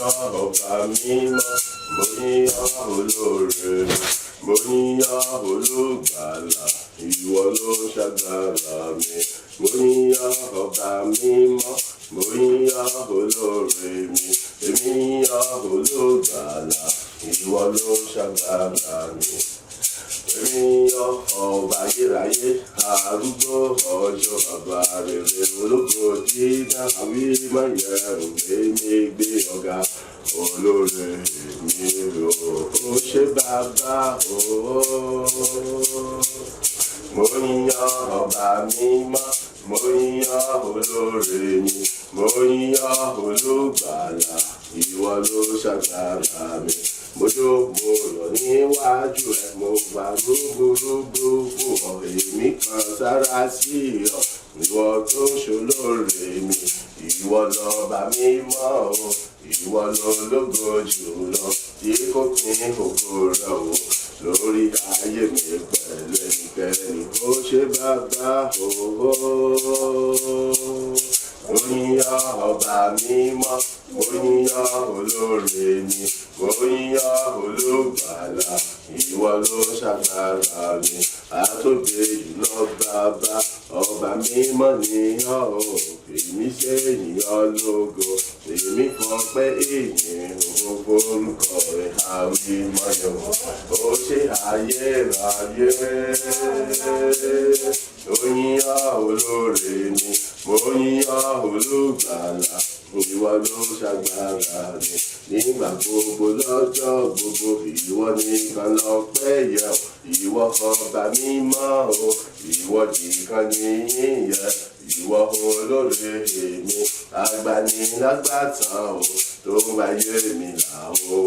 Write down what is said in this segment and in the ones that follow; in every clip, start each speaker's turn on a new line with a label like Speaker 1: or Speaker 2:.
Speaker 1: Yìn ọ́, ọba mímọ́, mo yìn ọ́, olóore mi, mo yìn ọ́, olùgbàlà, ìwọ ló ń ṣàgbára mi. Mo yìn ọ́, ọba mímọ́, mo yìn ọ́, olóore mi, èmi yìn ọ́, olùgbàlà, ìwọ ló ń ṣàgbára mi. Èmi yìn ọ́, ọba ayérayé, arúgbó ọjọ́, bàbá rere, ológo dídá, àwímáyẹhùn, èmi gbé ọ ga, olóore mi o, ó ṣe bàbá o. Mo yìn ọ́, ọba mímọ́, mo yìn ọ́, olóore mi, mo yìn ọ́, olùgbàlà, ìwọ ló ṣàgbára mi. Mo jó, mo yọ̀ níwájú ẹ, mo gbà rúgbúrúgbú fún ọ, èmi kan sára sí ọ, ìwọ tó ṣolóore mi, ìwọ lọba mímọ́ o, ìwọ lológo jùlọ, tí kò pín ògo rẹ o lórí ayé mi pẹ̀lú ẹnikẹ́ni. Ó ṣe bàbá o. Mo yìn ọ́, ọba mímọ́, mo yìn ọ́, olóore mi, mo yìn ọ́, olùgbàlà, ìwọ ló ṣàgbára mi. Àtògbè jùlọ bàbá, ọba mímọ́ ni ọ́ o, èmi ṣe yìn ọ́ lógo, èmi fọpẹ́ ìyìn orúkọ rẹ̀, àwímáyẹhùn. Ó ṣe ayérayé. Mo yìn ọ́, olóore mi, mo yìn ọ́, olùgbàlà, ìwọ ló ṣàgbára mi. Nígbà gbogbo, lọ́jọ́ gbogbo, ìwọ nìkan lọ́pẹ́ yẹ o, ìwọ ọba mímọ́ o, ìwọ nìkan nìyìn yẹ, ìwọ olóore mi, agbanilágbàtàn o, tó ń wáyé mi là o.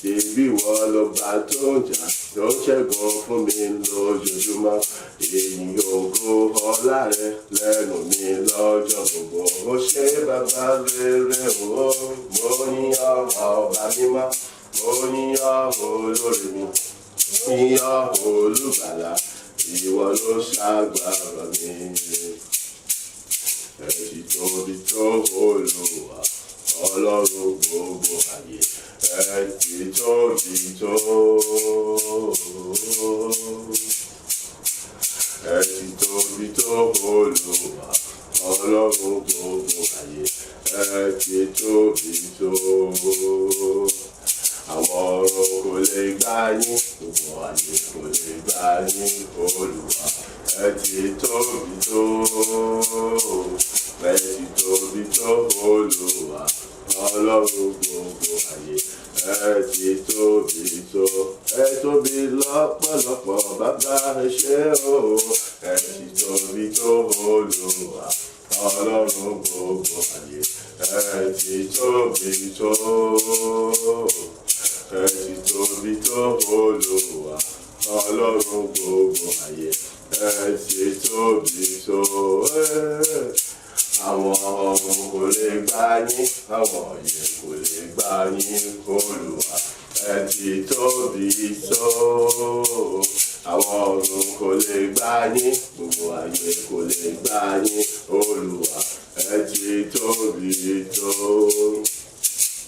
Speaker 1: Ṣebí ìwọ lọba tó ń jà, tó ń ṣẹ́gun fún mi lójoojúmọ́. Èyí ògo ọlá rẹ lẹ́nu mi lọ́jọ́ gbogbo. Ó ṣe bàbá rere o. Mo yìn ọ́, ọba mímọ́, mo yìn ọ́, olóore mi, yìn ọ́, olùgbàlà, ìwọ ló ṣàgbára mi. Ẹ ti tóbi tó, Olúwa, Ọlọ́run gbogbo ayé. Ẹ ti tóbi tó. Ẹ ti tóbi tó, Olúwa, Ọlọ́run gbogbo ayé. Ẹ ti tóbi tó. Àwọn ọ̀run kò lè gbà yín, gbogbo ayé kò lè gbà yín, Olúwa. Ẹ ti tóbi tó. Ẹ ti tóbi tó, Olúwa, Ọlọ́run gbogbo ayé. Ẹ ti tóbi tó. Ẹ tóbi lọ́pọ̀lọpọ̀, bàbá, ẹ ṣé o. Ẹ ti tóbi tó, Olúwa, Ọlọ́run gbogbo ayé. Ẹ ti tóbi tó. Ẹ ti tóbi tó, Olúwa, Ọlọ́run gbogbo ayé. Ẹ ti tóbi tó. Àwọn ọ̀run kò lè gbà yín, àwọn ọ̀yẹ́ kò lè gbà yín, Olúwa. Ẹ ti tóbi tó. Àwọn ọ̀run kò lè gbà yín, gbogbo ayé kò lè gbà yín, Olúwa. Ẹ ti tóbi tó.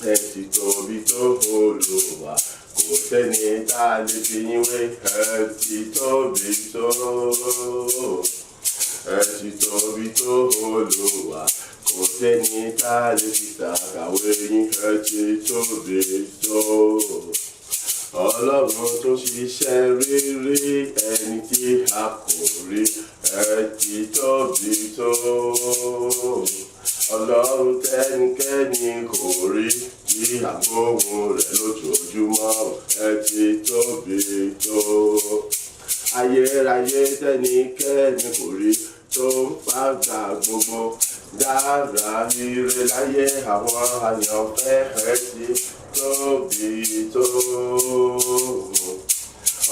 Speaker 1: Ẹ ti tóbi tó, Olúwa, kò sẹ́ni tá a lè fi yín wé. Ẹ ti tóbi tó. Ẹ ti tóbi tó, Olúwa, kò sẹ́ni tá a lè fi ṣàkàwé yín. Ẹ ti tóbi tó. Ọlọ́run tó ṣiṣẹ́ rírí, ẹni tí a kò rí, ẹ ti tóbi tó. Ọlọ́run tẹ́nikẹ́ni kò rí, tí àgbóhùn rẹ̀ lójoojúmọ́, ẹ ti tóbi tó. Ayérayé tẹ́nikẹ́ni kò rí, tó ń fàgbà gbogbo dára ire láyé àwọn àyànfẹ́, ẹ ti tóbi tó.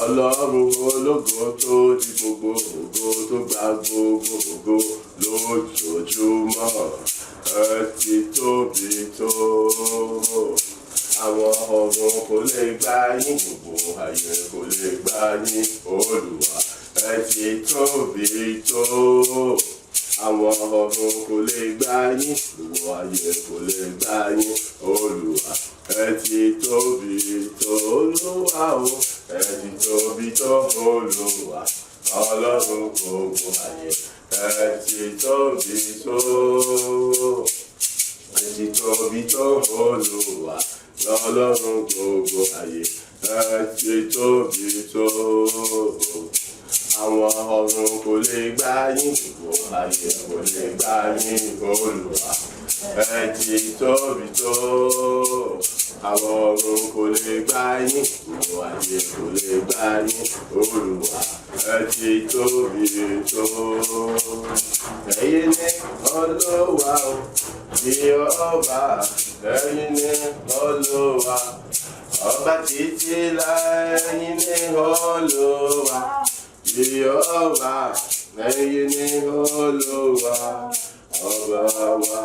Speaker 1: Ọlọ́run ológo tó di gbogbo ògo, tó gba gbogbo ògo lójoojúmọ́, ẹ ti tóbi tó. Àwọn ọ̀run kò lè gbà yín, gbogbo ayé kò lè gbà yín, Olúwa. Ẹ ti tóbi tó. Àwọn ọ̀run kò lè gbà yín, gbogbo ayé kò lè gbà yín, Olúwa. Ẹ ti tóbi tó, Olúwa o. Ẹ ti tóbi tó, Olúwa, Ọlọ́run gbogbo ayé. Ẹ ti tóbi tó. Ẹ ti tóbi tó, Olúwa, Ọlọ́run gbogbo ayé. Ẹ ti tóbi tó. Àwọn ọ̀run kò lè gbà yín, gbogbo ayé kò lè gbà yín, Olúwa. Ẹ ti tóbi tó. Àwọn ọ̀run kò lè gbà yín, gbogbo ayé kò lè gbà yín, Olúwa. Ẹ ti tóbi tó. Ẹ̀yin ni Olúwa o, Jèhófà, ẹ̀yin ni Olúwa. Ọba títí láé, ẹ̀yin ni Olúwa. Jèhófà, ẹ̀yin ni Olúwa, Ọba wa.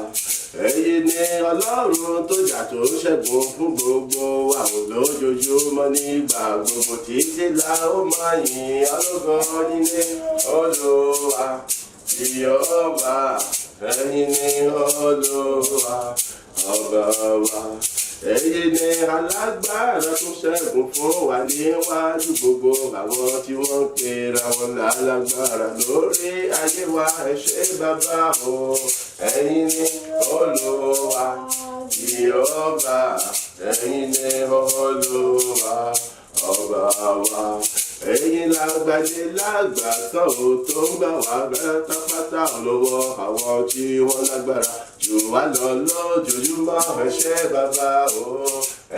Speaker 1: Ẹ̀yin ni Ọlọ́run tó jà tó ṣẹ́gun fún gbogbo wa ò lójoojúmọ́ nígbà gbogbo títí la ó máa yìn ọ́ lógo. Ẹ̀yin ni Olúwa. Jèhófà, ẹ̀yin ni Olúwa, Ọba wa. Ẹ̀yin ni alágbára tó ṣẹ́gun fún wa níwájú gbogbo àwọn tí wọ́n ń pera wọn lálágbára lórí ayé wa. Ẹ ṣé, Bàbá o. Ẹ̀yin ni Olúwa. Jèhófà, ẹ̀yin ni Olúwa, Ọba wa. Ẹ̀yin lágbàdé lágbàtàn ò tó ń gbà wá pátápátá lọ́wọ́ àwọn tí wọ́n lágbára jù wá lọ lójoojúmọ́. Ẹ ṣé, Bàbá o.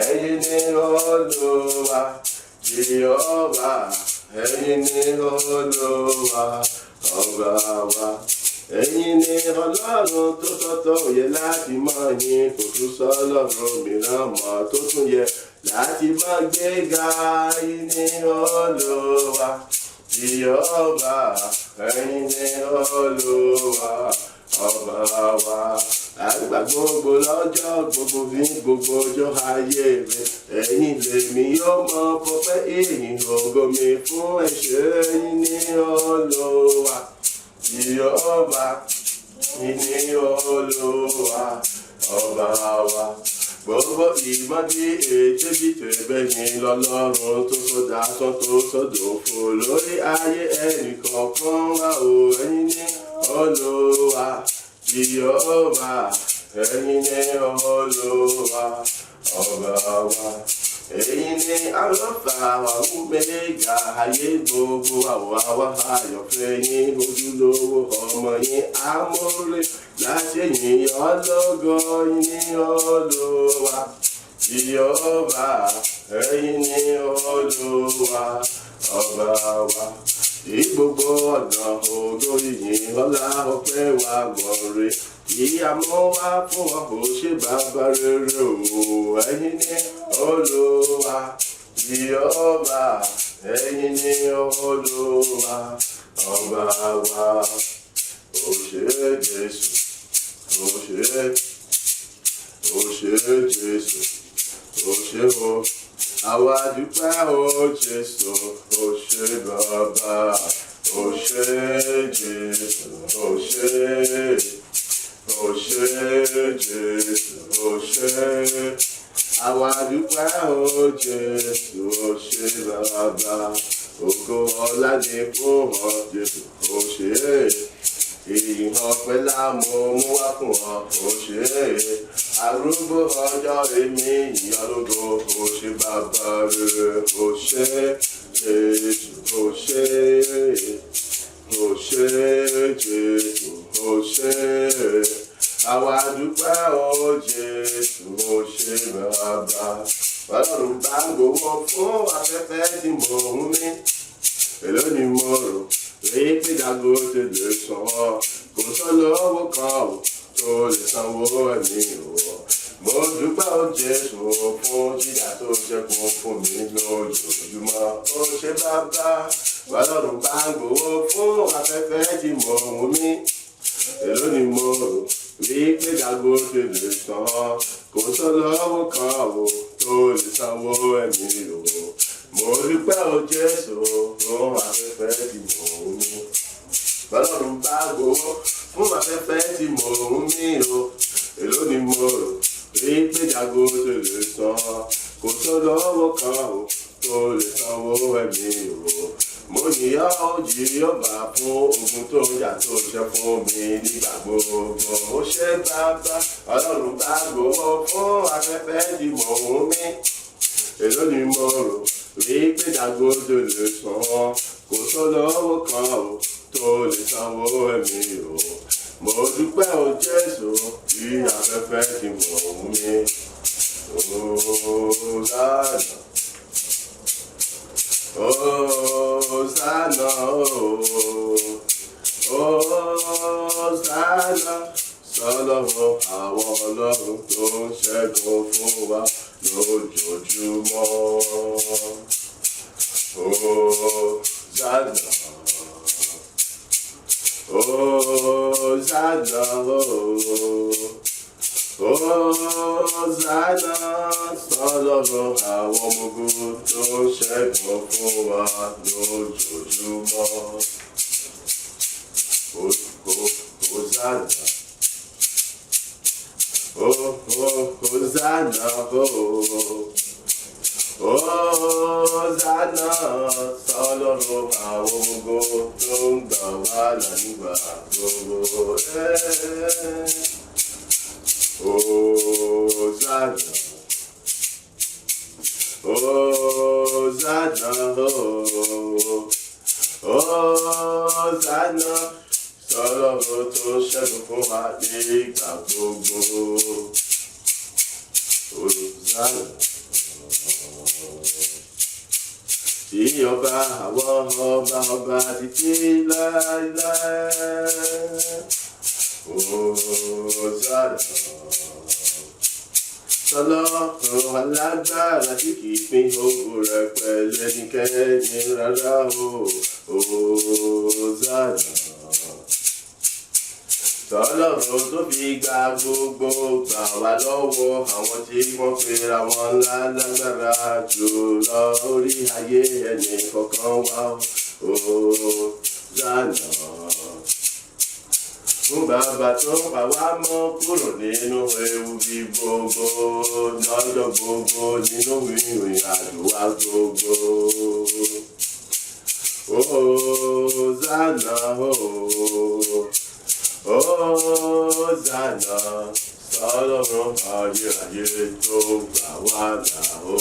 Speaker 1: Ẹ̀yin ni Olúwa. Jèhófà, ẹ̀yin ni Olúwa, Ọba wa. Ẹ̀yin ni Ọlọ́run tó tọ́tọ́ yẹ láti máa yin. Kò tún sọ́lọ́run mìíràn mọ́ tó tún yẹ láti máa gbéga. Ẹ̀yin ni Olúwa. Jèhófà, ẹ̀yin ni Olúwa, Ọba wa. Àgbà gbogbo lọ́jọ́ gbogbo ní gbogbo ọjọ́ ayé mi, ẹ̀yin lèmi yóò mọ fọpẹ́ ìyìn ògo mi fún. Ẹ̀ṣẹ̀, ẹ̀yin ni Olúwa. Jèhófà, ẹ̀yin ni Olúwa, Ọba wa. Gbogbo ìmọ̀ bí ètè bí tẹ̀gbẹ́yìn lọ́lọ́run tó sọdá sọ tó sọdọ̀fọ̀ lórí ayé ẹnì kọ̀ọ̀kan wa o. Ẹ̀yin ni Olúwa. Jèhófà, ẹ̀yin ni Olúwa, Ọba wa. Ẹ̀yin ni Alfa Omega ayé gbogbo àwa àwa àyànfẹ́ yín, ojúlówó ọmọ yín amóore láti yìn ọ́ lógo. Ẹ̀yin ni Olúwa. Jèhófà, ẹ̀yin ni Olúwa, Ọba wa. Ní gbogbo ọ̀nà, ògo, ìyìn, ọlá, ọpẹ́ wa gbọ̀nrẹ́ kí a mọ́ wá fún ọ. Kò ṣe, Bàbá rere o. Ẹ̀yin ni Olúwa. Jèhófà, ẹ̀yin ni Olúwa, Ọba wa. Ó ṣé, Jésù. Ó ṣé, ó ṣé, Jésù. Ó ṣé o. Àwa dúpẹ́ o, Jésù. Ó ṣé, Bàbá. Ó ṣé, Jésù. Ó ṣé, ó ṣé, Jésù. Ó ṣé. Àwa dúpẹ́ o, Jésù. Ó ṣé, Bàbá. Ògo, ọlá ni fún ọ, Jésù. Ó ṣé. Ìyìn, ọpẹ́ la mú wá fún ọ. Ó ṣé. Arúgbó ọjọ́, èmi yìn ọ́ lógo. Ó ṣé, Bàbá rere. Ó ṣé, Jésù. Ó ṣé, ó ṣé, Jésù. Ó ṣé. Àwa dúpẹ́ o, Jésù. Ó ṣé, Bàbá. Ọlọ́run bá ń gbowó fún afẹ́fẹ́ tí mò ń mí, èló ni mo rò rí pé Dangote lè san? Kò sólówó kan ò tó lè sanwó ẹ̀mí o. Mo dúpẹ́ o, Jésù, fún jíjà tó ṣẹ́gun fún mi lójoojúmọ́. Ó ṣé, Bàbá. Ọlọ́run bá ń gbowó fún afẹ́fẹ́ tí mò ń mí, èló ni mo rò rí pé Dangote lè san? Kò sólówó kan ò tó lè sanwó ẹ̀mí o. Mo dúpẹ́ o, Jésù, fún afẹ́fẹ́ tí mò ń mí. Bọ́lọ́run bá gbowó fún afẹ́fẹ́ tí mò ń mí o, èló ni mo rò rí pé Dangote lè san? Kò sólówó kan ò tó lè sanwó ẹ̀mí o. Mo dúpẹ́ o, Jésù, fún Dangote lè san. Kò sólówó kan o tó lè sanwó ẹ̀mí o. Mo yìn ọ́ o Jèhófà fún ogun tó jà tó ṣe fún mi nígbà gbogbo. Ó ṣé bàbá, Ọlọ́run bá gbowó fún afẹ́fẹ́ tí mò ń mí. Èló ni mo rò wípé Dangote lè san? Kò sólówó kan o tó lè sanwó ẹ̀mí o. Mo dúpẹ́ o Jésù tí afẹ́fẹ́ tí mò ń mí. Hosanna. Hosanna, Hosanna, sọ́lọ́run àwọn ọlọ́run tó ń ṣẹ́gun fún wa lójoojúmọ́. Hosanna, Hosanna, Hosanna, sọ́lọ́run àwọn ọmọ ogun tó ń ṣẹ́gun fún wa lójoojúmọ́. Hosanna. Hosanna, Hosanna, sọ́lọ́run àwọn ọmọ ogun tó ń gbà wá là nígbà gbogbo. Hosanna. Hosanna, Hosanna, sọ́lọ́run tó ṣẹ́gun fún wa nígbà gbogbo. Hosanna. Tí ọba àwọn ọba ọba títí láéláé. Hosanna. Sọlọ́run alágbára tí kì í pín ògo rẹ̀ pẹ̀lú ẹnikẹ́ni rárá o. Hosanna. Tọ́lọ́run tó fi gba gbogbo gbà wá lọ́wọ́ àwọn tí wọ́n pera wọn lálágbára jù lọ orí ayé ẹnì kọ̀ọ̀kan wá. Hosanna. Fún bàbá tó ń pa wá mọ́ kúrò nínú ewu bí gbogbo lọ́jọ́ gbogbo nínú ìrìn àjò wa gbogbo. Hosanna, Hosanna, sọlọ́run ayérayé tó gbà wá là ó.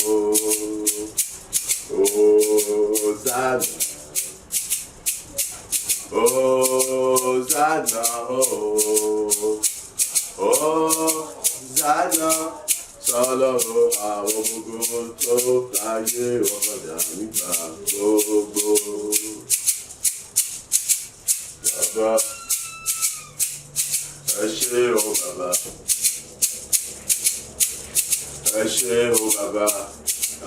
Speaker 1: Hosanna. Hosanna, Hosanna, sọlọ́run àwọn gbogbo tó láyé ọ̀dà nígbà gbogbo. Bàbá, ẹ ṣé o bàbá, ẹ ṣé o bàbá,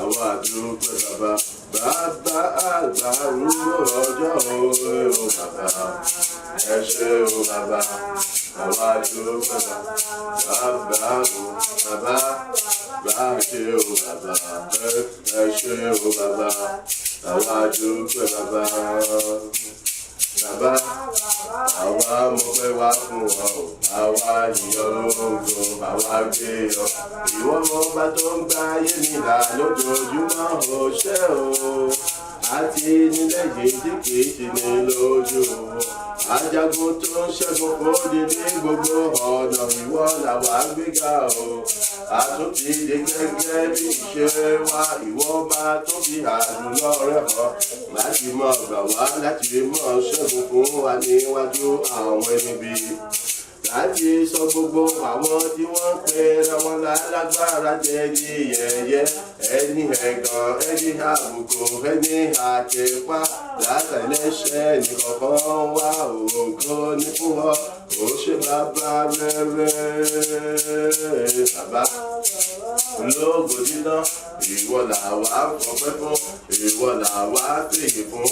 Speaker 1: àwọn àdúpẹ́ bàbá, bàbá àgbà arúgbó ọjọ́ o bàbá, ẹ ṣé o bàbá, àwọn àdúpẹ́ bàbá, bàbá o bàbá, bá ṣé o bàbá, ẹ ṣé o bàbá, àwọn àdúpẹ́ bàbá, bàbá. Àwa mọpẹ́ wá fún ọ, àwa yìn ọ́ lógo, àwa gbé ọ. Ìwọ ọba tó ń gba ayé mi là lójoojúmọ́, o ṣé o. Àti nílẹ̀ yìí tí kìí ṣe ní lójú o. Ajagun tó ń ṣẹ́gun fòdì ní gbogbo ọ̀nà, ìwọ làwa gbéga o. Àtúntì dé gẹ́gẹ́ bí ìṣe wa, ìwọ ọba tó fi àjùlọ rẹ̀ hàn láti mọ̀ gbà wá, láti mọ̀ ṣẹ́gun fún wa níwájú àwọn ẹni bí, láti sọ gbogbo àwọn tí wọ́n ń pera wọn lálágbára jẹ́ ní yẹ̀yẹ́, ẹni ẹ̀gàn, ẹni àbùkù, ẹni àtẹ̀pá látàlẹ́sẹ̀ nìkọ̀ọ̀kan wá. Ògo ní fún ọ, ó ṣe bàbá rere, bàbá ológo dídán. Ìwọ làwa fọpẹ́ fún, ìwọ làwa fèyí fún,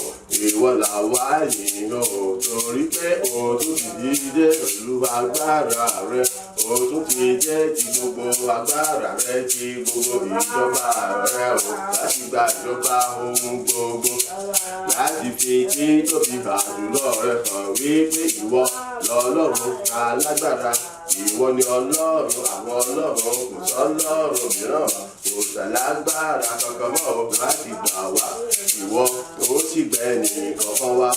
Speaker 1: ìwọ làwa yìn o, torí pé o tún ti dìde pẹ̀lú agbára rẹ, o tún ti jẹ́ ti gbogbo agbára rẹ, ti gbogbo ìjọba rẹ o, láti gba ìjọba ohun gbogbo, láti fi títóbi àjùlọ rẹ hàn wípé ìwọ lọ́lọ́run alágbára. Ìwọ ni Ọlọ́run àwọn ọlọ́run, kò sọ́lọ́run mìíràn, kò sàlágbára kankan mọ́ láti gbà wá. Ìwọ ó sì gbẹ nìkankan wá,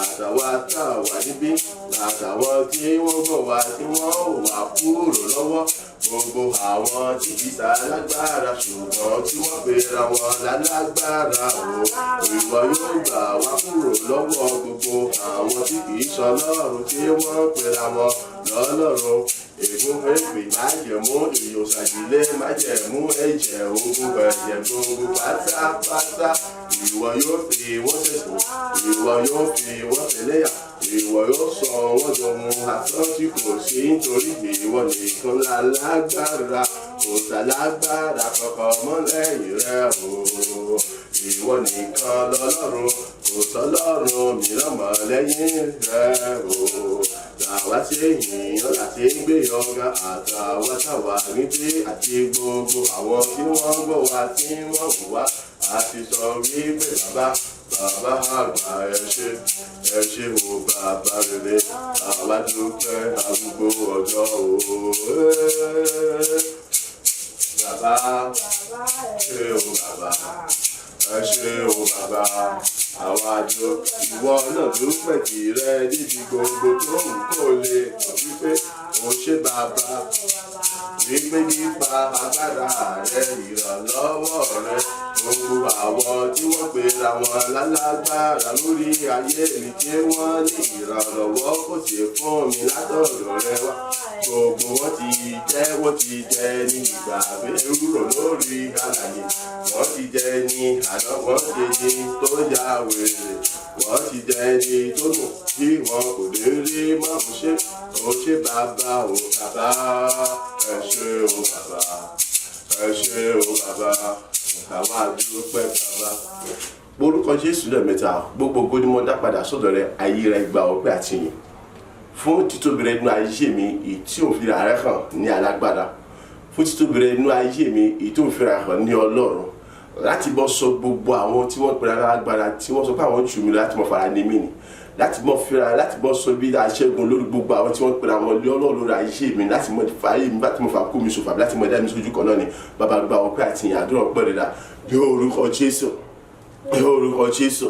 Speaker 1: àtàwọn tá a wà níbí, àtàwọn tí wọ́n gbọ́ wá tí wọ́n wà kúrò lọ́wọ́ gbogbo àwọn tí kì í ṣalágbára ṣùgbọ́n tí wọ́n pera wọn lálágbára o. Ìwọ yóò gbà wá kúrò lọ́wọ́ gbogbo àwọn tí kì í ṣọlọ́run tí wọ́n pera wọn lọ́lọ́run. Ègún, èpè, májẹ̀mú, ìyòsàdílé, májẹ̀mú, ẹ̀jẹ̀ ogun, ẹ̀jẹ̀ gbogbo pátápátá, ìwọ yóò fi wọ́n ṣẹ̀sín, ìwọ yóò fi wọ́n ṣẹlẹ́yà, ìwọ yóò sọ wọ́n dohun asán tí kò sí, nítorí ìwọ nìkan lálágbára, kò sálágbára kankan mọ́ lẹ́yìn rẹ o. Ìwọ nìkan lọ́lọ́run, kò sọ́lọ́run mìíràn mọ́ lẹ́yìn rẹ o. Làwa ṣe yìnyín láti gbé ọ̀gá, àtàwọn táwa níbí àti gbogbo àwọn tí wọ́n gbọ́ wá, tí wọ́n wò wá, àti sọ wípé bàbá, bàbá àgbà, ẹ ṣé, ẹ ṣé o, bàbá rere, àwa dúpẹ́ arúgbó ọjọ́ o. Bàbá, ṣé o, bàbá, ẹ ṣé o, bàbá, àwa dúpẹ́. Ìwọ náà dúpẹ́ tìrẹ níbi gbogbo tó wù kó lè wípé o ṣé bàbá, wípé nípa agbára rẹ, ìrànlọ́wọ́ rẹ, gbogbo àwọn tí wọ́n pera wọn lálágbára lórí ayé mi, tí wọ́n ní ìrànlọ́wọ́ kò sí fún mi látọ̀dọ̀ rẹ wá, gbogbo wọn ti jẹ́, wọ́n ti jẹ́ ní ìgbà ewúro lórí alàyè, wọ́n ti jẹ́ ní àná, wọ́n ti ní tó ya wèrè, wọ́n ti jẹ́ ní tó nù tí wọn kò lè rí mọ́. Ó ṣe, ó ṣe bàbá o, bàbá, ẹ ṣé o, bàbá, ẹ ṣé o, bàbá, àwa dúpẹ́ bàbá. Orúkọ Jésù lẹ́ẹ̀mẹ́ta. Gbogbo ògo ni mo dá padà sọ́dọ̀ rẹ. Ayé rẹ gba ọpẹ́ àti ìyìn fún títóbi rẹ nínú ayé mi, èyí tí ò fi ra rẹ hàn ní alágbára, fún títóbi rẹ nínú ayé mi, èyí tó fi ra hàn ní Ọlọ́run, láti bọ́ sọ gbogbo àwọn tí wọ́n pera lágbára, tí wọ́n sọ pé àwọn jù mí lọ, láti mọ fara ní mí ni, láti mọ fira, láti bọ́ sọ bí aṣẹ́gun lórí gbogbo àwọn tí wọ́n pera wọn lé Ọlọ́run lórí ayé mi, láti mọ fa ayé mi, láti mọ fa kú mi ṣòfò, àbí láti mọ dá mi sójú kan náà ni. Bàbá, gba ọpẹ́ àti ìyìn, àdúrà ọpẹ́ rẹ̀ dà ní orúkọ Jésù, ní orúkọ Jésù,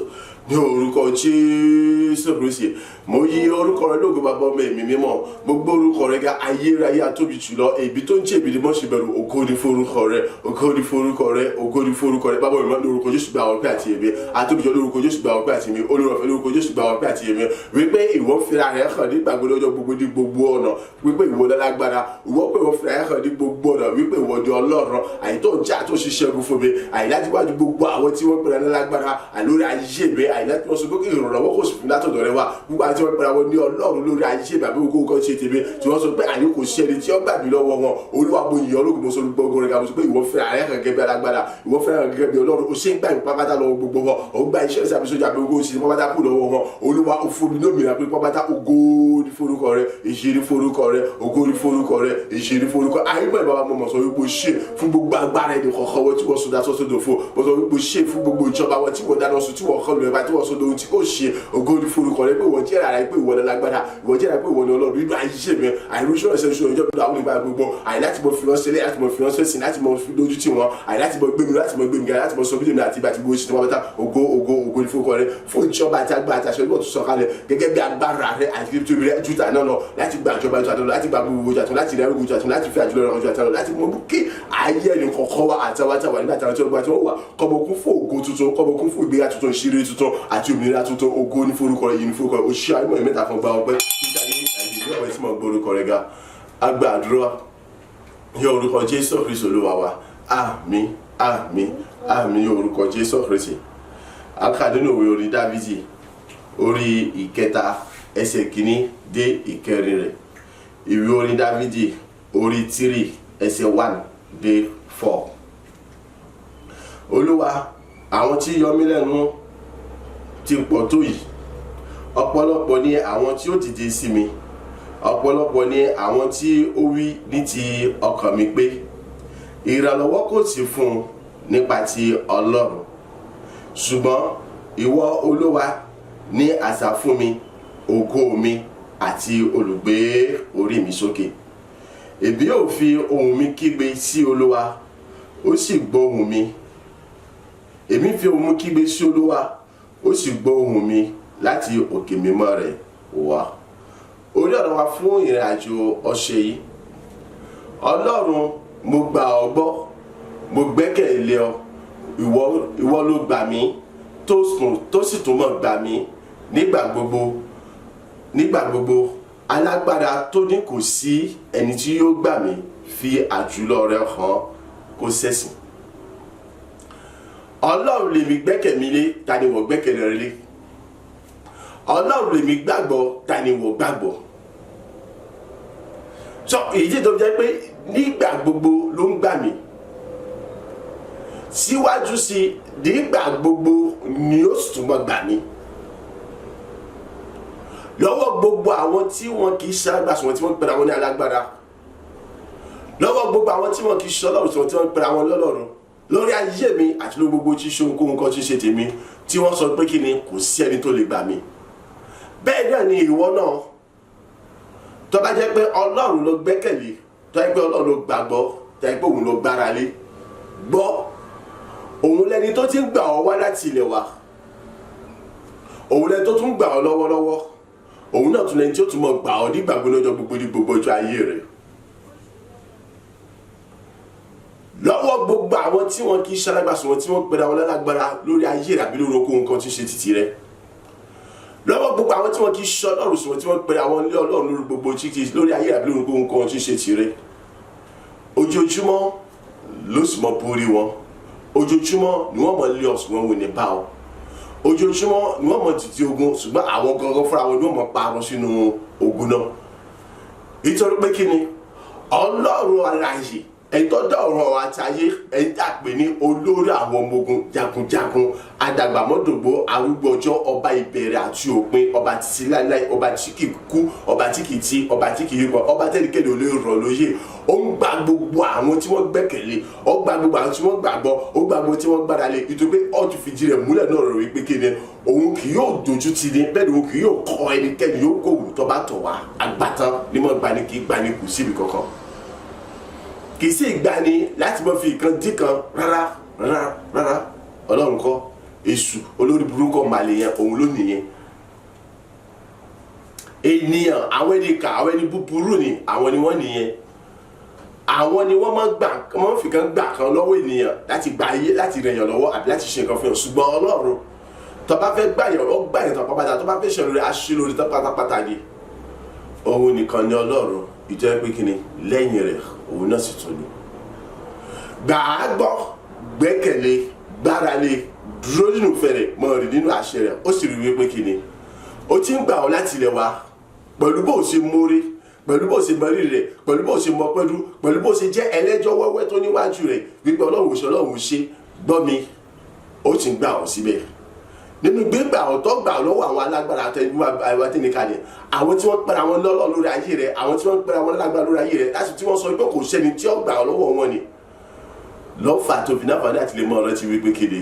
Speaker 1: ní orúkọ Jésù Kristi. Mo yí orúkọ rẹ lógo, Bàbá, Ọmọ, Ẹ̀mí Mímọ́. Gbogbo orúkọ rẹ ga ayérayé, atóbi jùlọ, èbí tó ń jẹ́ èbí ni mọ́ ṣe bẹ̀rù. Ògo ni forúkọ rẹ, ògo ni forúkọ rẹ, ògo ni forúkọ rẹ. Bàbá mi, lórúkọ Jésù, gba ọpẹ́ àti èmi. Atóbi jùlọ, lórúkọ Jésù, gba ọpẹ́ àti èmi. Olùrànfẹ́, lórúkọ Jésù, gba ọpẹ́ àti èmi, wípé ìwọ fira rẹ hàn nígbà gbogbo, lọ́jọ́ gbogbo, ní gbogbo ọ̀nà, wípé ìwọ lálágbára. Ìwọ pé ìwọ fira rẹ hàn ní gbogbo ọ̀nà, wípé ìwọ di Ọlọ́run àyè tó ń jẹ́ àtúnṣe ṣẹ́gun fún mi, àyè láti wájú gbogbo àwọn tí wọ́n pera lálágbára àlórí ayé mi, àyè láti wọ́n sọ pé kí ìrànlọ́wọ́ kò sì fún látọ̀dọ̀ rẹ wá. Gbogbo àti wọ́n pera wọn ní Ọlọ́run lórí ayé mi, àbí gbogbo nǹkan ṣe tèmi, tí wọ́n sọ pé àyè kò ṣe ẹni tí ó gbà mí lọ́wọ́ wọn, Olúwa, mo yìn ọ́ lógo, mo sọ gbogbo rẹ̀, mo sọ pé ìwọ fẹ́ra rẹ hàn gẹ́gẹ́ bí alágbára, ìwọ fẹ́ra rẹ gẹ́gẹ́ bí Ọlọ́run. O ṣe ń gbà mí pápátá lọ́wọ́ gbogbo wọn, ò ń gba iṣẹ́ ìṣàbí sójà, àbí gbogbo òṣìṣẹ́ pápátá kù lọ́wọ́ wọn. Olúwa, ó fún mi ní òmìnira pé pápátá. Ògo ní forúkọ rẹ, ìṣe ní forúkọ rẹ, ògo ní forúkọ rẹ, ìṣe ní forúkọ àyíkọ́. Ìbára mo mọ̀ sọ wípé o ṣe fún gbogbo agbára ẹni kọ̀ọ̀kan wọn tí wọ́n sọ dasọ́ sódò fún. Mo sọ wípé o ṣe fún gbogbo ìjọba wọn tí wọ́n dáná sun, tí wọ́n kọlu ẹ̀bá, tí wọ́n sọ lóhun tí kò ṣe. Ògo ní forúkọ rẹ, pé ìwọ jẹ́ ara rẹ, pé ìwọ lálágbára, ìwọ jẹ́ ara pé ìwọ ní Ọlọ́run nínú ayé mi. Àìrúṣọ́ ẹ̀ṣẹ̀ ṣe ìjọba àwọn ìgbà gbogbo, àì láti mọ fi wọn sílẹ̀, láti mọ fi wọn sẹ́sìn, láti mọ fi lójú tì wọn, àì láti mọ gbé mi, láti mọ gbé mi ga, láti mọ sọ bídèmí àti ìgbà tí gbogbo ṣe wọn bá. Ògo, ògo, ògo ní forúkọ rẹ fún ìjọba àti agbára àti àṣẹ ìwọ tó sọ kalẹ̀ gẹ́gẹ́ bí agbára rẹ àti títóbi rẹ ju tàná lọ, láti gba ìjọba ju tàná lọ, láti gba gbogbo ju tàná lọ, láti rẹ ju tàná lọ, láti fi àjùlọ rẹ ju tàná lọ, láti mọ kí ayé ẹni kọ̀ọ̀kan wa àti àwọn àtàwọn nígbà táwọn tí wọ́n gbà tí wọ́n wà kọ́mọkún fún ògo tuntun, kọ́mọkún fún ìgbéga tuntun, ìṣeré tuntun àti òmìnira tuntun. Ògo ní forúkọ rẹ, yìí ní forúkọ rẹ. Òṣìṣẹ́ àìmọ̀ ìmẹ́ta kan, gba ọpẹ́ níta ní àìdílé ọ̀rẹ́ tí mo gbórúkọ rẹ ga. Agbá àdúrà ní orúkọ Jésù Kristi Olúwa wa. Àmín, àmín, àmín ní orúkọ Jésù Kristi. Aka nínú òwe orí Dávídì, orí ìkẹta, ẹsẹ̀ kìíní dé ìkẹrin rẹ̀. Ìwé orin Dávídì, orí 3, ẹsẹ̀ 1 dé 4. Olúwa, àwọn tí yọ mí lẹ́nu ti pọ̀ tó yìí! Ọ̀pọ̀lọpọ̀ ni àwọn tí ó dìde sí mi. Ọ̀pọ̀lọpọ̀ ni àwọn tí ó wí ní ti ọkàn mi pé, "Ìrànlọ́wọ́ kò sí fún un nípa ti Ọlọ́run." Ṣùgbọ́n ìwọ, Olúwa, ní asà fún mi, ògo mi àti olùgbé orí mi sókè. Èmi yóò fi ohùn mi kígbe sí Olúwa, ó sì gbọ́ ohùn mi. Èmi fi ohùn mi kígbe sí Olúwa, ó sì gbọ́ ohùn mi láti òkè mímọ́ rẹ̀ wá. Orí ọ̀rọ̀ wa fún ìrìn àjò ọ̀sẹ̀ yìí: Ọlọ́run, mo gbà ọ́ gbọ́, mo gbẹ́kẹ̀lé ọ. Ìwọ ló gbà mí, tó sì tún mọ̀ gbà mí nígbà gbogbo, nígbà gbogbo. Alágbára tó ní kò sí ẹni tí yóò gbà mí, fi àjùlọ rẹ hàn kó ṣẹ̀sín. Ọlọ́run lèmi gbẹ́kẹ̀ mi lé, ta ni wọ́n gbẹ́kẹ̀lé rẹ lé? Ọlọ́run lèmi gbàgbọ́, ta ni wọ́n gbàgbọ́? Sọ èyí tó jẹ́ pé nígbà gbogbo ló ń gbà mí síwájú sí, nígbà gbogbo ni ó sì túnbọ̀ gbà mí lọ́wọ́ gbogbo àwọn tí wọn kì í ṣe alágbàsọ wọn tí wọ́n ń pera wọn ní alágbára, lọ́wọ́ gbogbo àwọn tí wọn kì í ṣe ọlọ́run tí wọ́n ń pera wọn lọ́lọ́run lórí ayé mi àti lórí gbogbo tí ṣe ohunkóhun kan tí ń ṣe tèmi, tí wọ́n sọ pé kí ni, kò sí ẹni tó lè gbà mí. Bẹ́ẹ̀ náà ni ìwọ náà, tó bá jẹ́ pé Ọlọ́run ló gbẹ́kẹ̀lé, tó jẹ́ pé Ọlọ́run ló gbàgbọ́, tó jẹ́ pé òun ló gbára lé, gbọ́, òun lẹni tó ti ń gbà ọ́ wá láti ilẹ̀ wa, òun lẹni tó tún gbà ọ́ lọ́wọ́lọ́wọ́, òun náà tún lẹni tí ó tún mọ̀ gbà ọ́ nígbà gbogbo, lọ́jọ́ gbogbo, ní gbogbo ọjọ́ ayé rẹ̀, lọ́wọ́ gbogbo àwọn tí wọ́n kì í ṣalágbàsọ wọn tí wọ́n pera wọn lálágbára lórí ayé rẹ̀ àbí lórí ohunkóhun kan tí ń ṣe títì rẹ̀, lọ́wọ́ gbogbo àwọn tí wọ́n kì í ṣe ọlọ́run sí wọn tí wọ́n pera wọn lé ọlọ́run lórí gbogbo títì, lórí ayé rẹ̀ àbí lórí ohunkóhun kan tí ń ṣe tìrẹ. Ojoojúmọ́ ló sì mọ borí wọn. Ojoojúmọ́ ni wọ́n mọ lé ọ̀sùn wọn wò ní bá ọ. Ojoojúmọ́ ni wọ́n mọ títí ogun, ṣùgbọ́n àwọn gangan fúnra wọn ni wọ́n mọ pa wọn sínú ogun náà. Nítorí pé kí ni? Ọlọ́run alààyè, ẹni tó dá ọ̀run àti ayé, ẹni tá a pè ní olórí àwọn ọmọ ogun jagunjagun, adàgbàmọ́dògbò, arúgbó ọjọ́, ọba ìbẹ̀rẹ̀ àti òpin, ọba títí láíláí, ọba tí kì í kú, ọba tí kì í tí, ọba tí kì í yípo, ọba tẹ́nikẹ́ni ò lè rọ̀ lóyè, ó ń gba gbogbo àwọn tí wọ́n gbẹ́kẹ̀lé, ó gba gbogbo àwọn tí wọ́n gbàgbọ́, ó gba gbogbo tí wọ́n gbára lé, nítorí pé ó ti fìdí rẹ̀ múlẹ̀ náà rẹ̀ wípé kí ni, òun kì yóò dojú tì ní, bẹ́ẹ̀ ni òun kì yóò kọ ẹnikẹ́ni yóò kó wù tó bá tọ̀ wá. Agbátán ní mọ́ gbani, kì í gbani kù síbi kankan, kì í sì gbani láti mọ fi nǹkan dín kan. Rárá, rárá, rárá, Ọlọ́run kọ́. Èṣù olórí burúkú màlẹ̀ yẹn, òun ló nìyẹn. Ènìyàn, àwọn ẹni kà, àwọn ẹni búburú ni àwọn ni wọ́n nìyẹn. Àwọn ni wọ́n máa ń gbà, wọ́n fi kan gbà kan lọ́wọ́ ènìyàn láti gba ayé, láti ràn yàn lọ́wọ́ àbí láti ṣe nǹkan fún yàn. Ṣùgbọ́n Ọlọ́run, tó bá fẹ́ gbà yàn, ó gbà yàn tán pátápátá. Tó bá fẹ́ ṣe lórí, aṣọ lórí tán pátápátá ni. Òun nìkan ni Ọlọ́run ìjọ pé kí ni, lẹ́yìn rẹ̀ òun náà sì tún ni. Gbà á gbọ́, gbẹ́kẹ̀lé, gbáralé, dúró nínú ìfẹ́ rẹ̀, mọ̀ rí nínú àṣẹ rẹ̀, ó sì rí wípé kí ni, ó ti ń gbà ọ́ láti ilẹ̀ wa pẹ̀lú bó o ṣe mórí, pẹ̀lú bó o ṣe mọrí rẹ̀, pẹ̀lú bó o ṣe mọ pẹ́lú, pẹ̀lú bó o ṣe jẹ́ ẹlẹ́jọ́ wẹ́wẹ́ tó níwájú rẹ̀ wípé Ọlọ́run ò ṣe, Ọlọ́run ò ṣe. Gbọ́ mi, ó ti ń gbà ọ́ síbẹ̀ nínú gbígbà ọ̀tọ́ gbà lọ́wọ́ àwọn alágbára àtẹnikalẹ̀, àwọn tí wọ́n pẹ́ra wọn lọ́lọ́ lórí ayé rẹ̀, àwọn tí wọ́n pẹ́ra wọn lágbára lórí ayé rẹ̀, láti tí wọ́n sọ pé kò sẹ́ni tí ó gbà ọ́ lọ́wọ́ wọn ni lọ́fà tó fi náà fàdé àti lè mọ ọ̀rẹ́ ti wípé kéde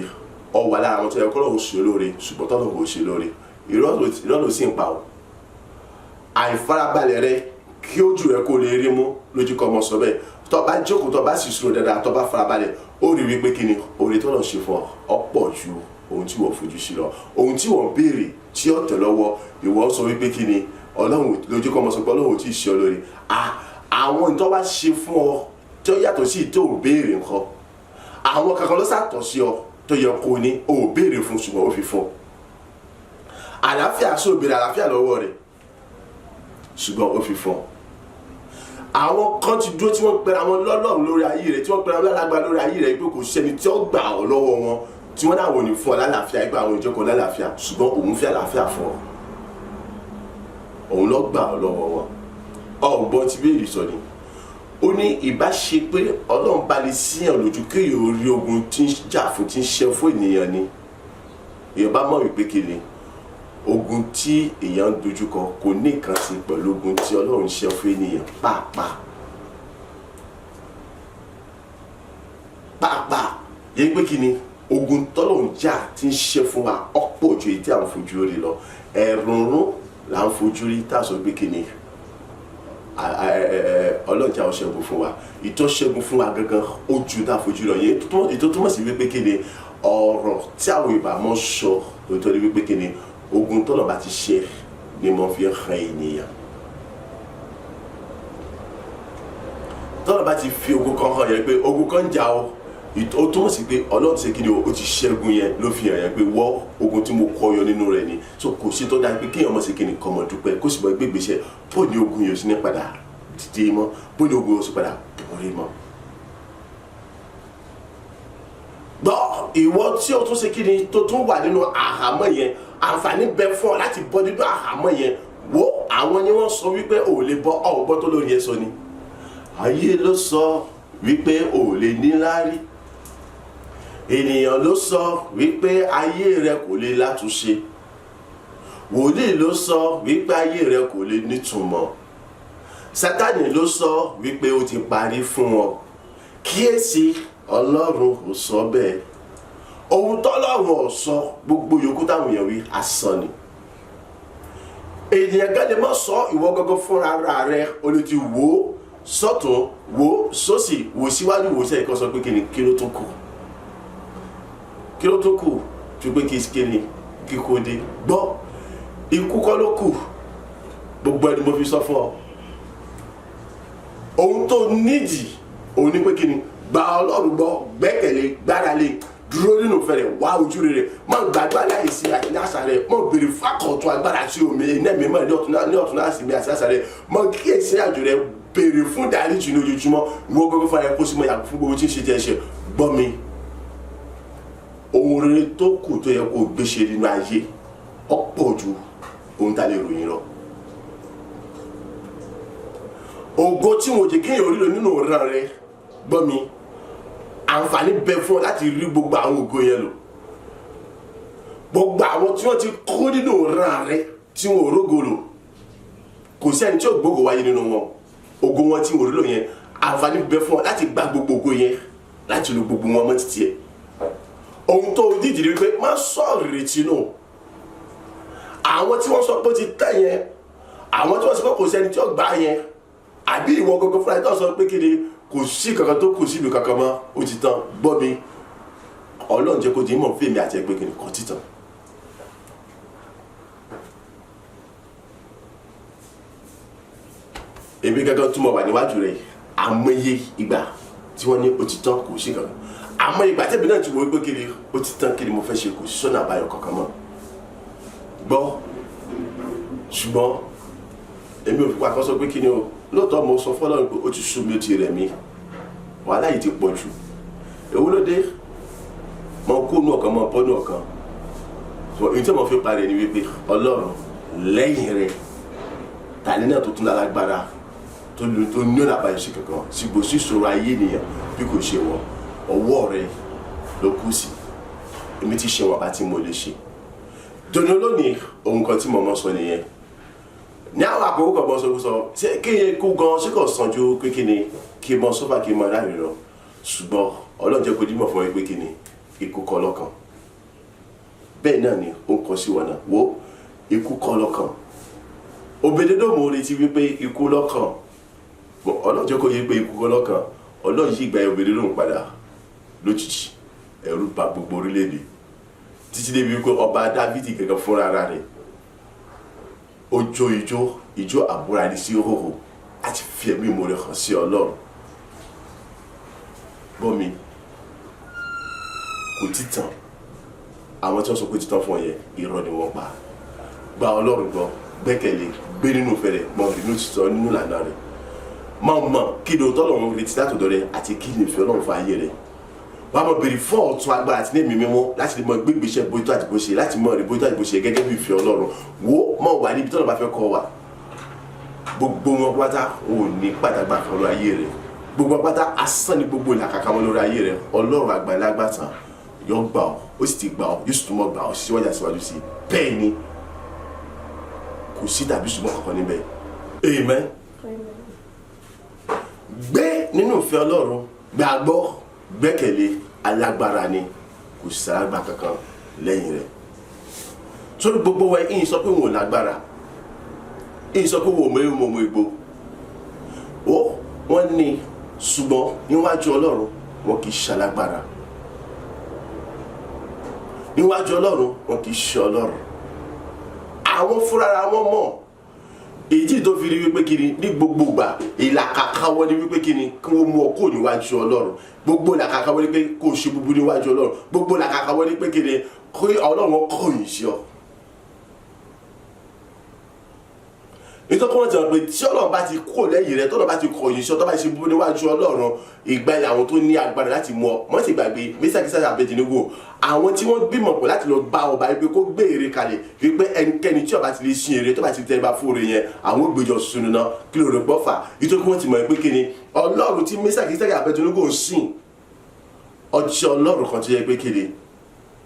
Speaker 1: ọ wà lára àwọn tó yẹ kọ́lọ́hún ṣe lóore, ṣùgbọ́n tọ́lọ́hún kò ṣe lóore. Irọ́ ló sì ń pa ọ́. Àìfarabalẹ̀ rẹ kí ojú rẹ kó lè rí mú lójú kọ́ ọmọ sọ bẹ́ẹ̀. Tó bá jókòó, tó bá sì sùúrù dáadáa, tó bá farabalẹ̀, ó rí wípé kí ni, oore tó lọ ṣe fún ọ ọ pọ̀ ju ohun tí wọ́n fojú sí lọ, ohun tí wọ́n béèrè tí ó tẹ̀ lọ́wọ́. Ìwọ sọ wípé kí ni, Ọlọ́run lójú kọ́ ọmọ sọ pé Ọlọ́run ò tí ì ṣe ọ lóore. Àwọn tó bá ṣe fún ọ tí ó yàtọ̀ sí tó ò béèrè nǹkan, àwọn kankan ló sàtọ̀ sí ọ tó yẹ kó ní o ò béèrè fún, ṣùgbọ́n ó fi fún ọ. Àlàáfíà, sóò béèrè àlàáfíà lọ́wọ́ rẹ̀, ṣùgbọ́n ó fi fún ọ. Àwọn kan ti dúró tí wọ́n pera wọn lọ́lọ́run lórí ayé rẹ̀, tí wọ́n pera wọn lálágbá lórí ayé rẹ̀, pé kò sẹ́ni tí ó gbà ọ́ lọ́wọ́ wọn, tí wọ́n náà wò ní fún ọ lálàáfíà, pé àwọn ìjókòó lálàáfíà, ṣùgbọ́n òun fi àlàáfíà fún ọ, òun ló gbà ọ́ lọ́wọ́ wọn. Ọ̀gbọ́n ti béèrè sọ ni, ó ní ìbá ṣe pé Ọlọ́run bá lè síyàn lójú kéèyàn orí ogun tí ń jà fún, tí ń ṣe fún ènìyàn ni, èèyàn bá mọ̀ wípé kí ni, ogun tí èèyàn ń dojúkọ kò ní nǹkan ṣe pẹ̀lú ogun tí Ọlọ́run ṣe fún ènìyàn pàápàá pàápàá. Yẹ pé kí ni, ogun tọ́lọ́run jà tí ń ṣe fún wa ọ̀pọ̀ ju èyí tí à ń fojú rí lọ. Ẹ̀rùnrún là ń fojú rí tá a sọ pé kí ni. Ọlọ́jà ó ṣẹ́gun fún wa. Ìtọ́ ṣẹ́gun fún wa gangan ó ju tá a fojú lọ yẹn. Ìtọ́ túmọ̀ sí wípé kí ni ọ̀rọ̀ tí àwọn Yorùbá mọ̀ sọ lóòótọ́ ni wípé kí ni ogun tọ́lọ̀ bá ti ṣe ni mo fi hàn ènìyàn. Tọ́lọ̀ bá ti fi ogun kan hàn yẹn pé ogun kan ń jà o, ó túmọ̀ sí pé Ọlọ́run ṣe kí ni o ti ṣẹ́gun yẹn ló fi hàn yẹn pé wọ́ ogun tí mo kọ́ yọ nínú rẹ̀ ni. So kò sí tó dáa pé kéèyàn mọ̀ sí kí ni kọ́ mọ̀ dúpẹ́, kó sì mọ̀ gbégbèsè bó ní ogun yẹn ò sí ní padà dìde mọ́, bó ní ogun yẹn ò sí padà borí mọ́. Gbọ́, ìwọ tí o tún ṣe kí ni tó tún wà nínú àhámọ́ yẹn, àǹfààní bẹ fún ọ láti bọ́ nínú àhámọ́ yẹn. Wo àwọn ni wọ́n sọ wípé ò lè bọ́, ọ̀ gbọ́ tó lórí yẹn sọ ni. Ayé ló sọ wípé ò lè níláárí, ènìyàn ló sọ wípé ayé rẹ kò lè látúnṣe, wòlíì ló sọ wípé ayé rẹ kò lè nítumọ̀, Sátánì ló sọ wípé ó ti parí fún ọ. Kíyèsí, Ọlọ́run kò sọ bẹ́ẹ̀. Ohun tọ́lọ́run ò sọ, gbogbo yòókù táwọn èèyàn wí asán ni. Ènìyàn gan lè má sọ, ìwọ gangan fúnra ara rẹ o lè ti wò ó sọ́tún, wò ó sósì, wò síwájú, wò sẹ́yìn, kan sọ pé kíni kí ló tún kù, kí ló tún kù ju pé kí kíni kíkó dé. Gbọ́, ikú kọ́ ló kù, gbogbo ẹni mo fi sọ fún ọ. Ohun tó nídìí òun ní pé kíni gba Ọlọ́run gbọ́, gbẹ́kẹ̀lé, gbáralé, dúró nínú ìfẹ́ rẹ̀, wá ojú rere, má gbàdúrà láyè sí àti ní àṣà rẹ̀, má béèrè fákọ̀tún agbára sí omi iná mímọ́ ní ọ̀tún láti mi àti àṣà rẹ̀, má kíyèsí àjò rẹ̀, béèrè fún dáríjì ní ojoojúmọ́. Ìwọ gbogbo fún ara kó sì mọ yàgò fún gbogbo tí ń ṣe jẹ́ ẹ̀ṣẹ̀. Gbọ́ mi, ohun rere tó kù tó yẹ kó gbé ṣe nínú ayé ọ̀pọ̀ ju ohun tá a lè ròyìn lọ. Ògo tí wọn ò jẹ́ kéèyàn rí lò nínú ìran rẹ, gbọ́ mi, àǹfààní bẹ fún ọ láti rí gbogbo àwọn ògo yẹn lò. Gbogbo àwọn tí wọ́n ti kú nínú ìran rẹ tí wọn ò rógo lò, kò sí ẹni tí ò gbógo wáyé nínú wọn. Ògo wọn tí wọn ò rí lò yẹn, àǹfààní bẹ fún ọ láti gba gbogbo ògo yẹn, láti lo gbogbo wọn mọ́ títí ẹ̀. Ohun tó dídì ni wípé má sọ ìrètí nù. Àwọn tí wọ́n sọ pé ó ti tẹ̀ yẹn, àwọn tí wọ́n sọ pé kò sẹ́ni tí ó gbà yẹn, àbí ìwọ gbogbo fúnra tó sọ pé kí ni kò sí kankan tó kù síbi kankan mọ́, ó ti tán. Gbọ́ mi, Ọlọ́run jẹ́ kó di mọ̀ fún èmi àti ẹgbẹ́ kí ni kò ti tán. Èmi gángan túmọ̀ wà níwájú rẹ̀, àmọye ìgbà tí wọ́n ní ó ti tán, kò sí kankan, àmọ́ ìgbà tẹ́bi náà ti wò ó pé kiri ó ti tán, kí ni mo fẹ́ ṣe, kò sí sọ́nà àbáyọ kankan mọ́. Gbọ́, ṣùgbọ́n èmi ò fi pa kan sọ pé kí ni o, lóòótọ́ mo sọ fọ́lọ́run pé ó ti sú mi, ó ti rẹ̀ mí, wàhálà yìí ti pọ̀ jù, èwo ló dé, mo kó nú ọ̀kan, mo bọ́ nú ọ̀kan. Èyí tí mo fi parí ni wípé Ọlọ́run lẹ́yìn rẹ̀ tàní náà tó tún lálágbára tó ní ọ̀nà àbáyọ sí kankan sígbó sí ìṣòro ayé ènìyàn bí kò ṣe wọ ọwọ́ rẹ̀ ló kù sí. Èmi ti ṣe wọn bá tí mo lè ṣe dòdò lónìí. Ohun kan tí mo mọ sọ nìyẹn ní àwọn àkókò kan mọ sọ sọ ṣé kéye kú gan ṣé kò sàn ju pé kí ni kí n mọ sọ́fà kí n mọ láàrin lọ. Ṣùgbọ́n Ọlọ́run jẹ́ kó dímọ̀ fún ẹ pé kí ni ikú kọ́ lọ́kàn. Bẹ́ẹ̀ náà ni ó ń kọ sí wọn náà, wo ikú kọ́ lọ́kàn. Òbèdédò mo retí wípé ikú lọ́kàn, Ọlọ́run jẹ́ kó yé pé ikú kọ́ lọ́kàn. Ọlọ́run yí ìgbà Òbèdédò ń padà lójijì, ẹ̀rù bà gbogbo orílẹ̀-èdè títí débi wípé ọba Dávidi gẹ́gẹ́ fúnra ara rẹ̀ ó jó ijó àbúrò ní sí hóhó láti fi ẹ̀mí ìmoore hàn sí Ọlọ́run. Gbọ́ mi, kò títàn. Àwọn tí wọ́n sọ pé títàn fún ọ yẹn, irọ́ ni wọ́n pa. Gba Ọlọ́run gbọ́, gbẹ́kẹ̀lé, gbé nínú ìfẹ́ rẹ̀, mọ nínú títọ́ nínú ìlànà rẹ̀, máa mọ̀ kí ni òótọ́ Ọlọ́run retí látọ̀dọ̀ rẹ̀ àti kí ni ìfẹ́ Ọlọ́run fún ayé rẹ̀. Wàá mọ̀ béèrè fún ọ̀tun agbára àti ní ẹ̀mí mímọ́ láti lè mọ gbégbèsè bóyá àti bó ṣe, láti mọ rìn bóyá àti bó ṣe gẹ́gẹ́ bí ìfẹ́ Ọlọ́run. Wo mọ̀ wà níbi tọ́lọ́ bá fẹ́ kọ́ wa. Gbogbo wọn pátá ò ní pàtàgbà kan lórí ayé rẹ̀, gbogbo wọn pátá asán ni gbogbo ìlàkàkà wọn lórí ayé rẹ̀. Ọlọ́run àgbàlagbà tán yọ gbà ọ́, ó sì ti gbà ọ́, yóò sì tún mọ́ gbà ọ́ síwájú àti síwájú sí i. Bẹ́ẹ̀ ni, kò sí tàbí ṣùgbọ́n kankan níbẹ̀. Amen. Gbé nínú ìfẹ́ Ọlọ́run, gbàgbọ́, gbẹ́kẹ̀lé, alágbára ni, kò sí alágbára kankan lẹ́yìn rẹ̀. Sórí gbogbo wa, ìyìn sọ pé wọn ò lágbára, ìyìn sọ pé wọn ò mọ ewu mọ igbó. Ó wọ́n ní, ṣùgbọ́n níwájú Ọlọ́run wọn kì í ṣalágbára. Níwájú Ọlọ́run wọn kì í ṣe Ọlọ́run. Àwọn fúnra wọn mọ̀ èyí tó fi rí wípé kiri ní gbogbo ìgbà ìlàkàkà wọn ni wípé kiri kí wọ́n mú ọ kó níwájú Ọlọ́run. Gbogbo ìlàkàkà wọn ni pé kó o ṣe búburú níwájú Ọlọ́run. Gbogbo ìlàkàkà wọn ni pé kiri kí Ọlọ́run kọ̀yìn sí ọ. Nítorí wọ́n ti mọ̀ pé tí Ọlọ́run bá ti kó lẹ́yìn rẹ, tọ́lọ́run bá ti kọ̀yìn sí ọ, tó bá ti ṣe búburú níwájú Ọlọ́run, ìgbà yẹn àwọn tó ní agbára láti mú ọ. Mọ́ sì gbàgbé Mísàkì Sáṣà Abẹ́dínígò, àwọn tí wọ́n gbìmọ̀ pọ̀ láti lọ bá ọba wípé kó gbé ère kalẹ̀, wípé ẹnikẹ́ni tí ọba ti lè sin ère, tó bá ti tẹríba fún ère yẹn, àwọn ò gbéjọ sunu náà. Kí ló rò pọ̀ fà? Nítorí wọ́n ti mọ̀ pé kí ni Ọlọ́run tí Mísàkì Sáṣà Abẹ́dínígò ń sìn, ọjọ́ Ọlọ́run kan tó yẹ pé kí ni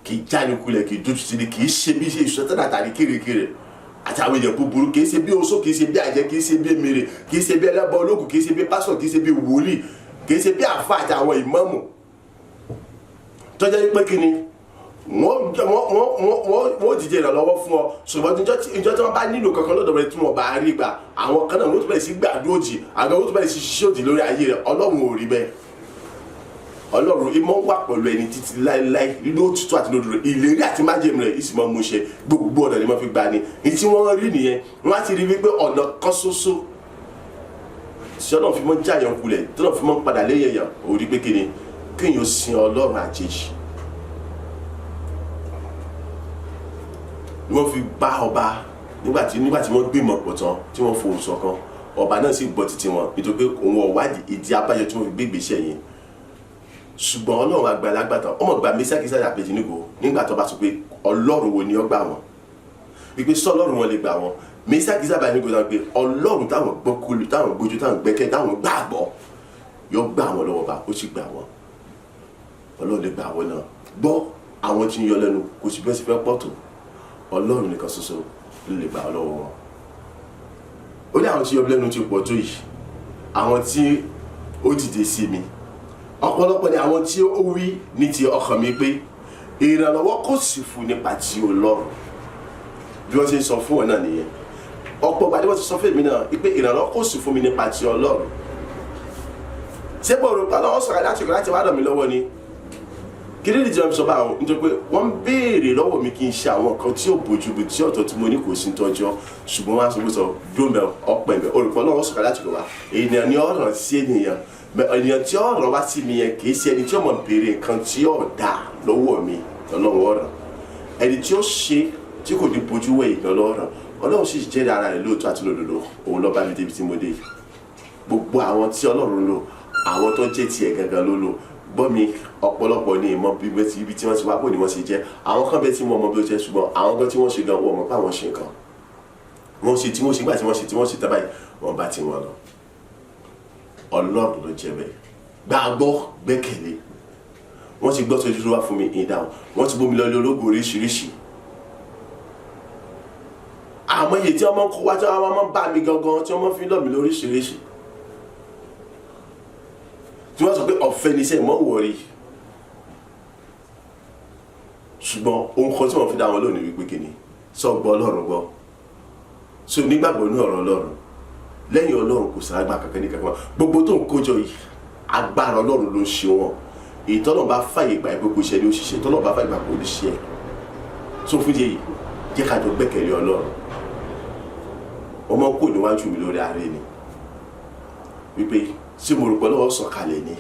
Speaker 1: kì í jánikulẹ̀, kì í dúdú sí ni, kì í ṣe bí ṣe ìṣọ́tàdà tàbí kérekére àti àwọn èèyàn búburú, kì í ṣe bí oṣó, kì í ṣe bí àjẹ́, kì í ṣe bí emèrè, kì í ṣe bí ẹlẹ́bọ ológun, kì í ṣe bí pásọ̀, kì í ṣe bí wòlíì, kì í ṣe bí àfa àti àwọn ìmáàmù tó jẹ́ pé kí ni wọ́n dìde ìrànlọ́wọ́ fún ọ. Ṣùgbọ́n ìjọ tí wọ́n bá nílò kankan lọ́dọ̀ rẹ tí wọ́n bá rí gbà, àwọn kan náà wọ́n tún bẹ̀rẹ̀ sí gbàdúrà òdì, àwọn wọ́n tún bẹ̀rẹ̀ sí ṣiṣẹ́ òdì lórí ayé rẹ. Ọlọ́run ò rí bẹ́ẹ̀. Ọlọ́run ìmọ̀ wà pẹ̀lú ẹni títí láéláé nínú òtítọ́ àti lódodo. Ìlérí àti májèmú rẹ̀ ìsì máa mú ṣe. Gbogbo ọ̀nà ni wọ́n fi gbà ní ní tí wọ́n rí nìyẹn. Wọ́n á ti rí wípé ọ̀nà kan ṣoṣo tí Ọlọ́run fi mọ́ jáyàn kulẹ̀, tí Ọlọ́run fi mọ́ padà lẹ́yìn èèyàn, ò rí pé kí ni kéèyàn sin Ọlọ́run àjèjì. Ni wọ́n fi bá ọba nígbà tí wọ́n gbìmọ̀ pọ̀ tán, tí wọ́n fohùn ṣọ̀kan, ọba náà sì gbọ́ títí wọn, nítorí pé òun ọ̀wádìí ìdí abájọ tí wọ́n fi gbé ìgbésẹ̀ yẹn. Ṣùgbọ́n Ọlọ́run àgbàlagbà tán ọmọ gba Mísàkì Sáṣà Abẹ́dínígò nígbà tó bá sọ pé Ọlọ́run wo ni ó gbà wọ́n, wípé sọlọ́run wọn lè gbà wọ́n. Mísàkì Sáṣà Abẹ́dínígò náà pé Ọlọ́run táwọn gbọ́kúlù, táwọn gbójú, táwọn gbẹ́kẹ̀, táwọn gbàgbọ́ yóò gbà wọ́n lọ́wọ́ bá ó sì gbà wọ́n. Ọlọ́run lè gbà wọ́n náà. Gbọ́ àwọn tí ń yọ lẹ́nu, kò sì bẹ́ẹ̀ sì fẹ́ pọ̀ tó, Ọlọ́run nìkan ṣoṣo ló lè gbà wọ́n lọ́wọ́ wọn. Ó ní àwọn tí yọ lẹ́nu ti pọ̀ tó yìí, àwọn tí ó dìde sí mi ọ̀pọ̀lọpọ̀ ni àwọn tí ó wí ní ti ọkàn mi pé ìrànlọ́wọ́ kò sì fún nípa ti Ọlọ́run. Bí wọ́n ṣe ń sọ fún wọn náà nìyẹn. Ọ̀pọ̀ ìgbà tí wọ́n ti sọ fún èmi náà pé ìrànlọ́wọ́ kò sì fún mi nípa ti Ọlọ́run. Ṣé bó rò pé Ọlọ́run sọ̀rọ̀ láti ọkọ̀ láti wá ràn mí lọ́wọ́ ni? Kí ló dé tí wọ́n fi sọ báwọn? Nítorí pé wọ́n ń béèrè lọ́wọ́ mi kí n ṣe àwọn nǹkan tí ò bójú mu, tí ọ̀tọ̀ tí mo ní kò sí tọ́jọ́. Ṣùgbọ́n wọ́n á sọ pé sọ dóńbẹ̀ ọ̀pẹ̀ mẹ́ olùkọ́ Ọlọ́run sọ̀rọ̀ láti ọkọ̀ wá. Ènìyàn ni ọ̀ràn sí ènìyàn, ènìyàn tí ọ̀rọ̀ wá sí mi yẹn kì í ṣe ẹni tí ó mọ̀ béèrè nǹkan tí ó dà lọ́wọ́ mi lọ́wọ́ ọ̀ràn, ẹni tí ó ṣe tí kò ní bójú wẹ̀ ìgbà lọ́ràn. Ọlọ́run sì jẹ́rìí ara rẹ̀ lóòótọ́ àti lódodo. Òun ló bá mi débi tí mo dé. Gbogbo àwọn tí Ọlọ́run lò, àwọn tó jẹ́ tiẹ̀ gangan ló lò. Gbọ́ mi, ọ̀pọ̀lọpọ̀ ní ìmọ̀ ibi tí wọ́n ti wá, bò ní wọ́n ṣe jẹ́. Àwọn kan bẹ́ẹ̀ tí wọ́n mọ bí ó jẹ́, ṣùgbọ́n àwọn kan tí wọ́n ṣe gan wọ́n mọ̀ pé àwọn ṣe nǹkan wọ́n ṣe tí wọ́n ṣe gbà tí wọ́n ṣe tí wọ́n ṣe tábàyì wọ́n bá ti wọn lọ. Ọlọ́run ló jẹ́ bẹ́ẹ̀. Gbàgbọ́, gbẹ́kẹ̀lé. Wọ́n ti gbọ́ tó dúró wá fún mi ìdáhùn, wọ́n ti bómi lọ ilé ológun oríṣiríṣi. Àmọ́ iye tí wọ́n máa ń kó wá, tí wọ́n máa ń bá mi gangan, tí wọ́n máa ń fi lọ̀ mí lóríṣiríṣi, tí wọ́n sọ pé ọ̀fẹ́ ni iṣẹ́ ìmọ̀ wọ̀rí. Ṣùgbọ́n ohun kan tí wọ́n fi dá wọn lónìí wípé kíni sọ gbọ́ Ọlọ́run gbọ́, so nígbàgbọ́ ní ọ̀rọ̀ Ọlọ́run. Lẹ́yìn Ọlọ́run kò sára gbà kankan ní kankan. Gbogbo tó ń kójọ yìí, agbára Ọlọ́run ló ń ṣe wọn. Èyí tọ́lọ́run bá fàyè gbà pé kò ṣe ní òṣìṣẹ́, tọ́lọ́run bá fàyè gbà kò ní ṣe ẹ̀. So fún díẹ̀ yìí, jẹ́ ká jọ gbẹ́kẹ̀lé Ọlọ́run. Ọmọ kò níwájú mi lórí ààrẹ ni wípé ṣé mo rò pé Ọlọ́run sọ̀kalẹ̀ ni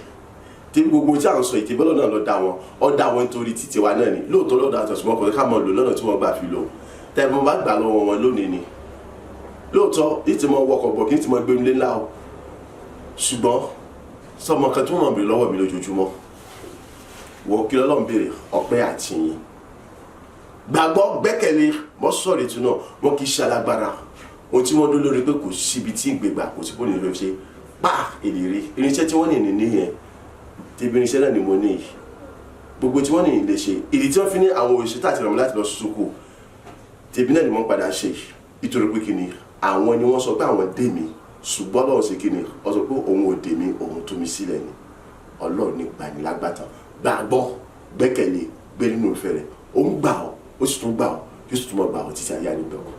Speaker 1: tí gbogbo tí à ń sọ ìtìbọ́lọ̀ náà lọ dá wọn, ọ dá wọn nítorí títí wa náà ni lóòótọ́ lọ́dọ̀ àtọ̀sùnmọ́ kò ká mọ̀ lò lọ́nà tí wọ́n gbà fi lò. Tẹ́ mo bá gbà lọ́wọ́ wọn lónìí ni lóòótọ́ ní ti mọ wọkọ̀ bọ̀ kí ní ti mọ gbé nílé ńlá o. Ṣùgbọ́n sọmọ kan tí wọ́n mọ̀ béèrè lọ́wọ́ mi lójoojúmọ́ wọ kí lọ́lọ́run béèrè ọpẹ́ àti yìn. Gbàgbọ́, gbẹ́kẹ̀lé, mọ́ sọ̀rọ̀ ètò náà. Wọn kì í ṣe alágbára. Ohun tí wọ́n dún lórí pé kò síbi tí ń gbégbà, kò sí bóni ló ṣe pa èlérí irinṣẹ́ tí wọ́n ní nìyẹn. Tẹbi irinṣẹ́ náà ni mo ní yìí, gbogbo tí wọ́n ní lè ṣe. Ìdí tí wọ́n fi ní àwọn òṣìṣẹ́ tàti ràn mí láti lọ sóko tẹbi náà ni wọ́n padà ṣe, nítorí pé kí ni àwọn ni wọ́n sọ pé àwọn dé mi, ṣùgbọ́n Ọlọ́run ṣe kí ni wọ́n sọ pé òun ò dé mi, òun tú mi sílẹ̀ ni. Ọlọ́run ní gbanilágbàtàn. Gbàgbọ́, gbẹ́kẹ̀lé, gbé nínú ìfẹ́ rẹ̀. Ó ń gbà ọ́, ó sì tún gbà ọ́, yóò sì tún mọ̀ gbà ọ́ títí ayé ànígbẹ̀kọ̀.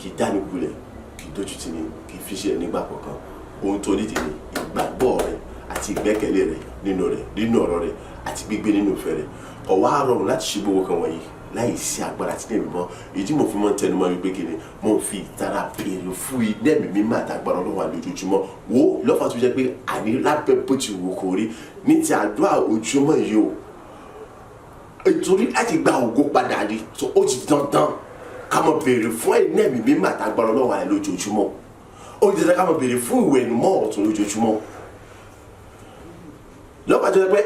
Speaker 1: Kì í dáni kulẹ̀, kì í í dójú tì ní, kì í fi ṣe nígbà kankan. Ohun tó nídìí ni ìgbàgbọ́ rẹ àti ìgbẹ́kẹ̀lé rẹ nínú rẹ, nínú ọ̀rọ̀ rẹ, àti gbígbé nínú ìfẹ́ rẹ. Kò wá rọrùn láti ṣe gbogbo kan wọ̀nyí láì sí agbára tí ẹ̀mí mọ́. Èyí tí mo fi mọ́ ń tẹnumọ́ wípé kí ni mo fi ìtara béèrè fún iná ẹ̀mí mímọ́ àtàgbára Ọlọ́run lójoojúmọ́. Wo lọ́fà tó jẹ́ pé àní lábẹ́ bó ti wù kó rí ní ti àdúrà ojúmọ́ yìí o, nítorí láti gba ògo padà ni. So ó ti dandan ká mọ̀ béèrè fún iná ẹ̀mí mímọ́ àtàgbára Ọlọ́run àlẹ́ lójoojúmọ́. Ó ti dandan ká mọ̀ béèrè fún ìwẹ̀nùmọ́ ọ̀tun lójoojúmọ́. Lọ́pàá tó yẹ pé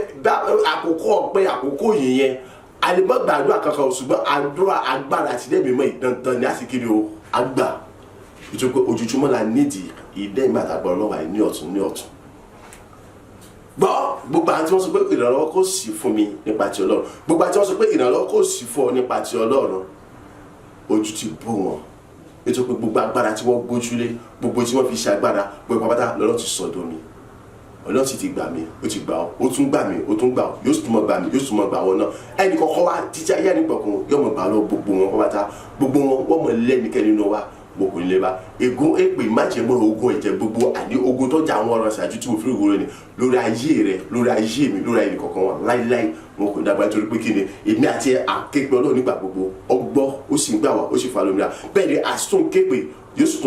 Speaker 1: àkókò ọpẹ́, àkókò yìí yẹn, a lè má gbàdúrà kankan, ṣùgbọ́n àdúrà agbára àti ẹ̀mí mọ́ ìdandan ní àsìkiri o àgbà, nítorí pé ojoojúmọ́ la nídìí ìdẹ́gbà àtàgbà Ọlọ́wà ní ọ̀tún ní ọ̀tún. Gbọ́, gbogbo àwọn tí wọ́n sọ pé ìrànlọ́wọ́ kò sí fún mi nípa ti Ọlọ́run, gbogbo àwọn tí wọ́n sọ pé ìrànlọ́wọ́ kò sí fún ọ nípa ti Ọlọ́run, ojú ti bó wọn, nítorí pé gbogbo agbára tí wọ́n gbójúlé, gbogbo tí wọ́n fi ṣe agbára, gbogbo pátá lọ́lọ́ ti sọ̀dọ̀ mi. Ọlọ́run sì ti gbà mí, ó ti gbà ọ́, ó tún gbà mí, ó tún gbà ọ́, yóò sì tún mọ̀ gbà mí, yóò sì tún mọ̀ gbà wọ́n náà. Ẹnì kọ̀ọ̀kan wá títí ayé ẹni pọ̀kun yóò mọ̀ gbà lọ gbogbo wọn pátá. Gbogbo wọn wọ́n mọ̀ lẹ́nikẹ́ni nínú wa mo kò ní lè bá ègún, èpè, májẹ̀mú, ogun ẹ̀jẹ̀ gbogbo, àní ogun tó jà àwọn ọ̀rọ̀ ṣáájú tí mo fi ìwúrọ̀ ni lórí ayé rẹ, lórí ayé mi, lórí ayé kọ̀ọ̀kan wọn láíláí, wọn kò dàgbà. Nítorí pé kí ni èmi àti akéèpé Ọlọ́run nígbà gbogbo, ó gbọ́, ó sì ń gbà wá, ó sì fa lómìnira. Bẹ́ẹ̀ ni àsùn kéèpé, yóò sì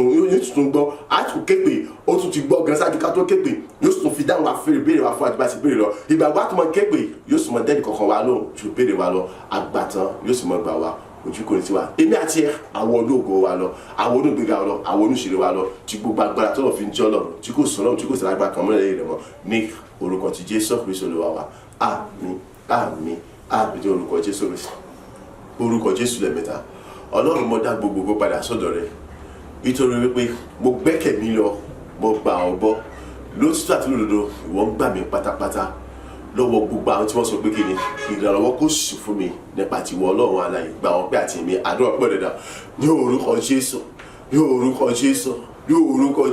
Speaker 1: tún gbọ́. Á tún kéèpé, ó tún ti gbọ́ gan ṣáájú ká tó kéèpé, yóò sì tún fi dáhùn àfẹ́rẹ́ béèrè wa fún àdúgbò àti béèrè lọ. Ìgbàgbọ́ àtúmọ̀ kéèpé, yóò sì mọ dẹ́nì kọ̀ọ̀kan wa lóhùn ju béèrè wa lọ. Àgbàtàn yóò sì mọ gbà wá, ojú kò ní tiwa. Èmi àti ẹ, àwọn ológo wa lọ, àwọn olóògbéga lọ, àwọn oníṣèré wa lọ, tí gbogbo agbára tó lọ fi ń jọ́ lọ, tí kò sọ̀rọ̀, tí kò sí lágbára kan mọ́lẹ̀ rẹ̀ mọ́, ní orúkọ ti Jésù Kristu Olúwa wa. Àmín, àmín, àmín ní orúkọ Jésù Kristu. Orúkọ Jésù lẹ́mẹ̀ta. Ọlọ́run, mo dá gbogbogbò padà sọ́dọ̀ rẹ̀, nítorí wípé mo gbẹ́kẹ̀ mi lọ, mo gbà ọ́ gbọ́ lótìtọ́ àti lódodo. Ìwọ ń gbà mí pátápátá lọ́wọ́ gbogbo àwọn tí wọ́n sọ pé kí ni ìrànlọ́wọ́ kò sì fún mi nípa tiwọ́. Ọlọ́run alààyè, gba ọpẹ́ àti èmi. Àdúrà pẹ́ dẹ̀dà ní orúkọ Jésù, ní orúkọ Jésù, ní orúkọ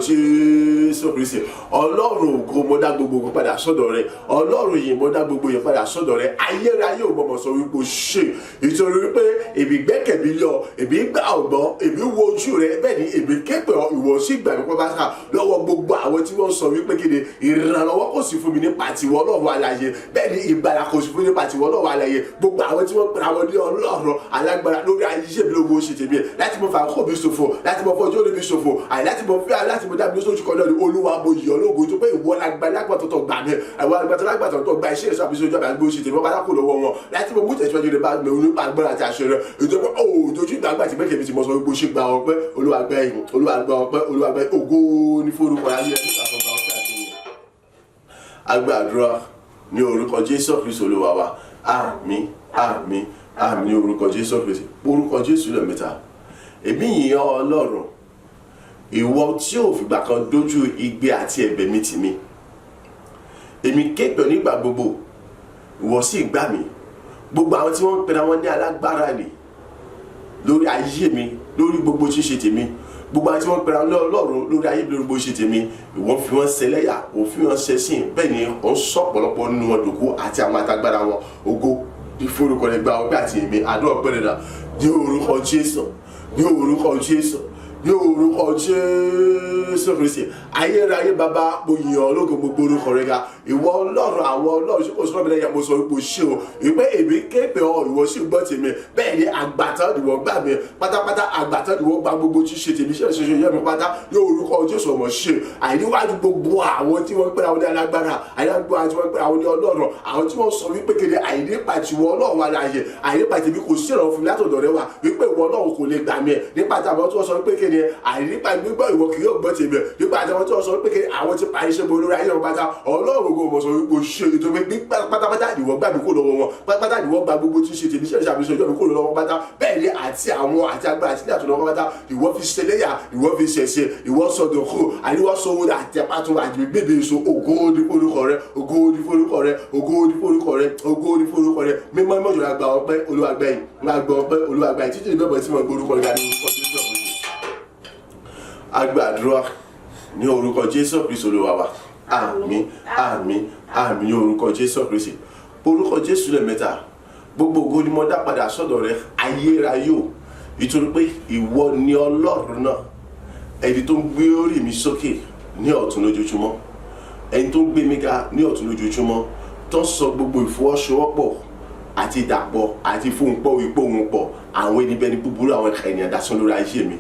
Speaker 1: Jésù Kristi. Ọlọ́run ògo, mo dá gbogbo ògo padà sọ́dọ̀ rẹ. Ọlọ́run yìí, mo dá gbogbo yẹn padà sọ́dọ̀ rẹ. Ayérayé ò mọ̀mọ́ sọ wípé o ṣe, ìtorí wípé èmi gbẹ́kẹ̀ mi lọ, èmi gbà ọ̀gbọ́n, èmi wo ojú rẹ, bẹ́ẹ̀ ni èmi képe ọ, ìwọ sì gbà mí pátá lọ́wọ́ gbogbo àwọn tí wọ́n sọ wípé kí ni ìrànlọ́wọ́ kò sí fún mi nípa tiwọ́. Ọlọ́run alààyè, bẹ́ẹ̀ ni ìgbàlà kò sí fún mi nípa tiwọ́. Ọlọ́run alààyè, gbogbo àwọn tí wọ́n pera wọn ní ọlọ́run alágbára lórí ayé mi ló ṣe tèmi láti mọ fàákò mi ṣòfò, láti mọ fọjọ́ orí mi ṣòfò, àyè láti mọ fẹ́, láti mọ dábìlì sójú kan náà ni. Olúwa, mo yọ̀ ọ́ lógo tó pé ìwọ lágbàtọ̀ tó gbà mí, àwọn alágbàtọ̀ tó gba iṣẹ́ ìṣọ́ àbísí ojú àbí àgbò ṣe tèmi ọba lákò lọ́wọ́ wọn láti mọ mú tẹ̀síwájú rẹ̀ bá mi nípa agbára àti àṣẹ rẹ̀. Ìjọba ó dojú ìgbàgbà tí mẹ́kẹ̀mí ti mọ sọ wípé ó ṣe. Gba ọpẹ́, Olúwa, gba ẹ̀yìn, Olúwa, gba ọpẹ́, Olúwa, gba ògo ní forúkọ ayé ẹ̀ nípa ọgbà ọpẹ́ àti ìyìn. Agbàdúrà ní orúkọ Jésù Kristu Olúwa wa. Àmín, àmín, àmín ní orúkọ Jésù Kristu. Orúkọ Jésù lẹ́ẹ̀mẹ́ta. Èmi yìn ọ́, Ọlọ́run, ìwọ tí ò fìgbà kan dójú igbe àti ẹ̀bẹ̀ mi tì mí. Èmi ké pè ọ́ nígbà gbogbo, ìwọ sì gbà mí. Gbogbo àwọn tí wọ́n ń pera wọn ní alágbára nì lórí ayé mi, lórí gbogbo ṣíṣe tèmi, gbogbo àwọn tí wọ́n ń pera wọn ní ọlọ́run lórí ayé mi, lórí gbogbo ṣíṣe tèmi, ìwọ fi wọ́n ṣẹlẹ́yà, ò fi wọ́n ṣẹ̀sín, bẹ́ẹ̀ ni ò ń sọ ọ̀pọ̀lọpọ̀ nínú wọn dòkú àti àwọn àtagbára wọn. Ògo ìforúkọ rẹ̀. Gba ọpẹ́ àti èmi. Àdúrà ọpẹ́ rẹ̀ dà ní orúkọ Jésù, ní orúkọ Jésù, ní orúkọ Jésù Kristi. Ayérayé Bàbá, mo yìn ọ́ lógo, gbogbo orúkọ rẹ̀ ga. Ìwọ Ọlọ́run àwọn ọlọ́run, ṣé kò sọ́ọ́ mi lẹ́yìn? Mo sọ wípé o ṣé o, ìpè èmi képe ọ, ìwọ sì gbọ́ tèmi. Bẹ́ẹ̀ ni àgbàtàn ìwọ gbà mí pátápátá, àgbàtàn ìwọ gba gbogbo tí ṣe tèmi, ṣe ṣe yẹ mi pátá ní orúkọ Jésù. Ọmọ ṣe àìníwájú gbogbo àwọn tí wọ́n pẹ́ra àwọn ní alágbára, àìníwájú àwọn tí wọ́n pẹ́ra àwọn ní ọlọ́run, àwọn tí wọ́n sọ wípé kéde àìnípa tiwọ́ Ọlọ́run alààyè, àìnípa tèmi, kò sí ìrànwọ́ fún mi látọ̀dọ̀ rẹ wá, wípé ìwọ Ọlọ́run kò lè gbà mí ẹ̀, nípa tí àwọn tí wọ́n sọ wípé kéde àìnípa gbígbọ́ ìwọ kì yóò gbọ́ tèmi, nípa tí àwọn tí wọ́n sọ wípé kéde àwọn ti parí iṣẹ́ bo lórí ayé wọn pátá. Ọlọ́run gbogbo mọ̀ sọ wípé o ṣe ètò pé pátápátá ìwọ gbà mí kó lọ́wọ́ wọn, pátápátá ìwọ gba gbogbo tí ń ṣe tèmi, ṣe ṣàbíṣe ọjọ́ mi kó lọ́wọ́ pátá. Bẹ́ẹ̀ ni àti àwọn àti agbára àti ilé àtúnwọ́ pátá, ìwọ fi ṣẹlẹ́yà, ìwọ fi ṣẹ̀ṣẹ̀, ìwọ sọdọ̀ kú, àníwọ́ sọ owó àti àpàtún àti bèbè èso. Ògo ní forúkọ rẹ, ògo ní forúkọ rẹ, ògo ní forúkọ rẹ, ògo ní forúkọ rẹ. Mímọ́ mímọ́ jọ̀ọ́, gba ọpẹ́, Olúwa, gbẹ̀yìn, gba ọpẹ́, Olúwa, gbẹ̀yìn, títí ìbẹ̀bẹ̀ tí mo gbọ́ orúkọ rẹ ní orúkọ Jésù. Agbàdúrà ní orúkọ Jésù Kristu Olúwa wa. Àmín, àmín, àmín ní orúkọ Jésù Kristi. Orúkọ Jésù lẹ́ẹ̀mẹ́ta. Gbogbo ògo ni mo dá padà sọ́dọ̀ rẹ, ayérayé o, nítorí pé ìwọ ni Ọlọ́run náà. Ẹni tó ń gbé orí mi sókè ní ọ̀tún lójoojúmọ́, ẹni tó ń gbé mi ga ní ọ̀tún lójoojúmọ́, tó ń sọ gbogbo ìfọwọ́sowọ́pọ̀ àti ìdàpọ̀ àti ìfohùnpọ̀ ìpòhùnpọ̀ àwọn ẹni búburú, àwọn ènìyàn dasán lórí ayé mi.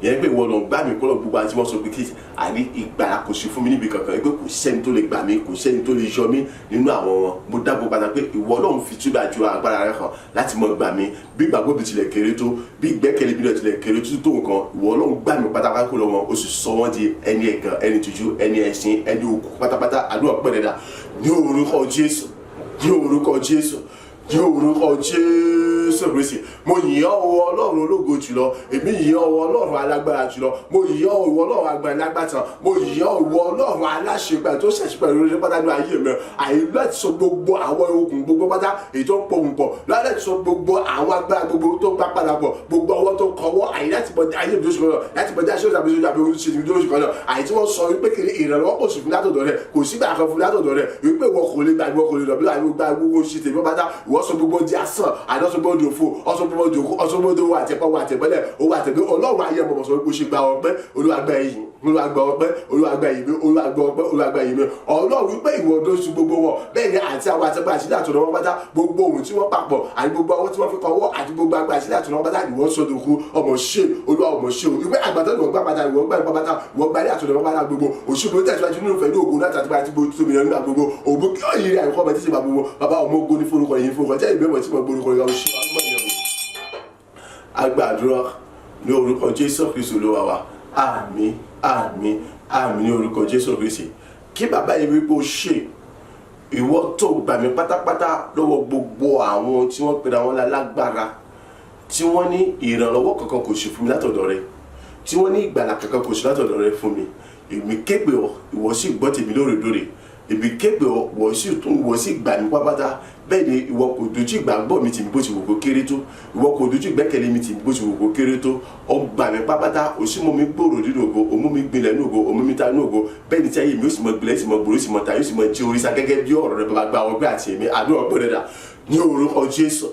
Speaker 1: Ìyẹn pé ìwọ ló ń gbà mí kúrò gbogbo àti wọ́n sọ pé kí àní ìgbàlà kò sí fún mi níbi kankan, pé kò sẹ́ni tó lè gbà mí, kò sẹ́ni tó lè yọ mí nínú àwọn wọn. Mo dábò padà pé ìwọ ló ń fi túbà ju agbára rẹ hàn láti mọ gbà mí. Bí ìgbàgbọ́ mi tilẹ̀ kéré tó, bí ìgbẹ́kẹ̀lé mi náà tilẹ̀ kéré tó tó nǹkan, ìwọ ló ń gbà mí pátápátá kúrò wọn, o sì sọ wọ́n di ẹni ẹ̀gàn, ẹni tìjú, ẹni ẹ̀sín, ẹni òkú pátápátá. Àdúrà pẹ̀lẹ́dà ní orúkọ Jésù, ní orúkọ Jésù, ní orúkọ Jésù Kristi. Mo yìn ọ́ o, Ọlọ́run ológo jùlọ. Èmi yìn ọ́ o, Ọlọ́run alágbára jùlọ. Mo yìn ọ́, ìwọ Ọlọ́run agbára lágbàtàn. Mo yìn ọ́, ìwọ Ọlọ́run aláṣepẹ̀ tó ṣàṣepẹ̀ lórí pátá ní ayé mi. Àyè láti sọ gbogbo àwọn okùn gbogbo pátá èyí tó ń pohùn pọ̀, láti sọ gbogbo àwọn agbára gbogbo tó ń bá padà pọ̀, gbogbo ọwọ́ tó kọwọ́ àyè láti bọ̀ ayé mi tó ṣe kan náà, láti bọ̀ dá ṣọ́ọ̀ṣì àbí ṣọ́ọ̀ṣì àbí oṣù tó ṣe kan náà, àyè tí wọ́n sọ wípé kiri ìrànlọ́wọ́ kò sí fún látọ̀dọ̀ rẹ̀, kò sígbà kan fún látọ̀dọ̀ rẹ̀, wípé ìwọ kò lè gbà, ìwọ kò lè lọ bí wàá gba gbogbo ṣe tèmi pátá. Ìwọ sọ gbogbo di asán, àdó sọ gbogbo di òfo, ọsọ gbogbo di òkú, ọsọ gbogbo di owó àtẹpọ, owó àtẹpẹlẹ, owó àtẹgbẹ. Ọlọ́run ayé ọmọ sọ pé ó ṣe gba ọpẹ́. Olúwa gba ẹ̀yìn, Olúwa gba ọpẹ́, Olúwa gba ẹ̀yìn mi, Olúwa gba ọpẹ́, Olúwa gba ẹ̀yìn mi. Ọlọ́run wípé ìwọ tó su gbogbo wọn bẹ́ẹ̀ ni àti àwọn àtẹpẹ àti àtọ̀nà wọn pátá, gbogbo ohun tí wọ́n papọ̀ àti gbogbo ọwọ́ tí wọ́n fi kọwọ́ àti gbogbo agbára àti àtọ̀nà wọn pátá, ìwọ sọdọ̀kú. Ọmọ ṣe Olúwa, ọmọ ṣe o, wípé àgbàdo ìwọ gbà pátá, ìwọ gbà pátá, ìwọ gbà ilé àtọ̀nà wọn pátá gbogbo òṣùpọ̀ tẹ̀síwájú nínú ìfẹ́ ní ògo láti àtìgbà àti gbogbo tóbi nígbà gbogbo ògbó kí ó yiri àìkọ́ ọmọ títí bá gbogbo bàbá ọmọ ogun ní forúkọ yìí, forúkọ jẹ́ ìbẹ̀wọ̀ tí mo gbórúkọ yìí ṣe agbàdúrà ní orúkọ Jésù Kristu Olúwa wa. Àmín, àmín, àmín ní orúkọ Jésù Kristi. Kí bàbá yìí wípé ó ṣe, ìwọ tó gbà mí pátápátá lọ́wọ́ gbogbo àwọn tí wọ́n pera wọn lálágbára, tí wọ́n ní ìrànlọ́wọ́ kankan kò sí fún mi látọ̀dọ̀ rẹ, tí wọ́n ní ìgbàlà kankan kò sí látọ̀dọ̀ rẹ fún mi. Èmi képe ọ, ìwọ sì gbọ́ tèmi lóòrèlóòrè. Èmi képe ọ, ìwọ sì tún, ìwọ sì gbà mí pátápátá. Bẹ́ẹ̀ ni ìwọ kò dojú ìgbàgbọ́ mi tì mí bó ti wù kó kéré tó, ìwọ kò dojú ìgbẹ́kẹ̀lé mi tì mí bó ti wù kó kéré tó. Ọ gbà mí pátápátá, ó sì mú mi gbòòrò nínú ògo, ó mú mi gbilẹ̀ nínú ògo, ó mú mi ta nínú ògo. Bẹ́ẹ̀ ni tí ayé mi ó sì mọ gbilẹ̀, ó sì mọ gbòòrò, ó sì mọ ta, yóò sì mọ jí oríṣà gẹ́gẹ́ bí ọ̀rọ̀ rẹ. Bàbá, gba ọgbẹ́ àti èmi. Àdúrà ọgbẹ́ rẹ dà ní orúkọ Jésù,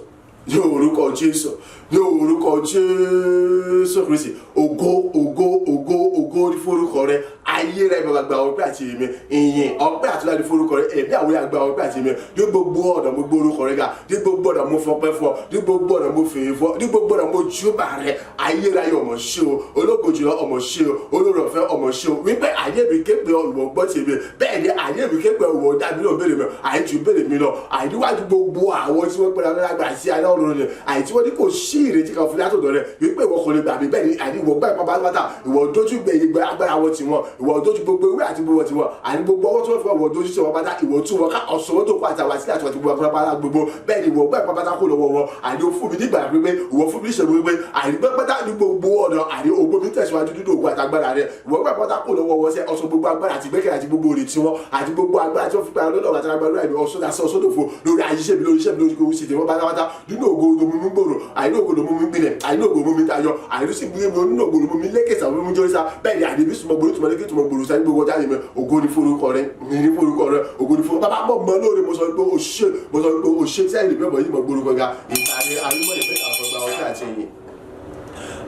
Speaker 1: ní orúkọ Jésù, ní orúkọ Jésù Kristi. Ògo, ògo, ògo, ògo ní forúkọ rẹ. Ayé rẹ, bàbá, gba ọpẹ́ àti èmi. Ìyìn, ọpẹ́ àti ọlá ní forúkọ rẹ. Ẹ̀mí àwọn àgbà ọpẹ́ àti èmi. Ní gbogbo ọ̀nà mo gbé orúkọ rẹ ga, ní gbogbo ọ̀nà mo fọpẹ́ fún ọ, ní gbogbo ọ̀nà mo fèyí fún ọ, ní gbogbo ọ̀nà mo júbà rẹ. Ayé rẹ ayé, ọmọ ṣe o. Ológo jùlọ, ọmọ ṣe o. Olórí ọ̀fẹ́, ọmọ ṣe o, wípé ayé mi ké pé ìwọ gbọ́ tèmi. Bẹ́ẹ̀ ni ayé mi ké pé ìwọ dá mi lọ, béèrè mi àìtú béèrè mi lọ àìníwájú gbogbo àwọn tí wọ́n pẹ́ra lágbára sí ayé ọ̀run ni, àìtí wọ́n ní kò sí ìrètí kan fún látọ̀dọ̀ rẹ, wípé ìwọ kò lè gbà mí. Bẹ́ẹ̀ ni àní ìwọ gbà pátápátá, ìwọ dójú gbé ìgbà agbára wọn tiwọn, ìwọ dójú gbogbo ewé àti gbogbo tiwọn, àní gbogbo ọwọ́ tí wọ́n fi wọ́n dójú sí wọn pátá. Ìwọ tú wọn ká, ọ̀sán wọn tó kó àtàwọn àti àti gbogbo agbára pátá gbogbo. Bẹ́ẹ̀ ni ìwọ gbà pátápátá kó lọ́wọ́ wọn, àní o fún mi nígbà pípé, ìwọ fún mi níṣẹ́gun pípé, àní pátá ní gbogbo ọ̀nà, àní ògo mi tẹ̀síwájú nínú ògo àtàgbára rẹ. Ìwọ gbà pátá kó lọ́wọ́ wọn sẹ́, ọ̀sán gbogbo agbára àti ìgbẹ́kẹ̀lé àti gbogbo òrè tiwọn àti gbogbo agbára tí wọ́n fi pa lọ́dọ̀ àti agbára lórí ọ̀sán àti ọ̀sán òfo lórí ayé mi, lórí iṣẹ́ mi, lórí gbogbo ṣètò wọn pátápátá. Nínú ògo ló mú mi gbòòrò, àìní ògo ló mú mi gbilẹ̀, àìní ògo mú mi tayọ, àìní sì gbé mi nínú ògo ló mú mi lékè sàwọn mú jórísà. Bẹ́ẹ̀ ni àdébí sùnmọ́ gbòòrò tùmọ̀ lékè tùmọ̀ gbòòrò sáyé gbogbo ọjà yìí mi. Ògo ni forúkọ rẹ, ní ní forúkọ rẹ, ògo ni forúkọ bàbá mọ̀ mọ́ lóore. Mo sọ pé o ṣe, mo sọ pé o ṣe tí àyè lè bọ̀ yìí mọ̀ gbòòrò gbọ̀ngà ìtàrí ayémọ̀ ìfẹ́ àwọn ọgbà ọjọ́ àti ẹ̀yìn.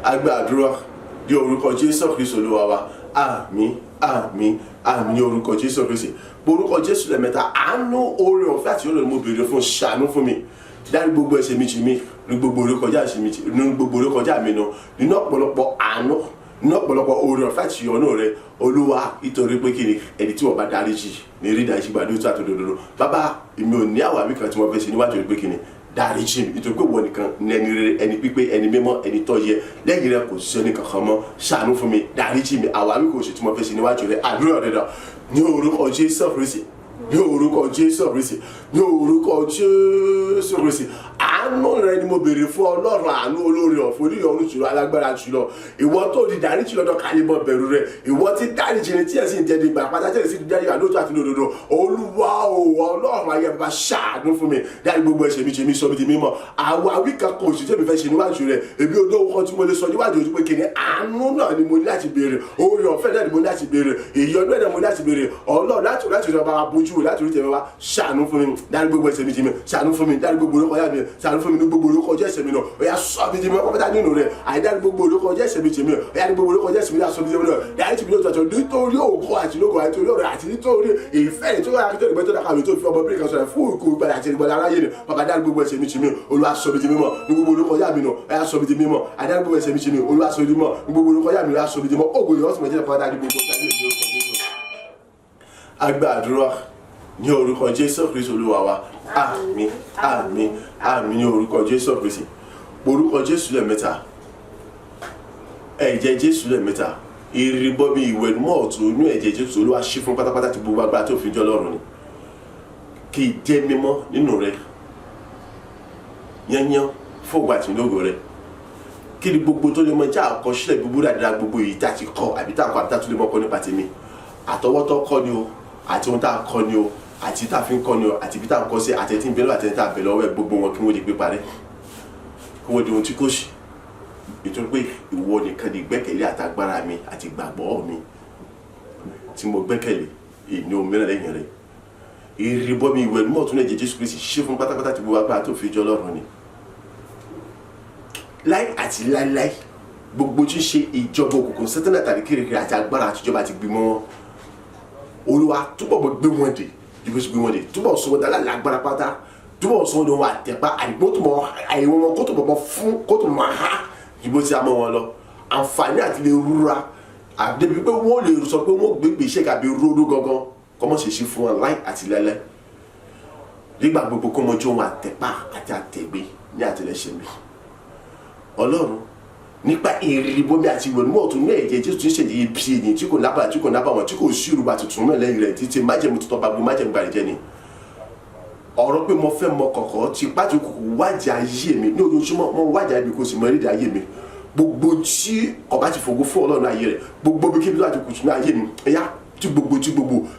Speaker 1: Agbàdúrà ní orúkọ Jésù Kristu Olúwa wa. Àmín, àmín, àmín ní orúkọ Jésù Kristi. Orúkọ Jésù lẹ́mẹ̀ta. Àánú, oore ọ̀fẹ́ àti ìyọ́nú mo béèrè fún. Ṣàánú fún mi, dárí gbogbo ẹ̀ṣẹ̀ mi jì mí, ní gbogbo orí kọjá ẹ̀ṣẹ̀ mi jì, ní gbogbo orí kọjá mi nù, nínú ọ̀pọ̀lọpọ̀ àánú, nínú ọ̀pọ̀lọpọ̀ oore ọ̀fẹ́ àti ìyọ́nú rẹ, Olúwa. Nítorí pé kí ni ẹni tí wọ́n bá dárí jì ní rí dárí jì gbàdúrà tó àtòdodo. Bàbá, èmi ò ní àwáwí kan tí wọ́n fẹ́ ṣe níwájú rẹ pé kí ni dáríjì mi, nítorí pé ìwọ nìkan ní ẹni rere, ẹni pípé, ẹni mímọ́, ẹni tó yẹ. Lẹ́yìn rẹ kò sí ẹni kankan mọ́. Ṣàánú fún mi, dáríjì mi. Àwáwí kò sì tí mo fẹ́ ṣe níwájú rẹ. Àdúrà rẹ dà ní orúkọ Jésù Kristi, ní orúkọ Jésù Kristi, ní orúkọ Jésù Kristi. Àánú rẹ ni mo béèrè fún, Ọlọ́run àánú, olóore ọ̀fọ̀, oníyọ̀ọ́nù jùlọ, alágbára jùlọ. Ìwọ tó di dáríjì lọ́dọ̀ káyé mọ́ bẹ̀rù rẹ, ìwọ tí dáríjì ni tí ẹ̀ sì ń jẹ́ di gbà pátá, tí ẹ̀ sì ń dáríjì àlóòtú àti lódodo. Olúwa o, Ọlọ́run ayé, bàbá, ṣàánú fún mi, dárí gbogbo ẹ̀ṣẹ̀ mi jì mí, sọ mi di mímọ́. Àwáwí kan kò sí tẹ́mi fẹ́ ṣe níwájú rẹ. Èmi olówó kan tí mo lè sọ níwájú ojú pé kìnìún àánú náà ni mo ní láti béèrè, oore ọ̀fẹ́ náà ni mo ní láti béèrè, ìyọ́nú náà mo ní láti béèrè. Ọlọ́run, láti rí ọba bójú wò, láti rí tẹ̀mí wá, ṣàánú fún mi, dárí gbogbo ẹ̀ṣẹ̀ mi jì mí, ṣàánú fún mi, dárí gbogbo orúkọ yá mi. Ṣàánú fún mi ní gbogbo orúkọ ẹ̀ṣẹ̀ mi náà. Ó yá, sọ mi di mímọ́ pátá nínú rẹ̀. Àìdáni gbogbo orúkọ ẹ̀ṣẹ̀ mi tèmi. Ó yá, ní gbogbo orúkọ ẹ̀ṣẹ̀ mi náà, sọ mi di mímọ́ náà. Dárí tì mí lóòótọ́ nítorí ògo àti lógo àti nítorí ọ̀rọ̀ àti nítorí ìfẹ́ tó yára tó ìgbẹ́ tó dáka mi tó fi ọmọ bí kan sọ̀rọ̀ fún ìkó ìgbàlà àti ìgbàlà aráyé ni. Bàbá, dárí gbogbo ẹ̀ṣẹ̀ mi tì mí. Olúwa, sọ mi di mímọ́ ní gbogbo orúkọ yá mi nù. Ó yá, sọ mi di mímọ́. Àdáni gbogbo ẹ̀ṣẹ̀ mi tì mí. Olúwa, sọ mi di mímọ́ ní gbogbo orúkọ yá mi. Olúwa, sọ mi di mímọ́. Ògo ìrọ́sùn mẹ́jẹ̀ padà ní gbogbo ọjọ́ ayé mi, orúkọ Jésù. Agbàdúrà ní orúkọ Jésù Kristu Olúwa wa. Àmín, àmín, àmín ní orúkọ Jésù Kristi. Orúkọ Jésù lẹ́ẹ̀mẹ́ta, ẹ̀jẹ̀ Jésù lẹ́ẹ̀mẹ́ta, ìrìbọmi, ìwẹ̀nùmọ́ ọ̀tún inú ẹ̀jẹ̀ Jésù. Olúwa, ṣí fún pátápátá ti gbogbo agbára tó fi jọ lọ́rùn ni kí i jẹ́ mímọ́ nínú rẹ yányán fún ògbà tí lógo rẹ. Kí ni gbogbo tó lè mọ jẹ́ àkọsílẹ̀ búburú àdúrà gbogbo èyí tá a ti kọ àbí tá a kọ àbí tá a tún lè mọ kọ nípa tèmi, àtọwọ́tọ́ kọ́ ni o, àti ohun tá a kọ ni o, àti tá a fi ń kọ́ ni o, àti ibi tá a kọ́ sí, àti ẹtí ń bẹ lọ́wọ́, àti ẹni tá a bẹ̀ lọ́wọ́ ẹ̀, gbogbo wọn kí wọ́n di pé parẹ́, kí wọ́n di ohun tí kò sí, nítorí pé ìwọ nìkan ni ìgbẹ́kẹ̀lé àtagbára mi àti ìgbàgbọ́ mi tí mo gbẹ́kẹ̀lé ìní òmíràn lẹ́yìn rẹ̀. Ìrìbọmi, ìwẹ̀ mímọ́ tún lè jẹ́ Jésù Kristi ṣe fún pátápátá tí gbogbo agbára tó fi jọ Ọlọ́run ni láì àti láíláí. Gbogbo tí ń ṣe ìjọba òkùnkùn Sátánà tàbí kirikiri àti agbára àtijọba àti gbìmọ̀ wọn, Olúwa, túbọ̀ bọ̀ gbé wọn dè ju bó ṣe gbé wọn dè, túbọ̀ sọ wọn dá lágbára pátá, túbọ̀ sọ wọn dè wọn àtẹ̀pá àdìgbò tó mọ àìwọ̀n wọn kó tó bọ̀ fún kó tó mọ ha ju bó ti mọ́ wọn lọ. Àǹfààní àti lè rúra àdébí pé wọ́n lè sọ pé wọ́n gbé gbèsè kàbí ròdó gangan kọ́mọ́ ṣe ṣe fún wọn láì àti láíláí. Nígbà gbogbo kó mọ jó wọn àtẹ̀pá àti àtẹ̀gbé ní àtẹlẹsẹ̀ mi. Ọlọ́run, nípa ìrìbọmi àti ìwẹ̀nùmọ́ ọ̀tún ní ẹ̀jẹ̀ Jésù tí ń ṣèjì ibi èyí tí kò lábàá, tí kò nábàwọ̀n, tí kò sí ìrúbà tuntun náà lẹ́yìn rẹ̀ títí májẹ̀mú tuntun bá gbó májẹ̀mú gbàrẹ̀ ni. Ọ̀rọ̀ pé mo fẹ́ mọ kọ̀kọ̀ tí pàtó kòkò wájà ayé mi ní ojoojúmọ́, mo wájà ibi kò sì mọ ìrírí ayé mi. Gbogbo tí ọba ti fògo fún Ọlọ́run ayé rẹ̀, gbogbo bí kíbi tó àti kùtù ní ayé mi, ẹ̀yà tí gbogbo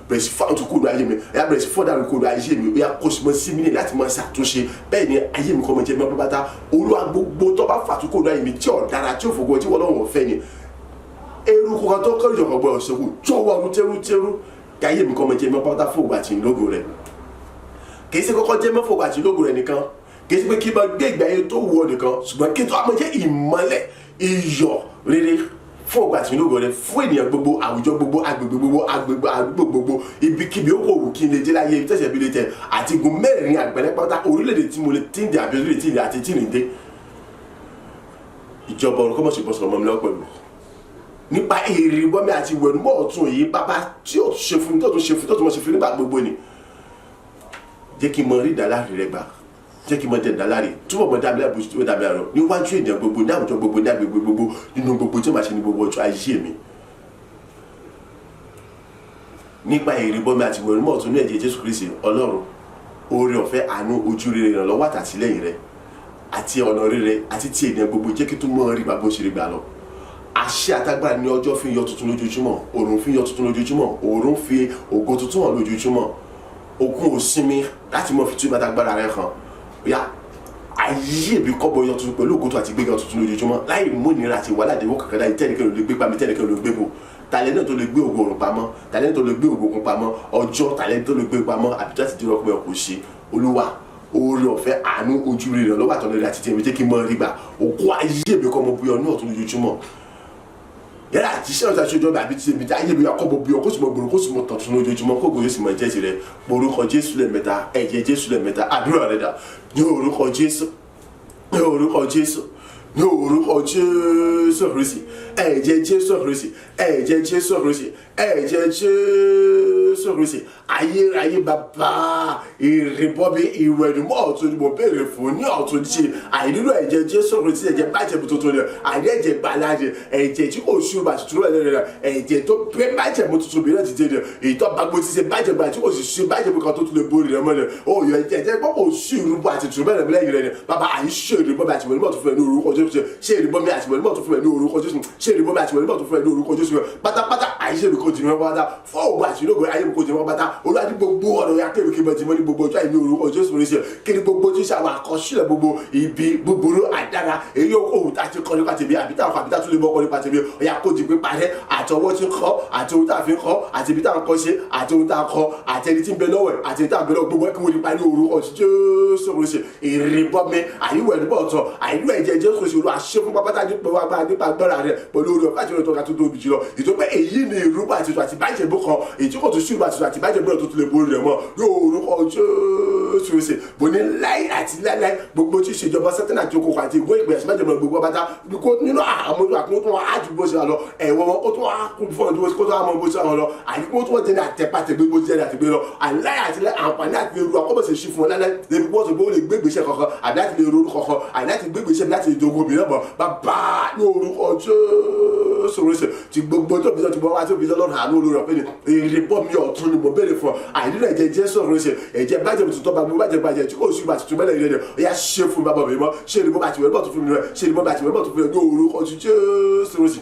Speaker 1: bẹ̀rẹ̀ sí fáwọn tó kóòdù ayé mi, ẹ̀yà bẹ̀rẹ̀ sí fọ́dà kóòdù ayé mi, ẹ̀yà kó sì mọ sí mi ní láti mọ ṣàtúnṣe. Bẹ́ẹ̀ ni ayé mi kọ́ mọ jẹ́ mọ́ pátá. Olúwa, gbogbo tó bá fà tó kóòdù ayé mi tí ò dára, tí ò fògo, tí wọ́n lọ́wọ́ fẹ́ ni, eruku kan tó kọ́ ìjọba gbọ́ ọ̀ṣẹ́kù tó wà ọdún tẹ́rú kí ayé mi kọ́ mọ jẹ́ mọ́ pátá fún ògbà tí ń lógo rẹ̀. Kì í ṣe kọ́kọ́ jẹ́ mọ́ fún ògbà tí ń lógo rẹ̀ nìkan, kì í ṣe pé kí n máa gbé ìgbé ayé tó wù ọ nìkan, ṣùgbọ́n kí n tó àmọ́ jẹ́ ìmọ́lẹ̀ iyọ̀ rere fún ògbà tí ń lógo rẹ̀, fún ènìyàn gbogbo, àwùjọ gbogbo, agbègbè gbogbo, agbègbè àdúgbò gbogbo, ibikíbi ó kò wù kí n lè dé láyé, ibi tẹ̀sẹ̀ bí lè tẹ̀ àti igun mẹ́rin àgbẹ̀lẹ́ pátá, orílẹ̀-èdè tí mo lè tí ń dé àbí orílẹ̀-èdè tí ń dé àti tí ń dé. Ìjọba ọ̀run kọ́mọ̀sí bọ́ sọ̀rọ̀ mọ́ mi lọ́wọ́ pẹ̀lú nípa ìrìbọmi àti ìwẹ̀nùmọ́ ọ̀tún yìí. Bàbá, tí ó ṣe fún mi, tó tún ṣe fún, tó tún mọ̀ ṣe fún nígbà gbogbo ni, jẹ́ kí n mọ rí ìdáláre rẹ gbà, jẹ́ kí n mọ jẹ́ ìdáláre, túbọ̀ mọ dábìlẹ̀ bó ṣe dábìlẹ̀ rọ níwájú ènìyàn gbogbo, ní àwùjọ gbogbo, ní agbègbè gbogbo, nínú gbogbo tí ó máa ṣe ní gbogbo ọjọ́ ayé mi. Nípa ìrìbọmi àti ìwẹ̀nùmọ́ ọ̀tún ní ẹ̀jẹ̀ Jésù Kristi, Ọlọ́run, oore ọ̀fẹ́, àánú, ojú rere, ìrànlọ́wọ́ àtàtìlẹ́yìn rẹ àti ọ̀nà rere àti ti ènìyàn gbogbo, jẹ́ kí tó mọ́ rí bàbá òṣèré gbà lọ. Àṣẹ àtagbára ní ọjọ́ fi ń yọ tuntun lójoojúmọ́, òòrùn fi ń yọ tuntun lójoojúmọ́, òòrùn fi ògo tuntun hàn lójoojúmọ́, òkun ò sinmi láti mọ fi tú ìbátagbára rẹ hàn. Ya ayé mi kọ́ bọ yọ tuntun pẹ̀lú ògo tó àti gbéga tuntun lójoojúmọ́, láì mú ìnira àti wàhálà àdéhùn kankan láì tẹ́nìkan ló lè gbé pamọ́, tẹ́nìkan ló lè gbé bò. Tàlẹ́ náà tó lè gbé ògo òrùn pamọ́, tàlẹ́ náà tó lè gbé ògo òkun pamọ́, ọjọ́ tàlẹ́ tó lè gbé pamọ́, àbí tó ti di ọkùnrin kò ṣe. Olúwa, oore ọ̀fẹ́, àánú, ojú rere lọ́wọ́ àtọ̀nà rẹ̀ àti tẹ̀mí, jẹ́ kí n mọ rí gbà. Òkú ayé mi kọ́ mọ bóyá ní ọ̀tún lójoojúmọ́, yàrá àti iṣẹ́ ọ̀tá ṣojú ọbẹ̀ àbí tí èmi tí ayé mi akọ́ bọ̀ bí ọ kó sì mọ gbòòrò, kó sì mọ tọ̀tún lójoojúmọ́, kó gbòòrò sì mọ jẹ́ tirẹ̀. Orúkọ Jésù lẹ́ẹ̀mẹ́ta, ẹ̀jẹ̀ Jésù lẹ́ẹ̀mẹ́ta, àdúrà rẹ̀ dà. Ní orúkọ Jésù, ní orúkọ Jésù, ní orúkọ Jésù Kristi, ẹ̀jẹ̀ Jésù Kristi, ẹ̀jẹ̀ Jésù Kristi, ẹ̀jẹ̀ Jésù Kristi. Ayérayé bàbá, ìrìbọmi, ìwẹ̀nùmọ́ ọ̀tún ni mo béèrè fún ní ọ̀tún ṣe. Àìnílò ẹ̀jẹ̀ Jésù Kristi, ẹ̀jẹ̀ májẹ̀mú tuntun rẹ̀, àìní ẹ̀jẹ̀ gbàládì, ẹ̀jẹ̀ tí kò sí ìrùbà tuntun rẹ̀ rẹ̀, ẹ̀jẹ̀ tó pé májẹ̀mú tuntun mìíràn ti dé rẹ̀, èyí tó bá gbó ti ṣe májẹ̀mú àti kò sì ṣe májẹ̀mú kan tó tún lè borí rẹ̀ mọ́ rẹ̀. Ó yọ ẹ̀jẹ̀ ẹ̀jẹ̀ pé kò sí ìrúbọ àti tuntun mẹ́rẹ̀ lẹ́yìn rẹ̀ ni. Bàbá, àyè ṣe ìrìbọmi àti ìwẹ̀nùmọ́ tó fún ẹ ní orúkọ Jésù. Ṣe ìrìbọmi àti ìwẹ̀nùmọ́ tó fún ẹ ní orúkọ Jésù. Ṣe ìrìbọmi àti ìwẹ̀nùmọ́ tó fún ẹ ní orúkọ Jésù. Pátápátá, àyè ṣe ìrìkò jìnnà pátá fún ògbó àti ìlógo ayé mi kò jìnnà pátá. Olúwa, ní gbogbo ọ̀rọ̀ ya kéwì kí n bẹ ti mọ́ ní gbogbo ọjọ́ àìní orúkọ Jésù rẹ̀ ṣe kí ni gbogbo tí ṣe àwọn àkọsílẹ̀ gbogbo ibi búburú àdára èyí òun tá tá a ti kọ́ nípa tèmi, àbí tá a kọ́, àbí tá a tún lè mọ́ kọ́ nípa tèmi, ọ̀yà kó di píparẹ́. Àtọwọ́ tí ń kọ́, àti ohun tá a fi ń kọ́, àti ibi tá a ń kọ́ ṣe, àti ohun tá a kọ́, àti ẹni tí ń bẹ lọ́wọ́ ẹ̀, àti ẹni tá a bẹ lọ́wọ́, gbogbo ẹ̀ kí wọ́n di parí orúkọ Jésù Kristi. Ìrìbọmi àyíwẹ̀ níbọ̀ ọ̀tọ̀ àyíwẹ̀ ẹ̀jẹ̀ Jésù Kristi, Olúwa ṣe fún pápátá nípa wá bá nípa agbára rẹ̀ pẹ̀lú orí ọ̀fẹ́ àti orí ọ̀tọ̀ tó tóbi jùlọ. Ìtọ́pẹ́ èyí ni ìrúbọ àti ètò àti ìbájẹ̀bú kan èyí tí kò tún sí ìrúbọ àti ètò àti ìbájẹ̀bú rẹ̀ tó tún lè borí rẹ̀ mọ́ ní orúkọ Jésù Kristi. Bò ní láì àti láíláí, gbogbo tí ìṣèjọba Sátánì àti okòkò àti ìwé ìpè àti ìbájẹ̀bú rẹ̀ gbogbo pátá kó nínú àmójú àkókò tó wọn á ju bó ṣe wà lọ, ẹ̀wọ̀n wọn kó tó wá kún fún ọdún kó tó wá mọ bó ṣe wà lọ, àti kó tó wọ́n jẹ́ ní àtẹ̀pàtẹ̀ gbé bó ṣe àtẹ̀gbé lọ. Àláì àti láì, àǹfààní àti lè ru akọ́bọ̀sẹ̀ sí fún ọ lálẹ́ débi wọ́n sọ pé ó lè gbé ìgbésẹ̀ kankan, àbí láti lè ronú kankan, àbí láti gbé ìgbésẹ̀ láti lè jogun obìnrin bọ̀. Bàbá, ní orúkọ Jésù Kristi, ti gbogbo tó bí sọ ti bọ́ wá tó bí sọ lọ́rùn àánú olórí ọ̀pẹ ni èrè bọ́ mi ọ̀tún ni mo béèrè fún ọ. Àìríra ẹ̀jẹ̀ Jésù Kristi, ẹ̀jẹ̀ bàjẹ́ tuntun bá gbogbo bàjẹ́ bàjẹ́ tí kò sí ìgbà tuntun mẹ́lẹ̀ rẹ̀, ó yá ṣe fún bàbá mi mọ́. Ṣe ni mo bá ti wẹ̀ bọ́ tó fún mi rẹ̀, ṣe ni mo bá ti wẹ̀ bọ́ tó fún mi rẹ̀ ní orúkọ Jésù Kristi,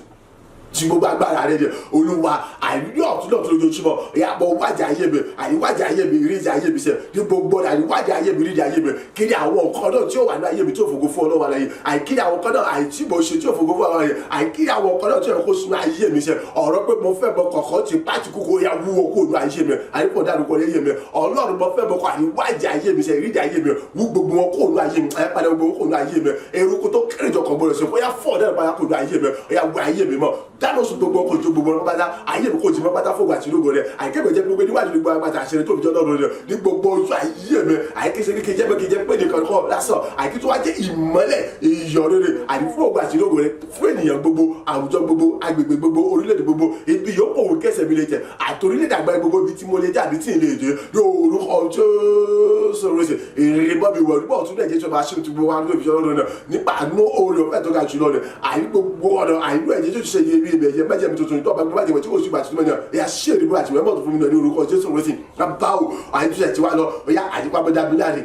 Speaker 1: tí gbogbo agbára rẹ jẹ. Olúwa, àìrí ọ̀tún náà tó lójoojúmọ́, ìyàbọ̀ wájà ayé mi, àìwájà ayé mi, ìríjà ayé mi sẹ ní gbogbo ọ̀nà, àìwájà ayé mi, ìríjà ayé mi. Kí ni àwọn nǹkan náà tí ó wà ní ayé mi tí ó fògo fún Ọlọ́wà láyé? Àìkí ni àwọn nǹkan náà àìtí mo ṣe tí ó fògo fún Ọlọ́wà láyé? Àìkí ni àwọn nǹkan náà tí ó yẹ kó sunu ayé mi sẹ? Ọ̀rọ̀ pé mo fẹ́ mọ kọ̀ọ̀kan ti pàtí kúkú ya wúwo kó nu ayé mi, àyíkò dárúkọ ayé mi. Ọlọ́run, mo fẹ́ mọ kọ àìwájà ayé mi sẹ, ìríjà ayé mi, wú gbogbo wọn kó nu ayé mi, àyípadà gbogbo wọn kó nu ayé mi. Eruku tó kéré jọ kàn gbọdọ̀ sọ kó yá fọ́ ọ̀dẹ́ ìpayà kó nu ayé mi, ó yá wú ayé mi mọ́, dáná sun gbogbo ọkọ̀ ojú gbogbo ọmọ pátá ayé mi, kò jí mọ́ pátá fún àti ológo rẹ̀. Àìkébẹ̀ jẹ́ gbogbo níwájú gbogbo agbáta àṣírí tó fi jọ́ lọ́rùn rẹ̀ ní gbogbo ojú ayé mi. Àìkéṣe kékeré jẹ́ pé kí jẹ́ pé nìkan kọ́ lásán, àìkí tó wá jẹ́ ìmọ́lẹ̀ ìyọ̀ rere àti fún ògo àti ológo rẹ̀ fún ènìyàn gbogbo, àwùjọ gbogbo, agbègbè gbogbo, orílẹ̀-èdè gbogbo, ibi yòókù òun kẹsẹ̀ mi lè tẹ̀, àti orílẹ̀-èdè àgbáyé gbogbo, ibi tí mo lè jẹ́ àbí tí ì lè dé, ní orúkọ Jésù Kristi. Èrè bọ́ mi wọ̀ nígbà ọ̀tún náà jẹ́ tí ó máa ṣe ti gbogbo wa lóbi ọlọ́run náà nípa àánú oore ọ̀fẹ́ tó ga jùlọ rẹ̀, àyí gbogbo ọ̀nà àìlú ẹ̀jẹ̀ tó ti ṣe iye bí ibẹ̀ ẹ̀jẹ̀ mẹ́jẹ̀ mi tuntun tó bá gbogbo májèmọ̀ tí kò sí ìgbà tuntun mẹ́jọ ẹ̀yà ṣé èrè bó àti wẹ́mọ̀ tó fún mi náà ní orúkọ Jésù Kristi. Báwo àyíntúṣe ti wá lọ, ọ̀yá àyípadà mi láre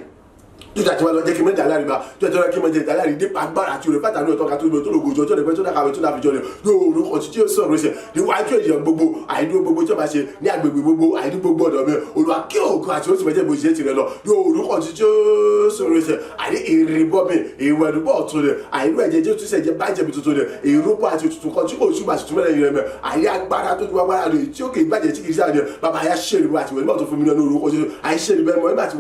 Speaker 1: tó ti wá lọ, jẹ́ kí n mẹ́ta láre bá tó ti wá kí n mẹ́ta láre nípa agbára àti òrè fàtàlú ẹ̀tọ́ ká tó lò tó lògùn jọ tó lè pẹ́ tó dákàwé tó dáfi jọ rẹ̀ ní orúkọ tí Jésù Kristi. Níwájú èèyàn gbogbo, àìdúró gbogbo tí ó bá ṣe ní agbègbè gbogbo, àìdúró gbogbo ọ̀dọ̀ mi, Olúwa, kí ògùn àti oṣù mẹ́jẹ̀ bó ṣe tirẹ̀ lọ ní orúkọ tí Jésù Kristi. Àní ìrìbọmi ìwẹ̀dúbọ̀ ọ̀tún rẹ̀, àìrú ẹ̀jẹ̀ Jésù ṣẹ̀jẹ̀ bàjẹ́ mi tuntun rẹ̀, ìrúbọ àti òtútù kan tí kò ṣùgbọ́n àti túmọ̀lẹ̀ rẹ̀ mẹ́, àyè agbára tó ti wá agbára rẹ̀ tí ó kì í bàjẹ́ tí kì í sáà rẹ̀. Bàbá, àyà ṣe ìrìbọ àti ìwẹ̀dúbọ̀ tó fún mi náà ní orúkọ Jésù. Àyè ṣe ìrìbọ ẹ̀mọ́ àti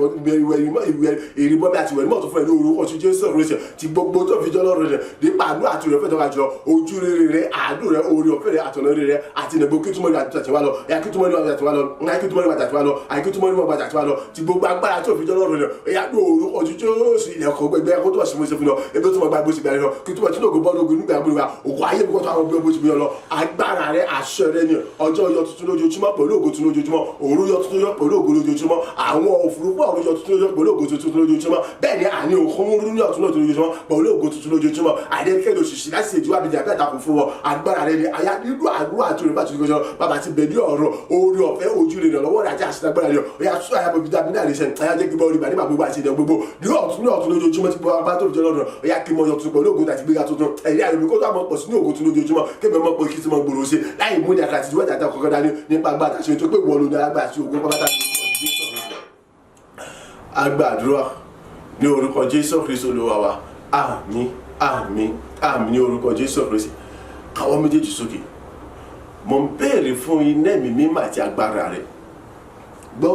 Speaker 1: ìrìbọ mi àti ìwẹ̀dúbọ̀ tó fún ẹ ní orúkọ tí Jésù Kristi, ti gbogbo tó fi jọlọ́rọ̀ rẹ̀ nípa àánú àti òrè ọ̀fẹ́ tó ga jùlọ, ojú rere rẹ̀, àánú rẹ̀, oore ọ̀fẹ́ rẹ̀, àtọ̀nà rere rẹ̀, àti ìnàgbò kí túmọ̀ ní àti wá lọ, ẹ̀yà kí túmọ̀ ní àti wá lọ, ẹ̀yà kí túmọ̀ ní àti wá lọ, àyè kí túmọ̀ ní àti wá lọ, ti gbogbo agbára tó fi jọlọ́rọ̀ rẹ̀, ẹ̀yà ní orúkọ tí Jésù. Ilẹ̀ ọkọ̀ gbẹgbẹ́ kó tó wà sí mo ṣe fún ọ, ebi tó máa gba gbèsè gbàrẹ lọ, kí túmọ̀ tí lóògùn bọ́ọ̀lù ogun nígbà gbogbo ògùn ayé mi kó tó àwọn bí ó ti bí ọ lọ. Agbára rẹ̀, àṣẹ rẹ̀ ni ọjọ́ yọ tuntun lójoojúmọ́ pẹ̀lú ògo tuntun lójoojúmọ́, òru yọ tuntun yọ pẹ̀lú ògo lójoojúmọ́, àwọn òfurufú ọ̀run yọ tuntun yọ pẹ̀lú ògo tuntun lójoojúmọ́. Bẹ́ẹ̀ ni àní òkun rú ní ọ̀tún lọ́tún lójoojúmọ́ pẹ̀lú ògo tuntun lójoojúmọ́. Àdékẹ́lẹ́ òṣìṣẹ́ láti ṣèjú àbíjà bí àtakò fún wọn, agbára rẹ̀ ni àyà nínú àdúrà àti òrùba tuntun lójoojúmọ́. Bàbá ti bẹ̀ ní ọ̀rọ̀ oore ọ̀fẹ́, ojú rẹ̀ lọ́wọ́ rẹ̀ àti àṣìlágbára rẹ̀, ó yà sún àyà bọ̀bí dàbí náà lè ṣe àyà jẹ́ kí bọ́ orí bàdí gbogbo àti ìdẹ̀ gbogbo ní ọ̀tún ní ọ̀tún lójoojúmọ́ tí gbogbo tó fi jẹ́ lọ́dọ̀, ó yà kí mọ ọ̀tún pẹ̀lú ògo àti gbéga tuntun. Ẹ̀rí àyè mi kó tó àmọ́ pọ̀ sí ní ògo tuntun lójoojúmọ́, kébẹ̀ mọ́ pé kí tí mo gbòòrò sí láì mú ní àkàtì tí wọ́n tàtà kọ̀ọ̀kan dání nípa agbára àti tó pé wọ́n ló ní agbára àti ògo pátá ní orúkọ Jésù. Agbàdúrà ní orúkọ Jésù Kristi Olúwa wa. Àmín, àmín, àmín ní orúkọ Jésù Kristi. Káwọ́ méjèèjì sókè. Mo ń béèrè fún iná ẹ̀mí mímọ́ àti agbára rẹ̀. Gbọ́,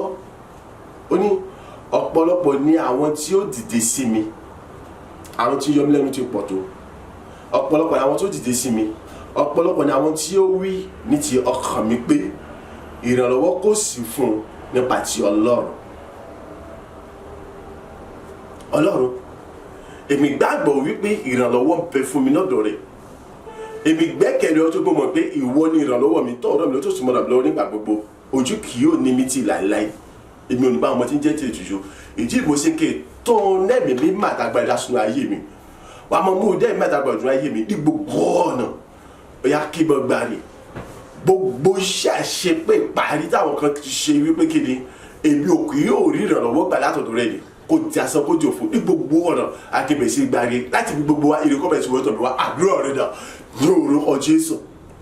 Speaker 1: ó ní ọ̀pọ̀lọpọ̀ ní àwọn tí ó dìde sí mi, àwọn tí yọ mí lẹ́nu ti pọ̀ tó. Ọ̀pọ̀lọpọ̀ ní àwọn tó dìde sí mi, ọ̀pọ̀lọpọ̀ ní àwọn tí ó wí ní ti ọkàn mi pé ìrànlọ́wọ́ kò sí fún un nípa ti Ọlọ́run. Ọlọ́run, èmi gbàgbọ́ wípé ìrànlọ́wọ́ ń bẹ fún mi lọ́dọ̀ rẹ̀. Èmi gbẹ́kẹ̀lé ọ tó gbọ́ mọ̀ pé ìwọ ni ìrànlọ́wọ́ mi, tọ́ ọ̀rọ̀ mi lọ tó sì mọ̀ lọ́wọ́ nígbà gbogbo. Ojú kì yóò ní mi ti láéláé. Èmi ò ní bá ọmọ tí ń jẹ́ ti ètùtù ìdí ìbò ṣe ké tó nẹ́ẹ̀mí mi má dàgbà ìdásùn ayé mi, wà á mọ mú dẹ́ẹ̀mí má dàgbà ìdùn ayé mi ní gbogbo ọ̀nà. Ó yá kí bọ́ gbáre gbogbo iṣẹ́ àṣepé parí táwọn kan ti ṣe wípé kí ni èmi ò kì yóò rí ìrànlọ́wọ́ gbà látọ̀dọ̀ rẹ̀ ni, kò di asán, kò di òfò ní gbogbo ọ̀nà. Akébẹ̀sí gbáre láti fi gbogbo wa èrè kọ́bẹ̀sí wọ́tọ̀ mi wá. Àdúrà rẹ̀ dà ní orúkọ Jésù,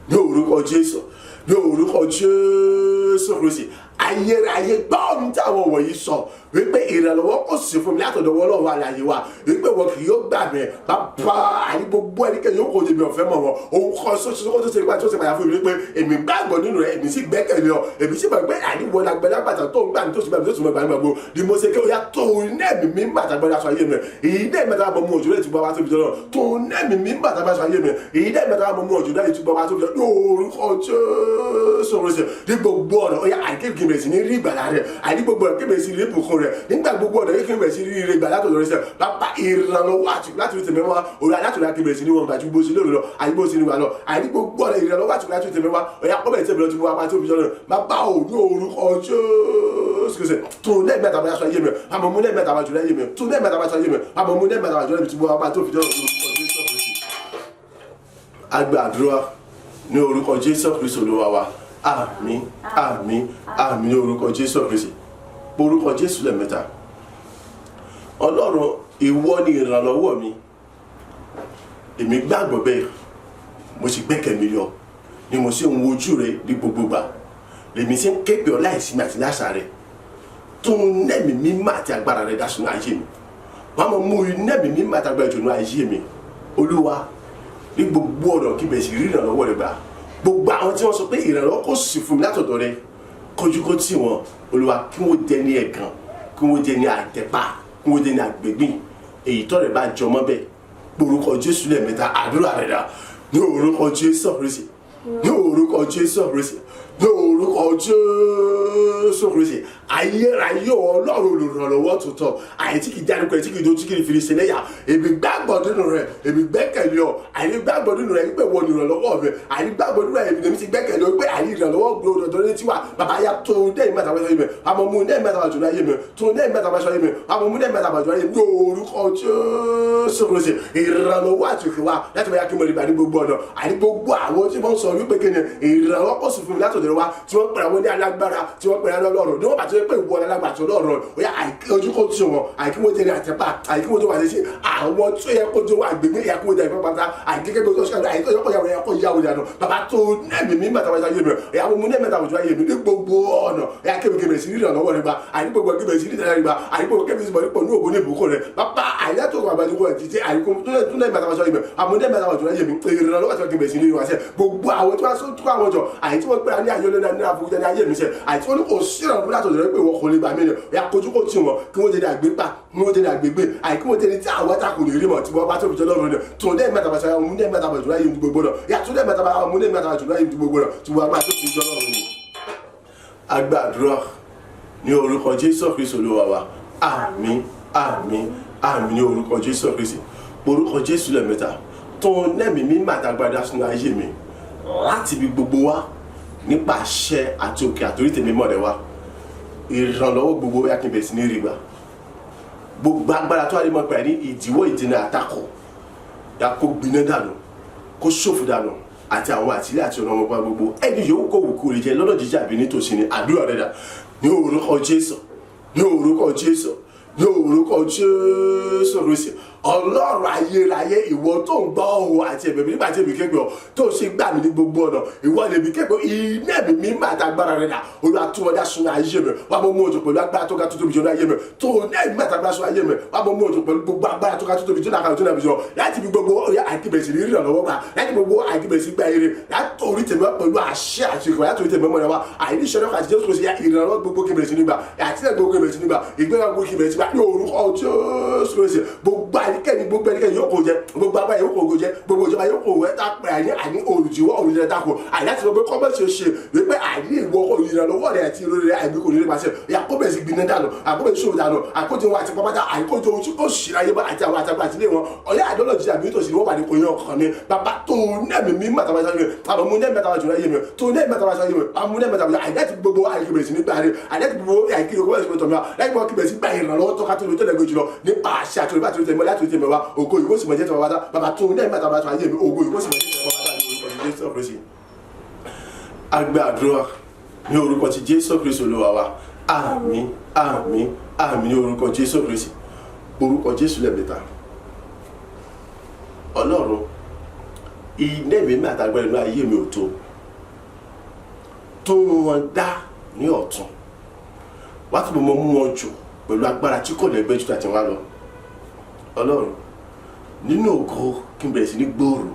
Speaker 1: ní orúkọ Jésù, ní orúkọ Jésù Kristi. Ayérayé, gbọ́ ohun tí àwọn wọ̀nyí sọ. Wípé ìrànlọ́wọ́ kò sí fún mi látọ̀dọ̀ Ọlọ́run alààyè wa, wípé wọn kì yóò gbà mí. Bàbá, àní gbogbo ẹnikẹ́ni yóò kó jẹbi ọ̀fẹ́ mọ̀ wọn. Òun kọ́ sọ́kọ́ tó ṣe nípa tó ṣe pàyà fún mi wípé èmi gbàgbọ́ nínú rẹ̀, èmi sì gbẹ́kẹ̀lé ọ, èmi sì gbàgbé àní wọn lágbàlagbàtà tó ń gbà mí, tó sì gbà mí, tó sì mọ̀ gbà mí gbàgbó ni mo ṣe kí ó yá tó nẹ́ẹ̀mí mi bàtà gbọ́dọ̀ aṣọ ayé mi. Èyí dẹ́ mẹ́ta bọ̀ mú òjò lẹ́yìn tí bọ́ wá tóbi jọ tó nẹ́ẹ̀mí mi bàtà bá aṣọ ayé mi. Èyí dẹ́ mẹ́ta bọ̀ mú òjò lẹ́yìn tí bọ́ wá tóbi jọ lórúkọ Jésù Kristi. Ní gbogbo ọ̀nà, ó yá, àìkéèké bẹ̀rẹ̀ sí ní rí ìgbàlà rẹ̀, àìní gbogbo ọ̀nà kébèrè sí rí ìbùkún rẹ̀, nígbà gbogbo ọ̀nà kékeré bẹ̀rẹ̀ sí rí ire ìgbàlà tó lórí sẹ̀. Bàbá, ìrànlọ́wọ́ àti láti rí tèmi wá òru láti rí akébèrè sí ní wọn gbàjú bó ṣe lórí lọ àìní bó ṣe ní wà lọ, àìní gbogbo ọ̀nà ìrànlọ́wọ́ àti láti rí tèmi wá, ó yá, kó bẹ̀rẹ̀ tèmi lọ tí mo wá pa tóbi jọ lọ. Bàbá ò, ní orúkọ Jésù Kristi, tó lẹ́ẹ̀mẹ́ta bá aṣọ ayé mi, àmọ́ mú lẹ́ẹ̀mẹ́ta bá jù láyé mi, tó lẹ́ẹ̀mẹ́ta bá aṣọ ayé mi, àmọ́ mú lẹ́ẹ̀mẹ́ta bá jù láyé mi tí mo wá pa tóbi jọ lọ, lórúkọ Jésù Kristi. A gbàdúrà ní orúkọ Jésù Kristi Olúwa wa. Àmín, àmín, àmín ní orúkọ Jésù Kristi. Orúkọ Jésù lẹ́ẹ̀mẹ́ta. Ọlọ́run, ìwọ ni ìrànlọ́wọ́ mi, èmi gbàgbọ́ bẹ́ẹ̀, mo sì gbẹ́kẹ̀ mi lọ ni mo sì ń wojú rẹ ní gbogbo gbà, lèmi sì ń képe ọ láìsinmi àti láṣà rẹ. Tó ń nẹ́mi mímọ́ àti agbára rẹ dá sínú ayé mi, wọ́n á mọ̀ mú nẹ́mi mímọ́ àti agbára ìjọba ayé mi. Olúwa, ní gbogbo ọ̀nà kí bẹ̀rẹ̀ sí rí ìrànlọ́wọ́ rẹ gbà. Gbogbo àwọn tí wọ́n sọ pé ìrànlọ́wọ́ kò sí fún mi látọ̀dọ̀ rẹ, kọjú kó tì wọ́n. Olúwa, kí wọ́n jẹ ní ẹ̀gàn, kí wọ́n jẹ ní àtẹ̀pá, kí wọ́n jẹ ní àgbègbìn. Èyí tọ́ rẹ̀ bá jọmọ́ bẹ́ẹ̀, orúkọ Jésù lẹ́ẹ̀mẹ́ta. Àdúrà rẹ̀ dà ní orúkọ Jésù Kristi, ní orúkọ Jésù Kristi, ní orúkọ Jésù Kristi. Ayérayé Ọlọ́run, olùrànlọ́wọ́ tuntun, àyè tí kì í jáde kọ́ ẹ̀, tí kì í dojú, kì í fi ṣe lẹ́yà, èmi gbàgbọ́ nínú rẹ̀, èmi gbẹ́kẹ̀lé ọ. Àyè gbàgbọ́ nínú rẹ̀ wípé wọ́n ní ìrànlọ́wọ́ mi. Àyè gbàgbọ́ nínú rẹ̀, èmi lèmi ti gbẹ́kẹ̀lé ọ pé àyè ìrànlọ́wọ́ gbọ́dọ̀ ní tiwa. Bàbá ya, tó dẹ́yìn mẹ́ta wáṣọ yé mi, àmọ́ mú dẹ́yìn mẹ́ta wáṣọ ayé mi, tó dẹ́yìn mẹ́ta wáṣọ ayé mi, àmọ́ mú dẹ́yìn mẹ́ta wáṣọ ayé mi ní orúkọ Jésù Kristi. Ìrànlọ́wọ́ àti òkè wa láti bá yá kí mo lè gbà ní gbogbo ọ̀nà. Àní gbogbo àwọn tí wọ́n sọ wípé kí ni ìrànlọ́wọ́ kò sì fún mi látọ̀dọ̀ wa, tí wọ́n pèrè àwọn ní alágbára, tí wọ́n pèrè àwọn ọlọ́run, ní wọ́n bá ti pé ìwọ alágbára àti ọlọ́run, ó yá, ojú kò tì wọ́n, àìkí wọ́n jẹ́ ní àtẹ́pà, àìkí wọ́n tó wà sí àwọn tó yẹ kó tó wà gbègbè yẹ kó jẹ́ ìfẹ́ pátá, àìkí kébé tó ṣe àìkí tó yẹ kó yà wò dànù. Bàbá, tó nẹ́ẹ̀mí mi mẹ́ta wájú ayé mi, ẹ̀yà mo mú nẹ́ẹ̀mí mẹ́ta wájú ayé mi ní gbogbo ọ̀nà, ẹ̀yà kébé sí ìrànlọ́wọ́ rẹ gbà, àìní gbogbo kébé sí ìrànlọ́wọ́ rẹ gbà, àìní gbogbo kébé sí bọ̀ ní ògo ní ìbùkún rẹ. Bàbá, àìlẹ́ tó kọ̀ àbájú kọ̀ títí àìkú tó nẹ́ẹ̀mí mẹ́ta wájú ayé mi, àmọ́ nẹ́ẹ̀mí mẹ́ta wájú ayé mi, ìrànlọ́wọ́ àti kébé sí ní ìwàsẹ̀. Gbogbo àwọn tí wọ́n tó àwọn jọ, àyè tí wọ́n gbéra ní ayé olóńgbò ní àfọwọ́jẹ ní ayé mi sẹ́, àyè tí wọ́n ní kò sí ìrànlọ́wọ́ látọ̀dọ̀ rẹ pé ìwọ kò lè gbà mí ni, ẹ̀yà kojú kò tì wọ́n, kí wọ́n jẹ́ ní àgbépa, kí wọ́n jẹ́ ní àgbégbé, àyè kí wọ́n jẹ́ ní tí àwọn tá kò lè rí mọ̀ tí wọ́n bá tó fi jọ lọ́rùn rẹ̀. Tó dẹ́ mẹ́ta bá ṣe àwọn múndé mẹ́ta bá jùlọ ayé mi gbogbo náà, yà tó dẹ́ mẹ́ta bá àwọn múndé mẹ́ta bá jùlọ ayé mi gbogbo náà tí wọ́n bá tó fi jọ lọ́rùn rẹ̀. A gbàdúrà ní orúkọ Jésù Kristi Olúwa wa. Àmín, àmín, àmín ní orúkọ Jésù Kristi. Orúkọ Jésù lẹ́ẹ̀mẹ́ta. Tó nẹ́mìí mímọ́ àtàgbàdá sínú ayé mi láti ibi gbogbo wá, nípa àṣẹ àti òkè àtòrí tèmi mọ̀ rẹ wá, ìrànlọ́wọ́ gbogbo yá kí n bẹ̀rẹ̀ sí ní rí gbà. Gbogbo agbára tó wà ní mọ̀ pé ní ìdíwọ́, ìdènà, àtakò, yà kó gbiná dànù, kó ṣòfò dànù, àti àwọn àtìlẹ́ àti ọ̀nà ọmọ gbogbo ẹni yòówù kó wù kó lè jẹ lọ́nà jíjà àbí nítòsí ni. Àdúrà rẹ̀ dà ní orúkọ Jésù, ní orúkọ Jésù, ní orúkọ Jésù Kristi. Ọlọ́run ayérayé, ìwọ tó ń gbọ́ ohùn àti ẹ̀bẹ̀ mi nígbà tí èmi képe ọ, tó ṣe gbà mí ní gbogbo ọ̀nà, ìwọ lèmi képe. Iná ẹ̀mí mi máa ta agbára rẹ̀ dà. Olúwa, tún wọn dá sunu ayé mi wà, mọ́ mú òjò pẹ̀lú agbára tó ga tó tóbi jù ní ayé mi. Tó iná ẹ̀mí máa ta agbára sunu ayé mi wà, mọ́ mú òjò pẹ̀lú gbogbo agbára tó ga tó tóbi jù náà tó nàbí jọ láti fi gbogbo àìkíbẹ̀sì rí ìrànlọ́wọ́ gbà, láti gbogbo àìkíbẹ̀sì gba ire láti orí tèmi wá pẹ̀lú àṣẹ àti ìkọ̀ láti orí tèmi mọ́ wa àìní ìṣẹ́lẹ̀ àti Jésù Kristi. Ìrànlọ́wọ́ gbogbo kíbẹ̀sì nígbà, àtìlẹ́ gbogbo kíbẹ̀sì nígbà, ìgbéga gbogbo kíbẹ̀sì nígbà ní orúkọ Jésù Kristi. Gbogbo àyíkẹ́ni, gbogbo ẹnikẹ́ni yóò kó jẹ, gbogbo agbára yóò kó jẹ, gbogbo ìjọba yóò kó wẹ́ tápẹ́ àní àní olùdíwọ́ olùdíwọ́ tako àní láti sọ pé kọ́mọ̀sì ṣe wípé àní ìwọ ìrànlọ́wọ́ rẹ̀ àti ìrora rẹ̀ àìbí kò ní nípasẹ̀ àkóbẹ̀ sí gbiná dànù, àkóbẹ̀ ṣòwò dànù, àkójọ wọn àti pàpàtà, àkójọ ohun tí ó ṣì láyé bá àti àwọn àtàgbà àti ilé wọn ọ̀yá àdọ́lọ́jì àbí nítòsí ni wọ́n wà ní kò yan ọkàn mi. Bàbá, tó nẹ́ẹ̀mí mi màtàbà sáyé mi, àmọ́ mú nẹ́ẹ̀mí màtàbà jùlọ ayé mi, tó nẹ́ẹ̀mí màtàbà sáyé mi, àmú nẹ́ẹ̀mí màtàbà jùlọ àyè láti gbogbo àìkébẹ̀rẹ̀ sí nígbà rẹ̀, àyè láti gbogbo àìkébẹ̀rẹ̀ sí nígbà rẹ̀, láti gbogbo àìkébẹ̀rẹ̀ sí gbà ìrànlọ́wọ́ tó ká tó lè tẹ́lẹ̀ jùlọ nípa àṣẹ àti olùbá tó tẹ̀lé láti tẹ̀lé wa. Ògo ìkó sì mọ̀ jẹ́ tẹ̀wọ́ wá. Bàbá, tó nẹ́ẹ̀mí màtàbà tó ayé mi, ògo ìkó sì mọ̀ jẹ́ tẹ̀wọ́ wá ní orúkọ Jésù Kristi. A gbàdúrà ní orúkọ ti Jésù Kristi Olúwa wa. Àmín, àmín, àmín ní orúkọ Jésù Kristi. Orúkọ Jésù lẹ́ẹ̀mẹ́ta. Ọlọ́run, iná ẹ̀mí mi àtàgbẹ́rẹ́ inú ayé mi ò tó tó wọn dá ní ọ̀tún wá tó mọ mú wọn jù. Pẹ̀lú agbára tí kò lẹ́gbẹ́ jù àti wá lọ. Ọlọ́run, nínú ògo, kí n bẹ̀rẹ̀ sí ní gbòòrò,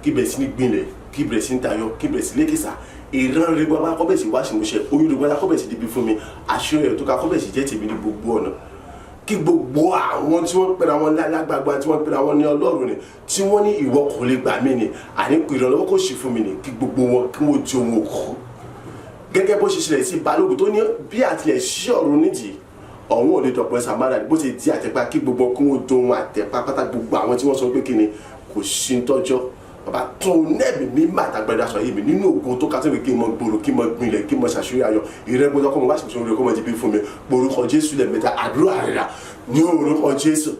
Speaker 1: kí n bẹ̀rẹ̀ sí ní gbìnlẹ̀, kí n bẹ̀rẹ̀ sí ní tayọ, kí n bẹ̀rẹ̀ sí lékèsà. Ìran rẹ gbọ́dọ̀ kọ́ bẹ̀rẹ̀ sí wá sí ìmúṣẹ, oyún rẹ gbọ́dọ̀ kọ́ bẹ̀rẹ̀ sí débi fún mi, àṣírí rẹ̀ tó ká kọ́ bẹ̀rẹ̀ sí jẹ́ tèmi ní gbogbo ọ̀nà. Kí gbogbo àwọn tí wọ́n pera wọn lágbàgbà, tí wọ́n pera wọn ní Ọlọ́run ni, tí wọ́n ní ìwọ kò lè gbà mí ni, àní ìrànlọ́wọ́ kò sí fún mi ni, kí gbogbo wọn kí wọ́n di ohun òkú, gẹ́gẹ́ bó ṣe ṣẹlẹ̀ sí Balógun tó ní bí àtìlẹ̀ sí ọ̀run nídìí ọ̀hún ò lè dọ̀pọ̀ Samara, bó ṣe di àtẹ̀pá, kí gbogbo kí wọ́n dohun àtẹ̀pá pátá. Gbogbo àwọn tí wọ́n sọ pé kí ni kò sí ń tọ́jọ́, bàbá tó nẹ́ẹ̀mí mi má àtàgbẹ́dá sọ yìí mi nínú ògo tó ká tó fi kí n mọ gbòòrò, kí n mọ gbìnlẹ̀, kí n mọ ṣàṣírí ayọ̀ ìrẹ́gbọ́dọ́ kọ́ mọ wá sí ìṣòro kọ́ mọ ti bí fún mi. Orúkọ Jésù lẹ́ẹ̀mẹ́ta, àdúrà rẹ̀ rà. Ní orúkọ Jésù,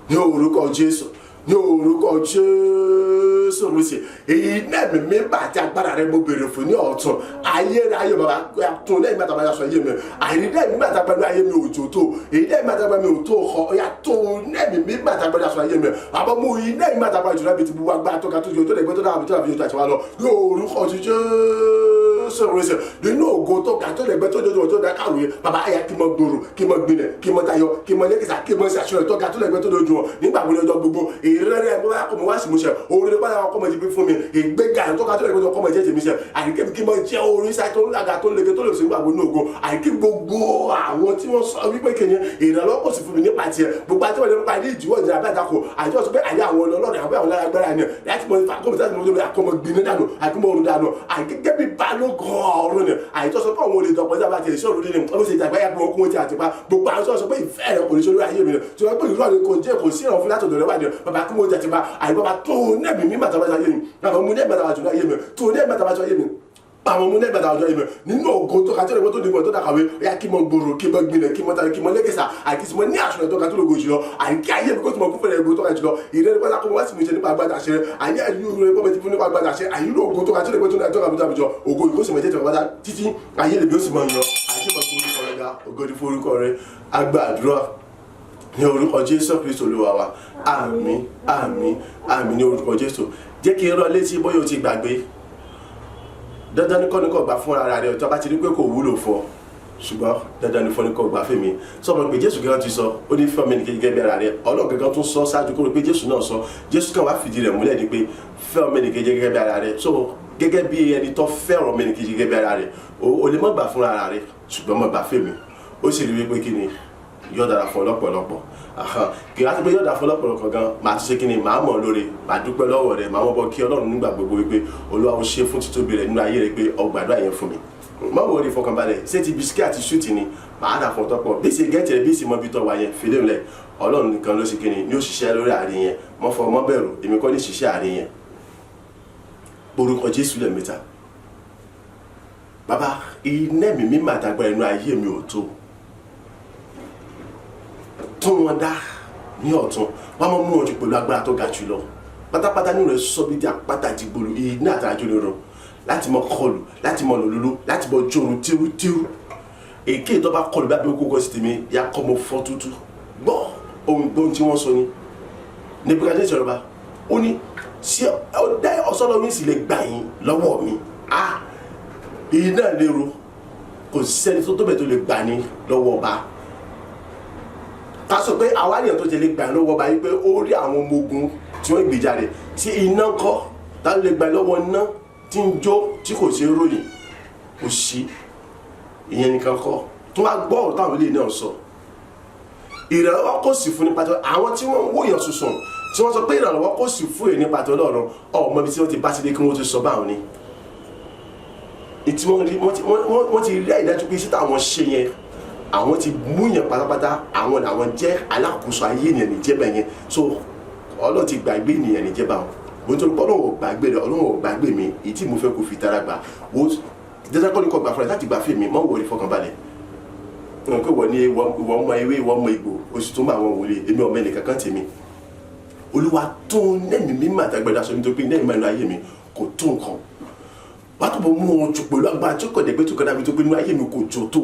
Speaker 1: ní orúkọ Jésù, ní orúkọ Jésù Kristi, èyí nẹ́ẹ̀mí mi bá àti agbára rẹ mo béèrè fún ní ọ̀tún ayérayé. Bàbá tún lẹ́yìn bàtà bá sọ ayé mi, àìrí nẹ́ẹ̀mí bàtà pẹ̀lú ayé mi òjò tó èyí nẹ́ẹ̀mí bàtà pẹ̀lú mi ò tó kọ ọ̀yà tó nẹ́ẹ̀mí mi bàtà pẹ̀lú aṣọ ayé mi. Àbọ̀ mú yìí nẹ́ẹ̀mí bàtà pẹ̀lú jùlọ bí ti bu agbára tó ga tó ju tó lè gbé tó dára tó dàbí tó àti wá lọ ní orúkọ Jésù Kristi. Nínú ògo tó ga tó lè gbé tó dojú tó dá kàwé, bàbá ayé, kí mọ gbòòrò, kí mọ gbilẹ̀, kí mọ tayọ, kí mọ lẹ́kìsà, kí mọ ṣàṣeyọrí tó ga tó lè gbé tó dojú wọn nígbà wo ni ọjọ́ gbogbo. Ìrẹ́rẹ́ mo bá kọ́ mo wá sí mo ṣe orí bá kọ́ mo ti fi fún mi, ìgbéga tó ga tó lè gbé tó kọ́ mo jẹ́ tèmi ṣe, àyíké kí mo jẹ́ orí sáì tó ń lága tó ń lege tó lè ṣe nígbà wo ní ògo. Àyíké gbogbo àwọn tí wọ́n sọ wípé kìíní ìrànlọ́wọ́ kò sì fún mi nípa tiẹ̀, gbogbo àti wọ́n nípa ilé ìdíwọ́ ìdíwọ́ abẹ́àtakò àti wọ́n sọ pé àyè àwọn ọlọ́run àwọn àwọn alágbára ni láti mọ ifá kọ́mọ láti mọ tó àkọ́mọ gbiná dànù, àkọ́mọ orun dànù, àyíké bí balógun ọ̀run ni àyíké sọ pé àwọn olè dọ̀pọ̀ sábà tiẹ̀ sọ̀rọ̀ nínú ọmọ ṣe ìjàgbá yàgbọ́ okun ti àtìpá. Gbogbo àwọn sọ pé ìfẹ́ rẹ̀ kò ní sórí ayé mi tí wọ́n pè ìrọ̀ ni kò jẹ́ kò sí ìrànwọ́ fún látọ̀dọ̀ rẹ̀ wá ní bàbá kí mo jẹ àtìpá. Àyè bàbá tó nẹ́ẹ̀mí mímọ̀ àtàbàtà ayé mi, bàbá mú nẹ́ẹ̀mí àtàbàtà ayé mi, tó nẹ́ẹ̀mí àtàbàtà ayé mi, àwọn ọmọ nẹ́gbàdà ọjọ́ ìmọ̀ nínú ògo tó ka tí ó tó dìbò tó dàkàwé ya, kí mọ gbòòrò, kí mọ gbilẹ̀, kí mọ tàbí kí mọ lẹ́gẹ̀sà, àìkí tí mo ní àṣọ tó ga tó lógo jùlọ, àìkí ayé mi kó tí mo kún fẹ́rẹ̀ ògo tó ga jùlọ. Ìrẹ́ni pátá kó mo wá sí mi ṣe nípa agbádà ṣe àyè àyè rẹ̀ pọ́ mi ti fún nípa agbádà ṣe àyè ògo tó ga tó lógo tó ga tó ga jùlọ. Ògo yìí kó sì mọ jẹ́ tìǹbà títí ayé lèmi ó sì mọ yan àìkí mọ gbórúkọ rẹ̀ ga. Ògo ní forúkọ rẹ̀. Agbàdúrà ní orúkọ Jésù Kristo Olúwa wa. Àmín, àmín, àmín ní orúkọ Jésù. Jẹ́ kí n rán létí, bóyá o ti gbàgbé, dandan ní kọ́ ní kò gbà fún ara rẹ̀ tó bá ti rí pé kò wúlò fún ọ, ṣùgbọ́n dandan ní fún ní kò gbà fún mi. Sọ ma pé Jésù gẹ́gẹ́ ti sọ, ó ní fẹ́ ọmọ ẹnìkejì gẹ́gẹ́ bí ara rẹ̀. Ọlọ́run gẹ́gẹ́ tún sọ ṣáájú kó rí pé Jésù náà sọ. Jésù kan wá fìdí rẹ̀ múlẹ̀ ni pé fẹ́ ọmọ ẹnìkejì gẹ́gẹ́ bí ara rẹ̀. So gẹ́gẹ́ bí ẹni tó fẹ́ràn ọmọ ẹnìkejì gẹ́gẹ́ bí ara rẹ̀, o lè má gbà fún ara rẹ̀, ṣùgbọ́n má gbà fún mi. Ó sì rí wípé kí ni yóò dára fún ọ lọ́pọ̀lọpọ̀. Kì í láti pé yóò dára fún ọ lọ́pọ̀lọpọ̀ gan, màá tún ṣe kí ni, màá mọ̀ lóore, màá dúpẹ́ lọ́wọ́ rẹ̀, màá mọ̀ bọ́ kí Ọlọ́run nígbà gbogbo wípé Olúwa ó ṣe fún títóbi rẹ̀ nínú ayé rẹ̀ pé ó gbàdúrà yẹn fún mi. Má wo rí, ìfọkànbalẹ̀. Ṣé ti bisikí àti ṣúùtì ni màá dà fún ọ tọ́pọ̀ bí ṣe gẹ́tì rẹ̀, bí ṣe mọ ibi tọ́ wa yẹn fìlẹ̀ ńlẹ̀. Ọlọ́run nìkan ló ṣe kí ni ní ó ṣiṣẹ́ lórí àárín yẹn. Mọ́ fọ mọ́ bẹ̀rù, èmi kọ́ ní ṣiṣẹ́ àárín yẹn. Orúkọ Jésù lẹ́ẹ̀mẹ́ta. Bàbá, iná ẹ̀mí mímọ́ àtàgbà inú ayé mi ò tó, tún wọn dá ní ọ̀tún, wọn máa mú wọn jù pẹ̀lú agbára tó ga jù lọ pátápátá nínú rẹ̀. Sọ bí di àpáta dìgbòlù, iná àtàjò lè rọ láti mọ kọlù, láti mọ lòlúlú, láti mọ jòrò tírutíru. Èké tó bá kọlù bá bí kókó sí tèmi ya kọ́ mọ fọ́ tútù. Gbọ́ ohun gbóhun tí wọ́n sọ ni Nebukadnezar ọba, ó ní ṣé ọdẹ ọsọlọmí sì lè gbà yín lọ́wọ́ mi? Ah, iná lérò, kò sẹ́ni tó tó bẹ̀ tó lè gbà ní lọ́wọ́ ọba. Ká sọ pé àwa ènìyàn tó jẹ lè gbà lọ́wọ́ ọba yìí pé ó rí àwọn ọmọ ogun tí wọ́n gbèjà rẹ̀ tí iná kọ́ tá lè gbà lọ́wọ́ iná tí ń jó tí kò ṣe é ròyìn, kò sí. Ìyẹn nìkan kọ́, tó wá gbọ́ ọ̀rọ̀ táwọn ilé náà sọ, ìrànlọ́wọ́ kò sì fún nípa tó àwọn tí wọ́n ń wòyàn sùsùn, tí wọ́n sọ pé ìrànlọ́wọ́ kò sì fún èyí nípa tó lọ́rùn ọmọ ibi tí wọ́n ti bá sílé kí wọ́n ti sọ báwọn ni tí wọ́n rí. Wọ́n ti rí àìdájú pé iṣẹ́ táwọn ṣe yẹn, àwọn ti mú yẹn pátápátá, àwọn làwọn jẹ́ alákòóso ayé ènìyàn níjẹ́bẹ̀ yẹn. So Ọlọ́run ti gbàgbé ènìyàn níjẹ́bà wọn. Mo nítorí pé Ọlọ́run ò gbàgbé rẹ, Ọlọ́run ò gbàgbé mi. Èyí tí mo fẹ́ kó fi tara gbà wo, dandan kọ́ ni kò gbà fúnra láti gbà fún mi. Mọ́ wò ní fọkànbalẹ̀ wọn pé wọ́n ní ìwọ mọ ewé, ìwọ mọ ìgbò, oṣù tó ń bá àwọn wòlé, èmi ọmọ ẹnìkan kan tèmi. Olúwa tó nẹ́ẹ̀mí mímọ́ àtàgbẹ̀dá sọ nítorí pé nẹ́ẹ̀mí mẹ́nu ayé mi kò tó nǹkan, wàá tó bọ̀ mú wọn jù pẹ̀lú agbára tí kò dẹ̀ pé tó kọ́ dàbí tó pé nínú ayé mi kò jò tó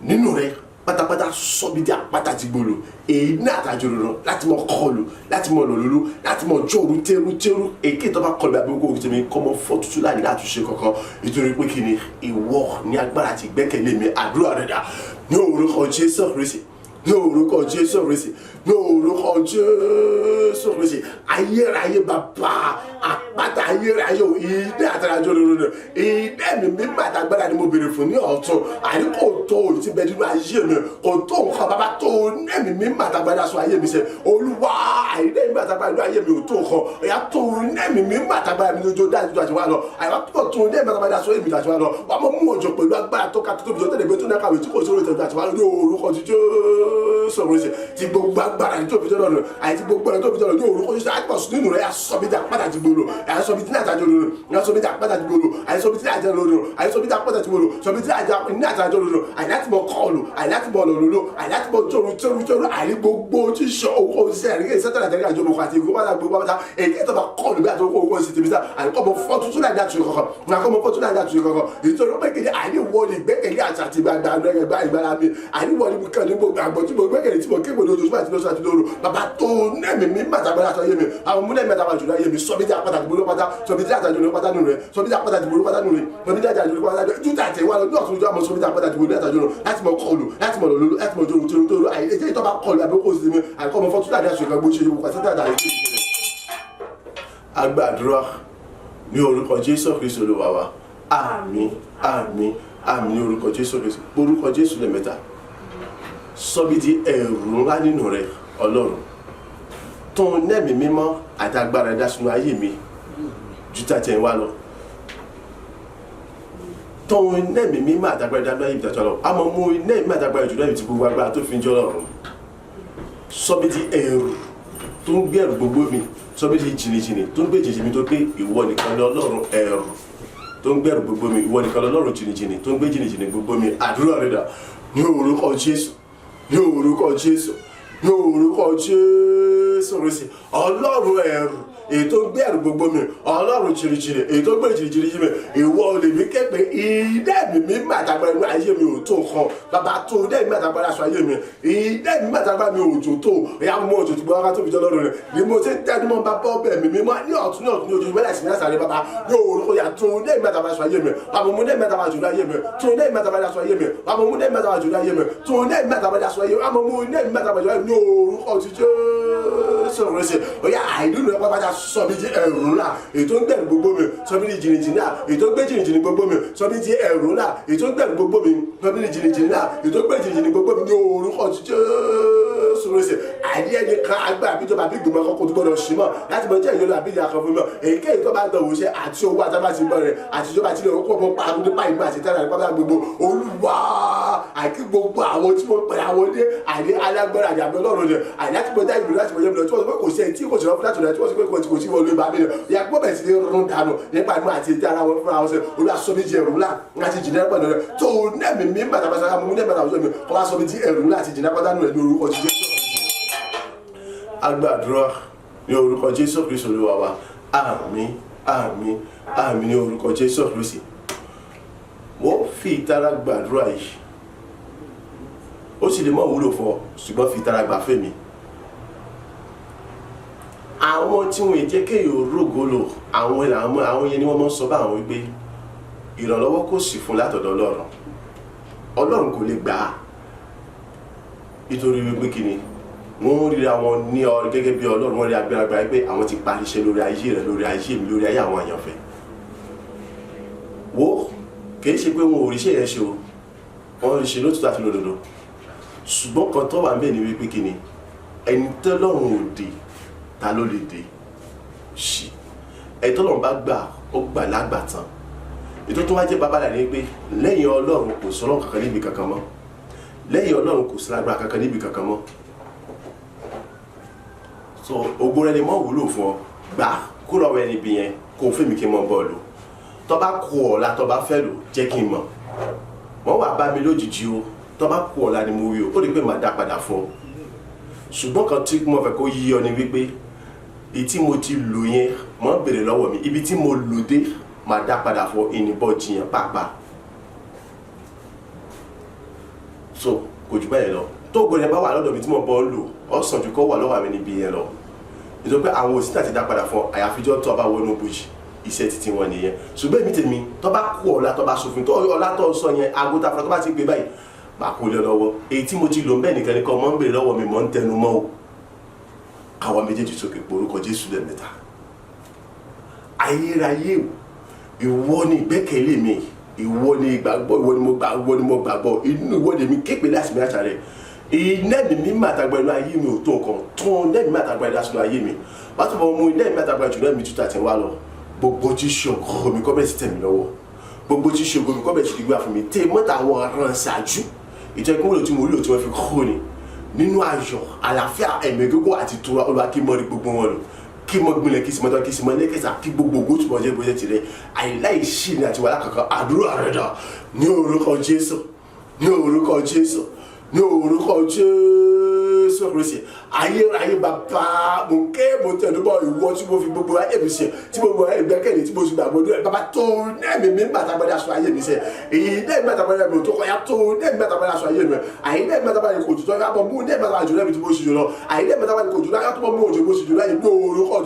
Speaker 1: nínú rẹ pátápátá. Sọ́bi dí àpáta ti gbòòrò, èyí ní àtàjò rẹ láti mọ kọlù, láti mọ lòlúlú, láti mọ jóoru tẹ́rú tẹ́rú. Èké tó bá kọlù àbí kókó tèmi kọ́ mọ fọ́ tútù láì ní àtúnṣe kankan, nítorí pé kí ni ìwọ ní agbára àti ìgbẹ́kẹ̀lé mi. Àdúrà rẹ̀ dà. Ní orúkọ Jésù Kristi, Ní orúkọ Jésù Kristi, ní orúkọ Jésù Kristi, ayérayé bàbá, àpáta ayérayé o, ìdí àtàràjọ lórí ìdí ẹ̀mí mímọ́ àtàgbára ni mo béèrè fún ní ọ̀tún. Àní kò tó òyìn tí bẹ nínú ayé mi, kò tó nǹkan. Bàbá, tó ẹ̀mí mímọ́ àtàgbára sọ ayé mi sẹ. Olúwa, àìní ẹ̀mí àtàgbára nínú ayé mi ò tó nǹkan. Ẹ̀yà tó ẹ̀mí mímọ́ àtàgbára mi lójó dájú àti wá lọ. Àyà tó tó ẹ̀mí àtàgbára sọ èmi àti wá lọ. Wàá mọ̀ mú ọjọ́ pẹ̀lú agbára tó ká tó tóbi tó tẹ̀lé gbé tó ní kàwé tí kò sórí ìtọ́jú àti wá lọ ní orúkọ ti Jésù Kristi. Ti gbogbo agbára ní tóbi tọ́lọ̀ àti gbogbo ẹni tóbi tọ́lọ̀ ní orúkọ Jésù àti pọ̀sùn nínú rẹ̀. Àsọ̀bíjà pàtàkì gbòòrò, àsọ̀bíjà ní àtàjọ lòlò, àsọ̀bíjà pàtàkì gbòòrò, àsọ̀bíjà àjọ lòlò, àsọ̀bíjà pàtàkì gbòòrò, sọ̀bíjà àjọ ní àtàjọ lòlò, àìlátìmọ̀ kọlù, àìlátìmọ̀ lòlò, àìlátìmọ̀ tóru tóru tóru, àìní gbogbo tíṣọ owó iṣẹ́ àríkè sẹ́tọ̀lá tẹ̀lé àjọ òkú àti ìgbó pátá gbogbo pátá èyí tó bá kọlù bí àti owó owó sì tèmi sá àìkọ́ mọ fọ́ tuntun láì dá tuntun kankan nàkọ́ mọ fọ́ tuntun láì dá tuntun kankan. Ìtòrí pé kìíní àìní wọ ni ìgbẹ́kẹ̀lé àti àti ìgbàgbà ìgbàlá mi, àìní wọ ni kàn ní gbogbo àgbọ̀ tí mo gbẹ́kẹ̀lé tí mo kéwòn lójoojúmọ́ àti lọ́sọ̀ àti lóru. Bàbá, tó nẹ́ẹ̀mí mi màtàgbára sọ yé mi, àwọn múlẹ̀ mẹ́ta wà jùlọ yé mi. Sọ mi dí apáta gbogbo pátá, sọ mi dí àtàjọ lórí pátá nù rẹ, sọ mi dí apáta gbogbo pátá nù rẹ, sọ mi dí àtàjọ lórí pátá júdà àti ìwà lọ ní ọ̀tún ojú àmọ́. Sọ mi dí apáta gbogbo àtàjọ lọ láti mọ kọlù, láti mọ lòlú, láti mọ jòrò tòrò tòrò. Àyè èyí tó bá kọlù àbí kò sí mi, àìkọ́ mọ fọ́tún láti àṣọ ìgbàgbọ́ ṣe ìwòkọ̀ àti àtàjọ. Agbàdúrà ní orúkọ Jésù Kristu Olúwa wa. Àmín, àmín, àmín ní orúkọ Jésù Kristu. Orúkọ Jésù lẹ́mẹ̀ta. Sọ́bí di ẹ̀rù ńlá nínú rẹ, Ọlọ́run tó ń nẹ́mí mímọ́ àti agbára ẹ̀dá sínú ayé mi ju tàtẹ̀ wá lọ. Tó ń nẹ́mí mímọ́ àti agbára ẹ̀dá sínú ayé mi tàtẹ̀ wá lọ. Àmọ́ mo nẹ́mí mímọ́ àti agbára jùlọ ti gbogbo agbára tó fi ń jọ́ Ọlọ́run. Sọ́bí di ẹ̀rù tó ń gbé ẹ̀rù gbogbo mi, sọ́bí di jìnnìjìnnì tó ń gbé jìnnìjìnnì mi, tó gbé ìwọ nìkan ní Ọlọ́run. Ẹ̀rù tó ń gbẹ̀rù gbogbo mi, ìwọ nìkan lọ́lọ́run. Jìnnìjìnnì tó ń gbé jìnnìjìnnì gbogbo mi. Àdúrà rẹ̀ dà ní orúkọ Jésù, ní orúkọ Jésù, ní orúkọ Jésù Kristi. Ọlọ́run ẹ̀rù èyí tó ń gbé ẹ̀rù gbogbo mi, Ọlọ́run jìnnìjìnnì èyí tó ń gbé jìnnìjìnnì mi, ìwọ olè mi képe ìdẹ́ mi mi màtàgbára inú ayé mi ò tó nǹkan. Bàbá, tó ìdẹ́ mi màtàgbára aṣọ ayé mi, ìdẹ́ mi màtàgbára mi ò jò tó ìyá mú òjò tó gbọ́ wákàtí òbí jọ lọ́rùn rẹ̀ ni mo ti tẹnu mọ́. Bàbá, ọbẹ̀ mi mímọ́ ní ọ̀tún ní ọ̀tún ní ojoojúmọ́ láìsí ní àṣàlẹ̀. Bàbá, ní orúkọ yà tó ìdẹ́ mi màtàgbára aṣọ ayé mi. Bàbá, mú ìdẹ́ mi màtàgbára jùlọ ayé mi, tó ìdẹ́ mi màtàgbára aṣọ ayé mi. Bàbá, mú ìdẹ́ mi màtàgbára jùlọ ayé mi, tó ìdẹ́ mi màtàgbára aṣọ ayé mi. Bàbá, mú ìdẹ́ mi màtàgbára jùlọ ayé mi ní orúkọ ti Jésù Kristi. Ó yá, àìdúró rẹ pápátá, sọ mi di ẹ̀rù ńlá èyí tó ń gbẹ̀rù gbogbo mi, sọ mi di jìnnìjìnnì náà èyí tó ń gbé jìnnìjìnnì gbogbo mi, sọ mi di ẹ̀rù ńlá èyí tó ń gbẹ̀rù gbogbo mi, sọ mi di jìnnìjìnnì náà èyí tó ń gbé jìnnìjìnnì gbogbo mi ní orúkọ ti Jésù Kristi. Àìní ẹni kan agbára àbíjọba àbí ìgbìmọ̀ akọ́kọ́ tó gbọ́dọ̀ ṣí mọ́ láti mọ jẹ́ ìyọnu àbí ìyá kan fún mi mọ́. Èyíkéyìí tó bá dánwò ṣe àti owó àtàbà ti bọ̀ rẹ̀ àti ìjọba àti ilẹ̀ òkú ọmọ parun nípa ìgbà àti tẹ́lẹ̀ nípa gbogbo. Olúwa, àti gbogbo àwọn tí wọ́n pẹ̀lú àwọn dé àní alágbára àti àbí Ọlọ́run rẹ̀ àní láti mọ dá ìlú láti mọ yẹn lọ tí wọ́n sọ pé kò sí ẹni tí kò sí lọ́fún láti rẹ̀ tí wọ́n sọ pé kò sí wọlé bá mi rẹ̀ ìyá gbọ́ bẹ̀rẹ̀ sí ní rún dànù nípa ìmọ̀ àti ìdí ara wọn fúnra wọn sẹ. Olúwa, sọ mi di ẹrù ńlá láti jìnnà pẹ̀lú rẹ̀ tó nẹ́ẹ̀mí mi bàtàbàtà mú nẹ́ẹ̀mí bàtàbàtà mi kọ́ wá sọ mi di ẹrù ńlá àti jìnnà pátánù rẹ̀ ní orúkọ ti Jésù. Agbàdúrà ní orúkọ Jésù Kristu Olúwa wa. Àmín, àmín, àmín ní orúkọ Jésù Kristi. Wọ́n fi ìtara gbàdúrà yìí, ó sì lè mọ̀ wúlò fún ọ, ṣùgbọ́n fi ìtara gbà fẹ́mi. Àwọn tí wọ́n jẹ́ kéèyàn rógo lò, àwọn ìlànà àwọn yẹn ni wọ́n mọ̀ sọ bá àwọn wípé ìrànlọ́wọ́ kò sí fún látọ̀dọ̀ Ọlọ́run, Ọlọ́run kò lè gbà á, nítorí wípé kí ni wọ́n ríra wọn ní ọ gẹ́gẹ́ bí Ọlọ́run. Wọ́n rí agbára pé àwọn ti parí iṣẹ́ lórí ayé rẹ̀, lórí ayé mi, lórí ayé àwọn àyànfẹ́. Wo, kìí ṣe pé wọn ò ríṣẹ́ yẹn ṣe o, wọ́n rí ṣe lótìtọ́ àti lódodo, ṣùgbọ́n kan tó wà ń bẹ̀ ni wípé kí ni ẹni tọ́lọ́run ò dé, ta ló lè dé ṣì? Ẹni tọ́lọ́run bá gbà, ó gbà lágbàtàn. Ètò tó wá jẹ́ babalà ni pé lẹ́yìn Ọlọ́run kò sọ́lọ́run kankan níbi kankan mọ́, lẹ́yìn Ọlọ́run kò sí lágbára kankan níbi kankan mọ́. So ògo rẹ ni mọ́ wúlò fún ọ, gbà kó lọ́wọ́ ẹni bí yẹn kó o fún mi kí n mọ bọ́ọ̀lù. Tó bá kú ọ̀la, tó bá fẹ́ lò, jẹ́ kí n mọ̀. Wọ́n wà bá mi lójijì o. Tó bá kú ọ̀la ni mo wí o, ó rí pé màá dá padà fún ọ. Ṣùgbọ́n kan tí mo fẹ́ kó yí ọ ni wípé èyí tí mo ti lò yẹn, mo ń béèrè lọ́wọ́ mi ibi tí mo lò dé, màá dá padà fún ọ, ìnìbọ̀ jiyàn pàápàá. So kò jù bẹ́ẹ̀ lọ. Tó ògo rẹ bá wà lọ́dọ̀ mi tí mo bọ́ ń lò, ọ sàn ju kó wà lọ́wọ́ mi níbi yẹn lọ, nítorí pé àwọn òsì àti dá padà fún ọ, àyàfijọ́ tó o bá wọnú bòjì. Iṣẹ́ títí wọn nìyẹn. Ṣùgbọ́n èmi tèmi, tó bá kú ọ̀la, tó bá sòfin tó ọ̀la tó sọ yẹn, aago tá a fọlọ́ tó bá ti gbé báyìí. Máa kó lé lọ́wọ́. Èyí tí mo ti lò ń bẹ́ẹ̀ nìkan ni kọ́ mọ́ ń bèrè lọ́wọ́ mi, mọ́ ń tẹnu mọ́ o. Káwa méjèèjì sókè, porúkọ Jésù lẹ́ẹ̀mẹ́ta. Ayérayé o, ìwọ ni ìgbẹ́kẹ̀lé mi, ìwọ ni ìgbàgbọ́, ìwọ ni mo gbà, ìwọ ni mo gbàgbọ́ inú, ìwọ lèmi képe láti mi látàrẹ. Iná mi mímọ́ àtàgbà inú ayé mi ò tó nǹkan tún iná mi mímọ́ àtàgbà ìdásínú ayé mi wá tó bọ̀ mú iná mi mímọ́ àtàgbà jùlọ mi tútù àti wá lọ. Gbogbo tí ṣògo mi kọ́ bẹ̀rẹ̀ sí tẹ̀ mí lọ́wọ́, gbogbo tí ṣògo mi kọ́ bẹ̀rẹ̀ sí gbà fún mi tẹ́ mọ́ta àwọn aràn ṣáájú ìjọ ìkúnlẹ̀ tí mo rí tí wọ́n fi kó ni nínú ayọ̀, àlàáfíà, ẹ̀mí gígùn àti ìtura. Olúwa, kí mọ́ rí gbogbo wọn lò, kí mọ́ gbìnlẹ̀, kí sì mọ́ tọ́, kí sì mọ́ lẹ́kẹ̀sà, kí gbogbo ògo túbọ̀ jẹ́ bóyá tirẹ̀ àìláìsí ní àti wàhálà kankan. Àdúrà rẹ̀ dà ní orúkọ Jésù, ní orúkọ Jésù, ní orúkọ Jésù Kristi. Ayérayé bàbá, mo ké, mo tẹnubọ, ìwọ tí mo fi gbogbo ayé mi ṣe, tí mo gbogbo ayé gbẹ́kẹ̀lé, tí mo sì gbàgbọ́ dúró. Bàbá, tó nẹ́ẹ̀mí mi bàtà gbọ́dọ̀ aṣọ ayé mi ṣe èyí nẹ́ẹ̀mí bàtà gbọ́dọ̀ mi ò tó kọ́ ya, tó nẹ́ẹ̀mí bàtà gbọ́dọ̀ aṣọ ayé mi àyè nẹ́ẹ̀mí bàtà gbọ́dọ̀ kò jù tó yà bọ̀ mú nẹ́ẹ̀mí bàtà jù lẹ́mi tí mo sì jù lọ àyè nẹ́ẹ̀mí bàtà gbọ́dọ̀ kò jù lọ yà tó bọ̀ mú òjò mo sì jù lọ yìí ní orúkọ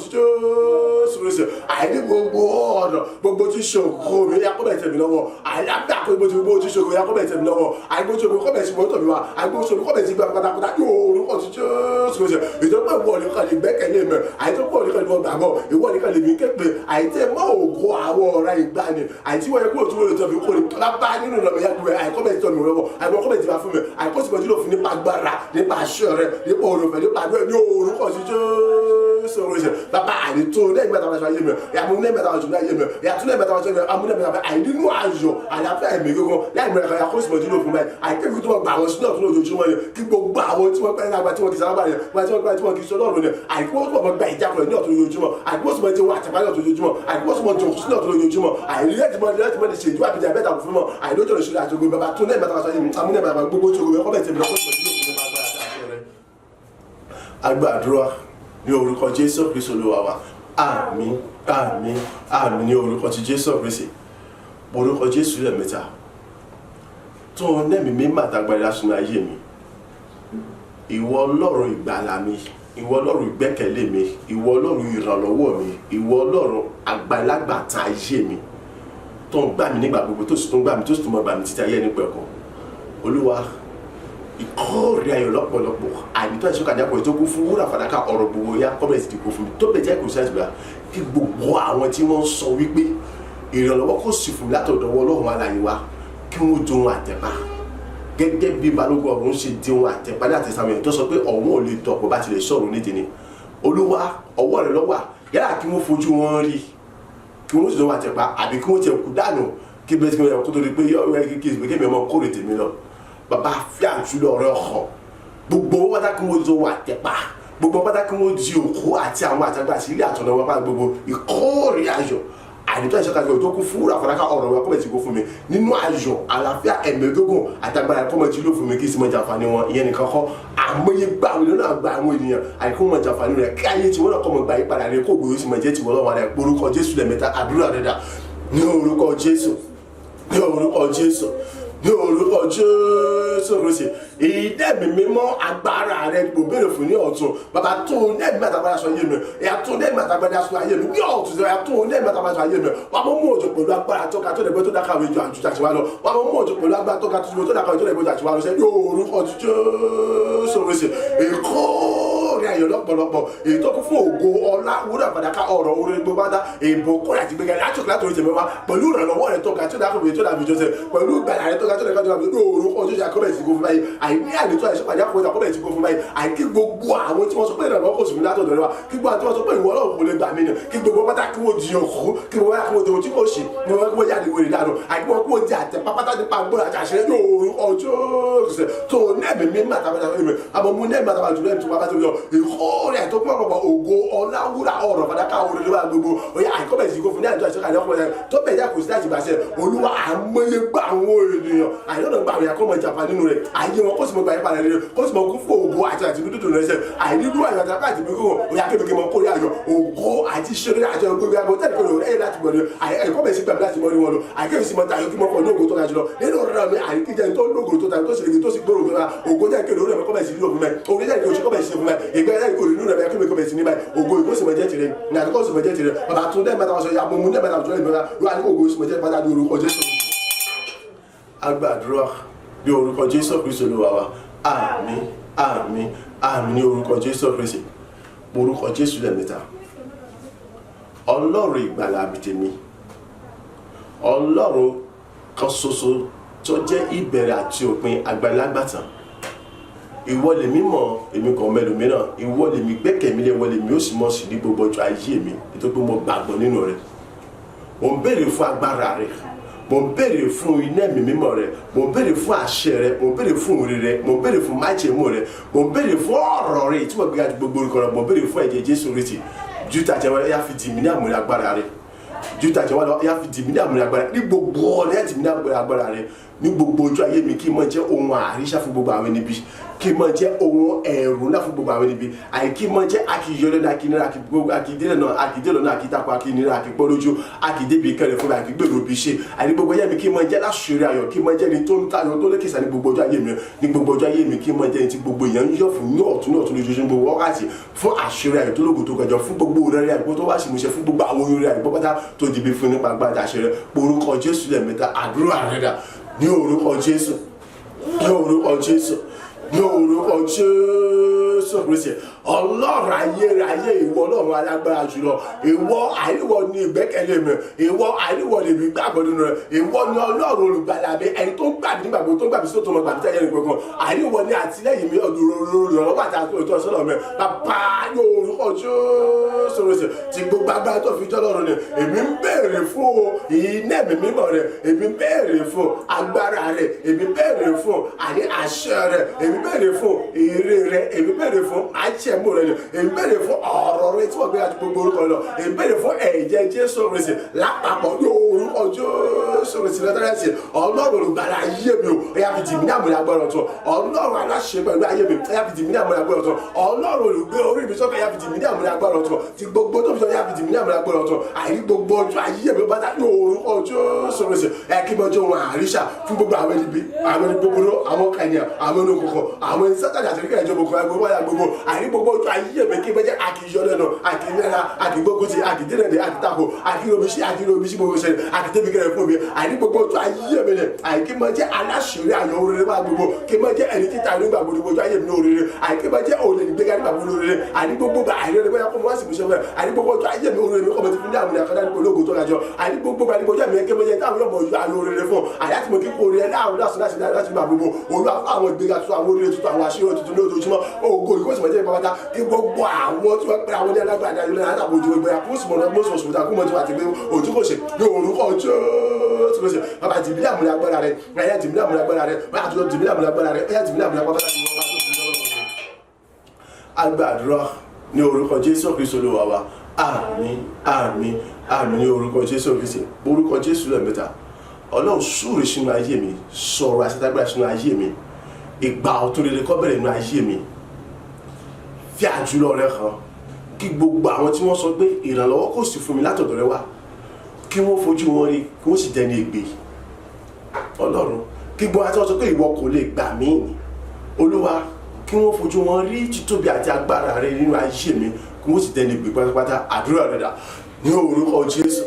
Speaker 1: Jésù Kristi. Àyè ní gbogbo ọ̀nà, gbogbo tí ṣògo mi yà kó bẹ̀ tẹ̀ mí lọ́wọ́. Àyè lábẹ́ àkókò gbogbo tí ṣògo yà kó bẹ̀ tẹ̀ mí lọ́wọ́. Àyè gbogbo ṣògo kó bẹ̀ sí mọ́tò mi wá. Àyè gbogbo ṣògo kó bẹ̀ sí gbà pátápátá ní orúkọ Jésù Kristi. Ìjọba, ìwọ nìkan lè gbẹ́kẹ̀lé mi, àyè tó pọ̀ nìkan lè gbàgbọ́, ìwọ nìkan lè mí képe àyè tẹ mọ́ ògo àwọn ọ̀rá ìgbani àyè tí wọ́n yẹ kúrò tí wọ́n lè tọ́ mi kó ní lábá nínú ìlọ́mọ yá gbé àyè kọ́ bẹ̀ tọ́ mi lọ́wọ́, àyè kọ́ bẹ̀ ti bá fún mi, àyè kọ́ sì mọ̀ fún nípa agbára, nípa aṣọ rẹ, nípa òròfẹ́, nípa àdúrà ní orúkọ Jésù Kristi. Bàbá, àyè tó lẹ́yìn mẹ́ta wáṣọ ayé mi yàmú lẹ́yìn mẹ́ta wáṣọ ayé mi yàtú lẹ́yìn mẹ́ta wáṣọ ayé mi àmú lẹ́yìn mẹ́ta àyè nínú ayọ̀, àlàáfíà, ẹ̀mí gígùn láì mẹ́ta yà kó sì mọ̀ fún mi. Àyè kéwì tó gbà àwọn sínú ọ̀tún lójoojúmọ́ yẹn, kí gbogbo àwọn tí wọ́n pẹ́ lágbà, tí wọ́n kì í sábà yẹn, wọ́n tí wọ́n pẹ́, tí wọ́n kì í sọ lọ́rùn yẹn, àyè kí wọ́n tó gbà ìjákulẹ̀ ní ọ̀tún lójoojúmọ́, àyè kí wọ́n sì mọ̀ ti wọ́n àtẹ̀pá ní ọ̀tún lójoojúmọ́, àyè kí wọ́n sì mọ̀ jòkó sínú ọ̀tún lójoojúmọ́, àyè lẹ́tì mọ̀ lẹ́tì mọ̀ lè ṣe ìdúrà àbíjà bẹ́ẹ̀ tàbí fún mọ́ àyè lójó lè ṣe àjogún. Bàbá, tó lẹ́yìn mẹ́ta wáṣọ ayé mi àmú lẹ́yìn mẹ́ta gbogbo tí ogun ẹ̀kọ́ bẹ̀ tẹ̀mí lọ́kọ́ sì mọ̀ fún mi agbára àti àṣẹ rẹ̀. Agbàdúrà ní orúkọ Jésù Kristu Olúwa wa. Àmín, àmín, àmín ní orúkọ ti Jésù Kristi. Orúkọ Jésù lẹ́ẹ̀mẹ́ta. Tó nẹ́mìí mi màtàgbára sínú ayé mi, ìwọ Ọlọ́run ìgbàlà mi, ìwọ Ọlọ́run ìgbẹ́kẹ̀lé mi, ìwọ Ọlọ́run ìrànlọ́wọ́ mi, ìwọ Ọlọ́run àgbàlagbàtà ayé mi, tó ń gbà mí nígbà gbogbo, tó sì tún gbà mí, tó sì tún mọ̀ gbà mí títí ayé ẹni pẹ̀kọ́. Olúwa, ìkórè ayọ̀ lọ́pọ̀lọpọ̀, àìnítọ́ ìṣọ́kàdé àpò tó kún fún wúrà, fàdákà, ọ̀rọ̀ gbogbo ya kọ́bẹ̀rẹ̀ sì ti kún fún mi tó bẹ̀ jẹ́ kò sí àtìgbà, kí gbogbo àwọn tí wọ́n ń sọ wípé ìrànlọ́wọ́ kò sì fún mi látọ̀dọ̀ Ọlọ́run alààyè wa, kí wọ́n dun àtẹ̀pá gẹ́gẹ́ bí balógun ọ̀run ṣe di ohun àtẹ̀pá ní àtẹ̀sáwọn tó sọ pé ọ̀hún ò lè dọ̀pọ̀ bá tilẹ̀ sọ̀rọ̀ nídìí ni. Olúwa, ọwọ́ rẹ̀ ló wà. Yálà kí wọ́n fojú wọn rí, kí wọ́n sì dùn àtẹ̀pá, àbí kí wọ́n tiẹ̀ kú dànù, kí bẹ́ẹ̀ tí wọ́n kó tó di pé yọ kí kí mi ọmọ kórè tèmi lọ. Bàbá, fi àjùlọ ọ̀rẹ́ ọkọ̀ gbogbo wọn pátá, kí wọ́n dùn àtẹ̀pá, gbogbo pátá, kí wọ́n di òkú àti àwọn àtàgbà àti ilé àtọ̀nà wọn bá gbogbo ìkórè ayọ̀, àìnítọ́ ìṣọ́ka tó kún fún àfọlákà ọ̀rọ̀ wa kọ́mẹ̀tì kó fún mi nínú ayọ̀, àlàáfíà, ẹ̀mí gígùn àtàgbàrà, kọ́mẹ̀tì ló fún mi kí sì mọ jàǹfààní wọn. Ìyẹn nìkan kọ́, àmọye gbà àwọn ènìyàn náà gba àwọn ènìyàn àìkú mọ jàǹfààní rẹ̀, kí ayé tiwọn náà kọ́ mọ gbà yí padà rẹ̀, kó gbòòrò sì mọ jẹ́ tiwọn lọ́wọ́ rẹ̀. Orúkọ Jésù lẹ́mẹ̀ta. Àdúrà rẹ̀ dà ní orúkọ Jésù, ní orúkọ Jésù, ní orúkọ Jésù Kristi. Ìdẹ́mi mímọ́, agbára rẹ mo béèrè fún ní ọ̀tun. Bàbá, tó nẹ́ẹ̀mí àtàgbàdà sọ ayé mi, ìyá tó nẹ́ẹ̀mí àtàgbàdà sọ ayé mi ní ọ̀tun, ìyá tó nẹ́ẹ̀mí àtàgbàdà sọ ayé mi. Wà á mú òjò pẹ̀lú agbára tó ga tó lè gbé tó dákàwé ju àjùjù àti wá lọ. Wà á mú òjò pẹ̀lú agbára tó ga tó dákàwé tó lè gbé tó àti wá lọ sẹ́ ní orúkọ Jésù Kristi. Ìkórè ayọ̀ lọ́pọ̀lọpọ̀, èyí tó kún fún ògo, ọlá, wúrà, fàdákà, ọ̀rọ̀, oore gbogbo bá dá ìbùkún àti gbẹgẹ látòkè látòrí tèmi wá pẹ̀lú ìrànlọ́wọ́ rẹ̀ tó ga tó dákàwé tó dàbí jọ́sẹ̀, pẹ̀lú ìgbàlà rẹ̀ tó ga tó dákàwé tó dàbí ní orúkọ Jésù. Àkọ́bẹ̀ ti kó fún báyìí, àìní àìnító àìsípàdé àkọ́bẹ̀ àkọ́bẹ̀ ti kó fún báyìí. Àìkí gbogbo àwọn tí wọ́n sọ pé ìrànlọ́wọ́ kò sì mí látọ̀dọ̀ rẹ wa, kí gbogbo àwọn tí wọ́n sọ pé ìwọ Ọlọ́run kò lè gbà mí nì, kí gbogbo pátá kí wọ́n di òkú, kí gbogbo pátá kí wọ́n di ohun tí kò ṣe ní wọ́n, kí wọ́n jáde wèrè dànù, àìkí wọ́n kí wọ́n di àtẹ pápátá nípa agbóra àti àṣírí ní orúkọ Jésù. Tó nẹ́ẹ̀mí mi màtàbàtà mi àbọ̀ mú nẹ́ẹ̀mí màtàbàtà jùlọ ẹ̀mí tí wọ́n bá tó yọ ìkórè tó pọ̀ pọ̀, ògo, ọlá, wúrà, ọ̀rọ̀, fàdákà, oore ló bá gbogbo oyè àìkọ́bẹ̀ sí kó fún ní àjọ àìsàn ọkùnrin tó bẹ̀ yá kò sí láti gbàṣẹ. Olúwa, àmọye gbà àwọn ènìyàn àìlọ́nà gbà àwọn ìyàkọ́ mọ ìjàpá nínú rẹ̀, ayé wọn kó sì mọ gbà yípadà rẹ̀, kó sì mọ kún fún ògo àti dúdú rẹ̀ sẹ́ àìnílù àyọ̀ àti àti bí kò oyè akéwìké mọ kórè ayọ̀, ògo àti ṣeré àti ògo àgbọ̀ tẹ́lẹ̀ kò lè láti gbọ̀ ní àìkọ́bẹ̀ sí gbàgbé láti mọ ní wọn lọ àìkéwì sí mọ tayọ kí mọ kọ ní ògo tó ga jùlọ nínú ọ̀rọ̀ mi àìkíjẹ tó lógo tó tayọ tó sì lè tó sì gbòòrò gbòòrò ògo jẹ́ kéde orí ẹ̀mí kọ́bẹ̀ sí lílo fún mẹ́ orí jẹ́ kéde oṣù kọ́bẹ̀ sí fún mẹ́ ìgbẹ́ jẹ́ kéde inú rẹ̀ kébé kọ́bẹ̀ sí ní báyìí. Ògo ìkó sì mọ jẹ́ tirẹ̀ ní àdúgbò sì mọ jẹ́ tirẹ̀. Bàbá, tún dẹ́ mẹ́ta wọ́n sọ ya mo mú dẹ́ mẹ́ta wọ́n sọ ìmọ̀ra ló wà ní ògo sì mọ jẹ́ pátá ní orúkọ Jésù. Agbàdúrà. Ní orúkọ Jésù Kristi Olúwa wa, àmín, àmín, àmín ní orúkọ Jésù Kristi. Orúkọ Jésù lẹ́ẹ̀mẹ́ta. Ọlọ́run ìgbàlà mi tèmi, Ọlọ́run kan ṣoṣo tó jẹ́ ìbẹ̀rẹ̀ àti òpin, agbanilágbàtàn, ìwọ lèmi mọ̀, èmi kò mẹ́lòmíràn. Ìwọ lèmi gbẹ́kẹ̀mí lé, ìwọ lèmi ó sì mọ̀ sí ní gbogbo ọjọ́ ayé mi, nítorí pé mo gbàgbọ́ nínú rẹ. Mo ń béèrè fún agbára rẹ, mo ń béèrè fún iná ẹ̀mí mímọ́ rẹ, mo ń béèrè fún àṣẹ rẹ, mo ń béèrè fún òrè rẹ, mo ń béèrè fún májẹ̀mú rẹ, mo ń béèrè fún ọ̀rọ̀ rẹ tí wọ́n gbé ga ju gbogbo orúkọ rẹ. Mo ń béèrè fún ẹ̀jẹ̀ Jésù Kristi ju tàjẹ́ wọn yá fi dì mí ní àmúlẹ̀ agbára rẹ, ju tàjẹ́ wọn lọ yá fi dì mí ní àmúlẹ̀ agbára ní gbogbo ọ̀nà, yá dì mí ní àmúlẹ̀ agbára rẹ ní gbogbo ojú ayé mi, kí n má jẹ́ ohun àríṣà fún gbogbo àwọn ẹni bí, kí n má jẹ́ ohun ẹ̀rù ńlá fún gbogbo àwọn ẹni bí, àì kí n má jẹ́ akíyọlẹ́nu, akínira, akídélẹ̀ náà, akídélẹ̀ náà, akítakọ, akínira, akípọ́lójú, akídébi kẹrẹ fún mi, akígbèrò bí ṣe àní gbogbo ayé mi, kí n má jẹ́ láṣìírí ayọ̀, kí n má jẹ́ ní tó ń tayọ tó lékèsà ní gbogbo ọjọ́ ayé mi. Ní gbogbo ọjọ́ ayé mi, kí n má jẹ́ ní tí gbogbo èèyàn ń yọ̀ fún ní ọ̀tún ní ọ̀tún lójoojúmọ́, gbogbo wákàtí, fún àṣírí ayọ̀ tó lógo tó gàjọ, fún gbogbo òrẹ́rẹ́ àìpó tó wá sí ìmúṣẹ, fún gbogbo àwọn orí àìpó pátá tó dìbì fún nípa agbára àṣẹ rẹ. Orúkọ Jésù lẹ́ẹ̀mẹ́ta. Àdúrà rẹ dà? Ní orúkọ Jésù, ní orúkọ Jésù, ní orúkọ Jésù Kristi. Ọlọ́run ayérayé, ìwọ Ọlọ́run alágbára jùlọ, ìwọ àìríwọ ní ìgbẹ́kẹ̀lé mi, ìwọ àìríwọ lèmi gbàgbọ́ nínú rẹ. Ìwọ ni Ọlọ́run olùgbàlà mi, ẹni tó gbà mí nígbà gbogbo, tó gbà mí sí tó mọ gbà mí tẹ́lẹ̀ nìkan. Àìríwọ ní àtìlẹ́yìn mi, olùrànlọ́wọ́ àti ìtọ́sọ́nà mi. Bàbá, ní orúkọ Jésù Kristi, ti gbogbo agbára tó fi jọ́ lọ́rùn ni, èmi ń béèrè fún iná ẹ̀mí mímọ́ rẹ, èmi ń béèrè fún agbára rẹ, èmi ń béèrè fún àní àṣẹ rẹ, èmi béèrè fún èrè rẹ, èmi béèrè fún májẹ̀mú rẹ, èmi béèrè fún ọ̀rọ̀ rẹ tí wọ́n gbé àti gbogbo orúkọ lọ, èmi béèrè fún ẹ̀jẹ̀ Jésù Kristi lápapọ̀ ní orúkọ Jésù Kristi lọ́tọ́rẹ́sì. Ọlọ́run olùgbàlà ayé mi o, ẹ̀yà fi dìmí ní àmúlẹ̀ agbára ọ̀tún. Ọlọ́run aláṣẹ pẹ̀lú ayé mi, ẹ̀yà fi dìmí ní àmúlẹ̀ agbára ọ̀tún. Ọlọ́run olùgbé orí mi sọ́kẹ́, ẹ̀yà fi dìmí ní àmúlẹ̀ agbára ọ̀tún. Ti gbogbo tó fi sọ, ẹ̀yà fi dìmí ní àmúlẹ̀ agbára ọ̀tún. Àìrí gbogbo ọjọ́ ayé mi bá dá ní orúkọ Jésù Kristi, ẹ̀ kí mọ́jọ́ wọn àríṣà fún gbogbo àwọn ẹni bí, àwọn ẹni gbogbo, àwọn kànyà, àwọn ẹni òkùnkùn, àwọn ẹni sátani àti ẹni ìjọba òkùnkùn, gbogbo wáyà gbogbo. Àìrí gbogbo ọjọ́ ayé mi, kí mọ́jẹ́ àkìyọ lẹ́nu, àkìnira, àkìgbógunti, àkìdínlẹ̀, àkìtàkò, àkìròmísí, àkìròmísí gbogbo ṣẹlẹ̀, àkìtẹ́bíkẹrẹ fún mi. Àìrí gbogbo ọjọ́ ayé mi ni àìkí mọ́ jẹ́ aláṣẹrẹ ayọ̀ oríire máa gbogbo, kí mọ́ jẹ́ ẹni títa nígbà gbogbo ọjọ́ ayé mi ní oríire, àìkí mọ́ jẹ́ òun ìgbéga nígbà gbogbo oríire. Àìrí gbogbo bá àìrí rẹ bóyá kó mo wá sí ìmúṣẹ fún ẹ. Àìrí gbogbo ọjọ́ ayé mi, oríire mi kọ́ mo ti fi ní àmì àkàndá nípa ológo tó gajọ. Àìrí gbogbo bá níbo ọjọ́ mi, kí mo jẹ́ táwọn yọ̀bọ̀ ayọ̀ oríire fún àyà tí mo kí kó oríire láàrún láti láti láti gbà gbogbo olú àwọn ìgbéga tuntun, àwọn oríire tuntun, àwọn àṣírí tuntun ní ojoojúmọ́. Ògo ìkóṣìmọ̀ jẹ́ ìpamọ́ta kí gbogbo àwọn tí wọ́n pẹ́ àwọn ní alágbàdá yóò lẹ́yìn àtàwọn ojú ìgbéra kó sì mọ̀ lọ́mọ́ sọ̀sọ̀ kó mọ̀ tí wọ́n àti pé ojú kò ṣe ní orúkọ Jésù kò ṣe. Bàbá, jìbìlì àmúlẹ̀ agbára rẹ̀, ẹ̀yà jìbìlì àmúlẹ̀ agbára rẹ̀, bàbá àtúntò jìbìlì àmúlẹ̀ agbára rẹ̀, ẹ̀yà jìbìlì àmúlẹ̀ agbára rẹ̀. Agbàdúrà ní orúkọ Jésù Kristu Olúwa wa, àmín, àmín, àmín ní orúkọ Jésù Kristi. Orúkọ Jésù lẹ́ẹ̀mẹ́ta. Ọlọ́run, súre sínú ayé mi, sọ̀rọ̀ àṣetágbára sínú ayé mi, ìgbà ọ̀tun rere kó bẹ̀rẹ̀ nínú ayé mi. Fi àjùlọ rẹ hàn, kí gbogbo àwọn tí wọ́n sọ pé ìrànlọ́wọ́ kò sí fún mi látọ̀dọ̀ rẹ wá, kí wọ́n fojú wọn rí, kí wọ́n sì dẹni ègbè. Ọlọ́run, kí gbogbo àwọn tí wọ́n sọ pé ìwọ kò lè gbà mí ní, Olúwa, kí wọ́n fojú wọn rí títóbi àti agbára rẹ nínú ayé mi, kí wọ́n sì dẹni ègbè pátápátá. Àdúrà rẹ dà? Ní orúkọ Jésù,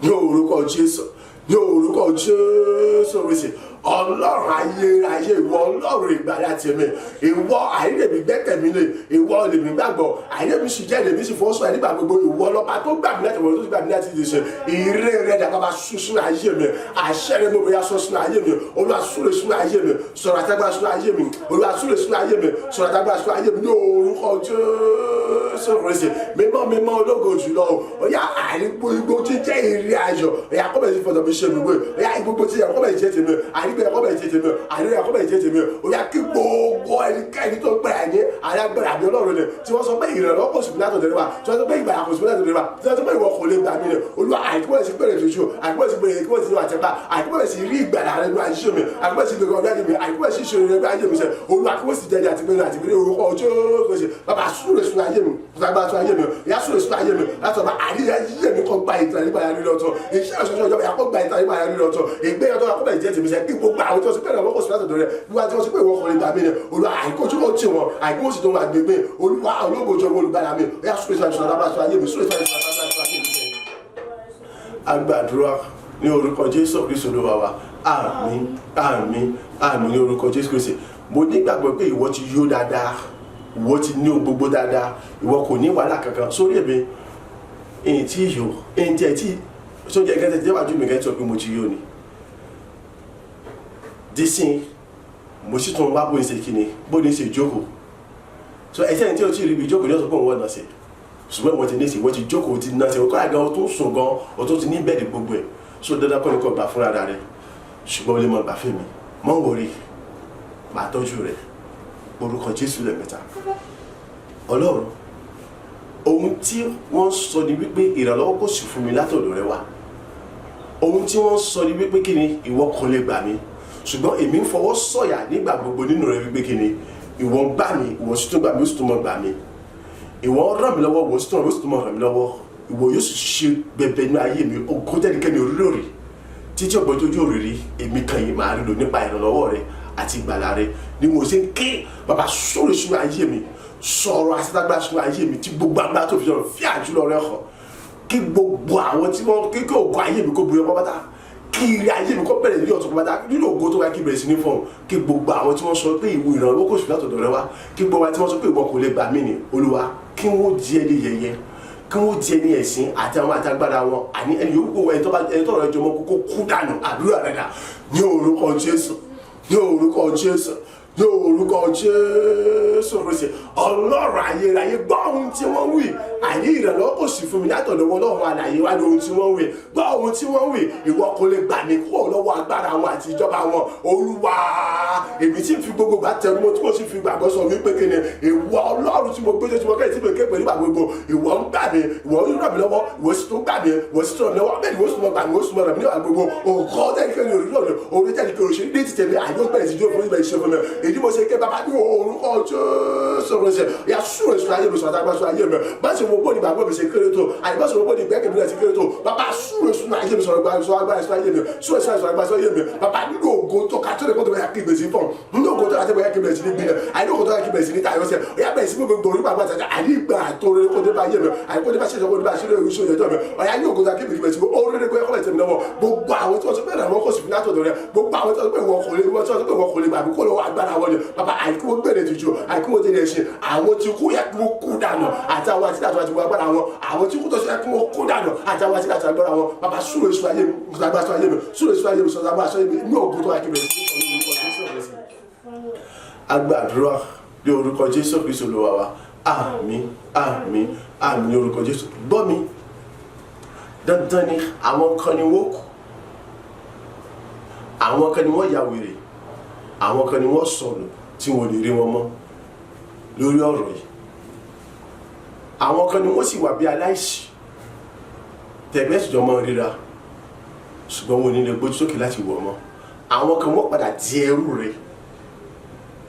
Speaker 1: ní orúkọ Jésù, ní orúkọ Jésù Kristi. Ọlọ́run ayérayé, ìwọ Ọlọ́run ìgbàlà tèmi, ìwọ àìlèmí gbẹ́kẹ̀mí lé, ìwọ lèmi gbàgbọ́, àìlèmí sì jẹ́ lèmi sì fọwọ́sọ nígbà gbogbo. Ìwọ lọ́ba tó gbà mí láti wọ́n tó gbà mí láti lè ṣe ìrè rẹ̀ dàgbà bá sún sínú ayé mi. Àṣẹ rẹ̀ mo bóyá sọ sínú ayé mi. Olúwa, súre sínú ayé mi, sọ̀rọ̀ àtàgbà sínú ayé mi. Olúwa, súre sínú ayé mi, sọ̀rọ̀ àtàgbà sínú ayé mi ní orúkọ Jésù Kristi. Mímọ́ mímọ́, ológo jùlọ o, ọ̀yá àìrígbó igbó tí jẹ́ ìrè ayọ̀, ọ̀yá kọ́bẹ̀ sí fọ̀dọ̀ mi ṣe mi wé, ọ̀yá ìgbógbó tí yẹ kọ́bẹ̀ jẹ́ tèmi, àìrígbó yẹ kọ́bẹ̀ jẹ́ tèmi, àìrígbó yẹ kọ́bẹ̀ jẹ́ tèmi. Ọ̀yá kí gbogbo ẹnikẹ́ni tó gbẹ̀rẹ̀ ní alágbẹ̀rẹ̀ àbí Ọlọ́run ni, tí wọ́n sọ pé ìrànlọ́wọ́ kò sí fún látọ̀dọ̀ wa, tí wọ́n sọ pé ìgbàlà kò sí fún látọ̀dọ̀ wa, tí wọ́n sọ pé ìwọ kò lè gbà mí ni, Olúwa, àìkú ẹ̀ sí pẹ̀lẹ́ tuntun, àìkú ẹ̀ sí pẹ̀lẹ́ kí wọ́n ti wà tẹ́pá, àìkú ẹ̀ sí rí ìgbàlà rẹ ní ayé mi, àìkú ẹ̀ sí gbẹ̀gbẹ̀ ọdún ayé mi, àìkú ẹ̀ sí ìṣòro rẹ ní ayé mi sẹ́. Olúwa, kí wọ́n sì jẹ́ àti pẹ̀lú àti pẹ̀lú orúkọ ọjọ́ kò sí. Bàbá, súre sún ayé mi, bàbá sún ayé mi, ìyá súre sún ayé mi láti ọba àríyá yíyẹ mi kọ́ gba ìtàn nípa ìyá lílọ ọ̀tọ̀, iṣẹ́ ìṣọ́ṣọ́ ìjọba yà kọ́ gba ìtàn nípa ìyá lílọ ọ̀tọ̀, ìgbéyàwó tó kọ́ bẹ̀ jẹ́ tèmi sẹ́. Kí gbogbo àwọn tí wọ́n sọ pé ìrànlọ́wọ́ kò sí látọ̀dọ̀ rẹ, gbogbo àwọn tí wọ́n sọ pé ìwọ kò lè gbà mí ni, Olúwa, àìkójú ó tì wọ́n, àìkú ó sì tó wọn àgbègbè. Olúwa ológo, olùgbàlà mi, ó yá súre sún ayé mi, súre sún ayé mi. Agbàdúrà ní orúkọ Jésù Kristu Olúwa wa, Àmín, àmín, àmín ní orúkọ Jésù Kristi. Mo nígbàgbọ́ pé ìwọ ti yó dáadáa, ìwọ ti ní ohun gbogbo dáadáa, ìwọ kò ní wàhálà kankan sórí èmi. Èyí tí yó, èyí tí ẹ tí sóúnjẹ kẹtẹ tí wàá ju mi kẹ́ sọ pé mo ti yó ni dísìn. Mo sì tún wá bóyá ṣe kíni, bóyá ṣe jókòó. So ẹsẹ̀ ní tí o ti rí ibi jókòó ní ọ̀sán pé òun wọ́n náà ṣe, ṣùgbọ́n ìwọ ti ní sí, ìwọ ti jókòó, ti náà ṣe kọ́ àga, o tún sùn gan, o tún ti ní bed, gbogbo ẹ̀. So dandan kọ́ ni kò gbà fúnra rẹ, ṣùgbọ́n o lè mọ gbà fún mi. Mọ́ wọrí, màá tọ́jú rẹ. Orúkọ Jésù lẹ́ẹ̀mẹ́ta. Ọlọ́run, ohun tí wọ́n sọ ni wípé ìrànlọ́wọ́ kò sì fún mi látọ̀dọ̀ rẹ wá. Ohun tí wọ́n sọ ni wípé kí ni, ìwọ kò lè gbà mí, ṣùgbọ́n èmi ń fọwọ́ sọ̀yà nígbà gbogbo nínú rẹ wípé kí ni, ìwọ ń gbà mí, ìwọ sì tún gbà mí, ó sì tún mọ̀ gbà mí. Ìwọ ràn mí lọ́wọ́, ìwọ sì tún ràn mí, ó sì tún mọ̀ ràn mí lọ́wọ́. Ìwọ yóò sì ṣe bẹbẹ ní ayé mi, ògo tẹ́nikẹ́ni orí títí ọ̀gbọ́n tójú òrìrí èmi kan yìí máa rí lò nípa ìrànlọ́wọ́ rẹ àti ìgbàlà rẹ ni mo ṣe ń ké. Bàbá, sọ̀rọ̀ sínú ayé mi, sọ̀rọ̀ àṣetágbá sínú ayé mi tí gbogbo agbára tó fi sọ̀rọ̀ fí àjùlọ rẹ hàn, kí gbogbo àwọn tí wọ́n kí ògo ayé mi kó buyọ pápátá, kí ire ayé mi kó bẹ̀rẹ̀ ní ọ̀tún pápátá nínú ògo tó wá, kí bẹ̀rẹ̀ sí ní fọ̀hún, kí gbogbo àwọn tí wọ́n sọ pé ìwọ ìrànlọ́wọ́ kò sí látọ̀dọ̀ rẹ wá, kí gbogbo àwọn tí wọ́n sọ pé ìwọ kò lè gbà mí ní, Olúwa, kí wọ́n di ẹni yẹ̀yẹ́, kí wọ́n di ẹni ẹ̀sìn àti àwọn àtagbára wọn, àní ẹni yòókù, ẹni tó bá ẹni tó rẹ̀ jọmọ kókó kú dànù. Àdúrà rẹ̀ dà ní orúkọ Jésù, ní orúkọ Jésù, ní orúkọ Jésù Kristi. Ọlọ́run ayérayé, gbọ́ ohun tí wọ́n wí, àní ìrànlọ́wọ́ kò sí fún mi látọ̀dọ̀ wọn. Ọlọ́run alààyè wá ní ohun tí wọ́n wí, gbọ́ ohun tí wọ́n wí. Ìwọ kò lè gbà mí kúrò lọ́wọ́ agbára wọn àti ìjọba wọn. Olúwa, èmi tí ń fi gbogbo gbà tẹnu mọ́, tí mo sì fi gbàgbọ́ sọ wípé kí ni, ìwọ Ọlọ́run tí mo gbé tí mo kẹ́yìn tí mo ké pẹ̀lú ìgbà gbogbo, ìwọ ń gbà mí, ìwọ ń ràn mí lọ́wọ́, ìwọ sì tún gbà mí, ìwọ sì tún ràn mí lọ́wọ́. Bẹ́ẹ̀ ni ìwọ sì tún gbà mí, ìwọ sì tún ràn mí nígbà gbogbo. Òkò tẹ́lifíṣẹ́ ní orí lọ́nà orí tẹ́lifíṣẹ́ òṣèré ní ti tẹ̀lé àyè ó bẹ̀rẹ̀ sí jó fún ibẹ̀ ìṣe fún mi. Èyí mo ṣe ké, bàbá, ní orúkọ Jésù, ṣe ya súrò sọ ayé mi, sọ àtàgbà sọ ayé mi. Bá ṣe wo bóni gbàgbọ́ mi ṣe kéré tó, àyè bá ṣe wo bóni gbẹ́kẹ̀ mi rẹ̀ ṣe kéré tó, bàbá, súrò sọ ayé mi, sọ̀rọ̀ gbà sọ agbára sọ ayé mi, súrò sọ agbára sọ ayé mi. Bàbá, nínú ògo tó ká tó lè kó tó bá yà kí ìgbésí fọ̀, nínú ògo tó ká tó bá yà kí ìgbésí ní gbilẹ̀, àyè ògo tó yà kí ìgbésí ní tayọ sẹ, ọ̀yà bẹ̀rẹ̀ sí gbogbo orí bàbá àtàjà àyè ìgbà tó rẹ kó dé bá ayé mi, àyè kó dé bá ṣe kó dé bá ṣe lórí iṣẹ́ ìjọ mi. Ọ̀yà ní ògo tó yà kí ìgbésí orí rẹ kó yẹ kó lè tẹ̀mí lọ́wọ́. Gbogbo àwọn tí wọ́n sọ pé ìrànwọ́ kò sì fi látọ̀dọ̀ rẹ, gbogbo àwọn tí wọ́n sọ pé ìwọ kò lè, wọ́n tí wọ́n sọ pé ìwọ kò lè gbà mí kó lọ́wọ́ agbára wọn ni, bàbá, àìkú wọn gbèrè tìjú, àìkú wọn tẹ̀lé ṣe. Àwọn tí kú yẹ kí wọ́n kú dànù, àti àwọn àti àti àti agbára wọn. Àwọn tí kú tó ṣe yẹ kí wọ́n kú dànù, àti àwọn àti àti agbára wọn. Bàbá, súrò èso ayé mi, sọ ayé mi, súrò èso ayé mi, sọ ayé mi ní ògo tó wà kí bẹ̀rẹ̀ sí. Agbàdúrà ní orúkọ Jésù Kristu Olúwa wa. Àmín, àmín, àmín ní orúkọ Jésù. Gbọ́ mi, dandan ni, àwọn kan ni wọ́n kú, àwọn kan ni wọ́n ya wèrè, àwọn kan ni wọ́n sọnù tí wọ́n lè rí wọn mọ́ lórí ọ̀rọ̀ yìí. Àwọn kan ni wọ́n sì wà bí aláìsí tẹ̀gbẹ́sìjọ́ mọ́ ríra, ṣùgbọ́n wọn ò ní lè gbójú sókè láti wọ̀ mọ́. Àwọn kan wọ́n padà di ẹrú rẹ̀.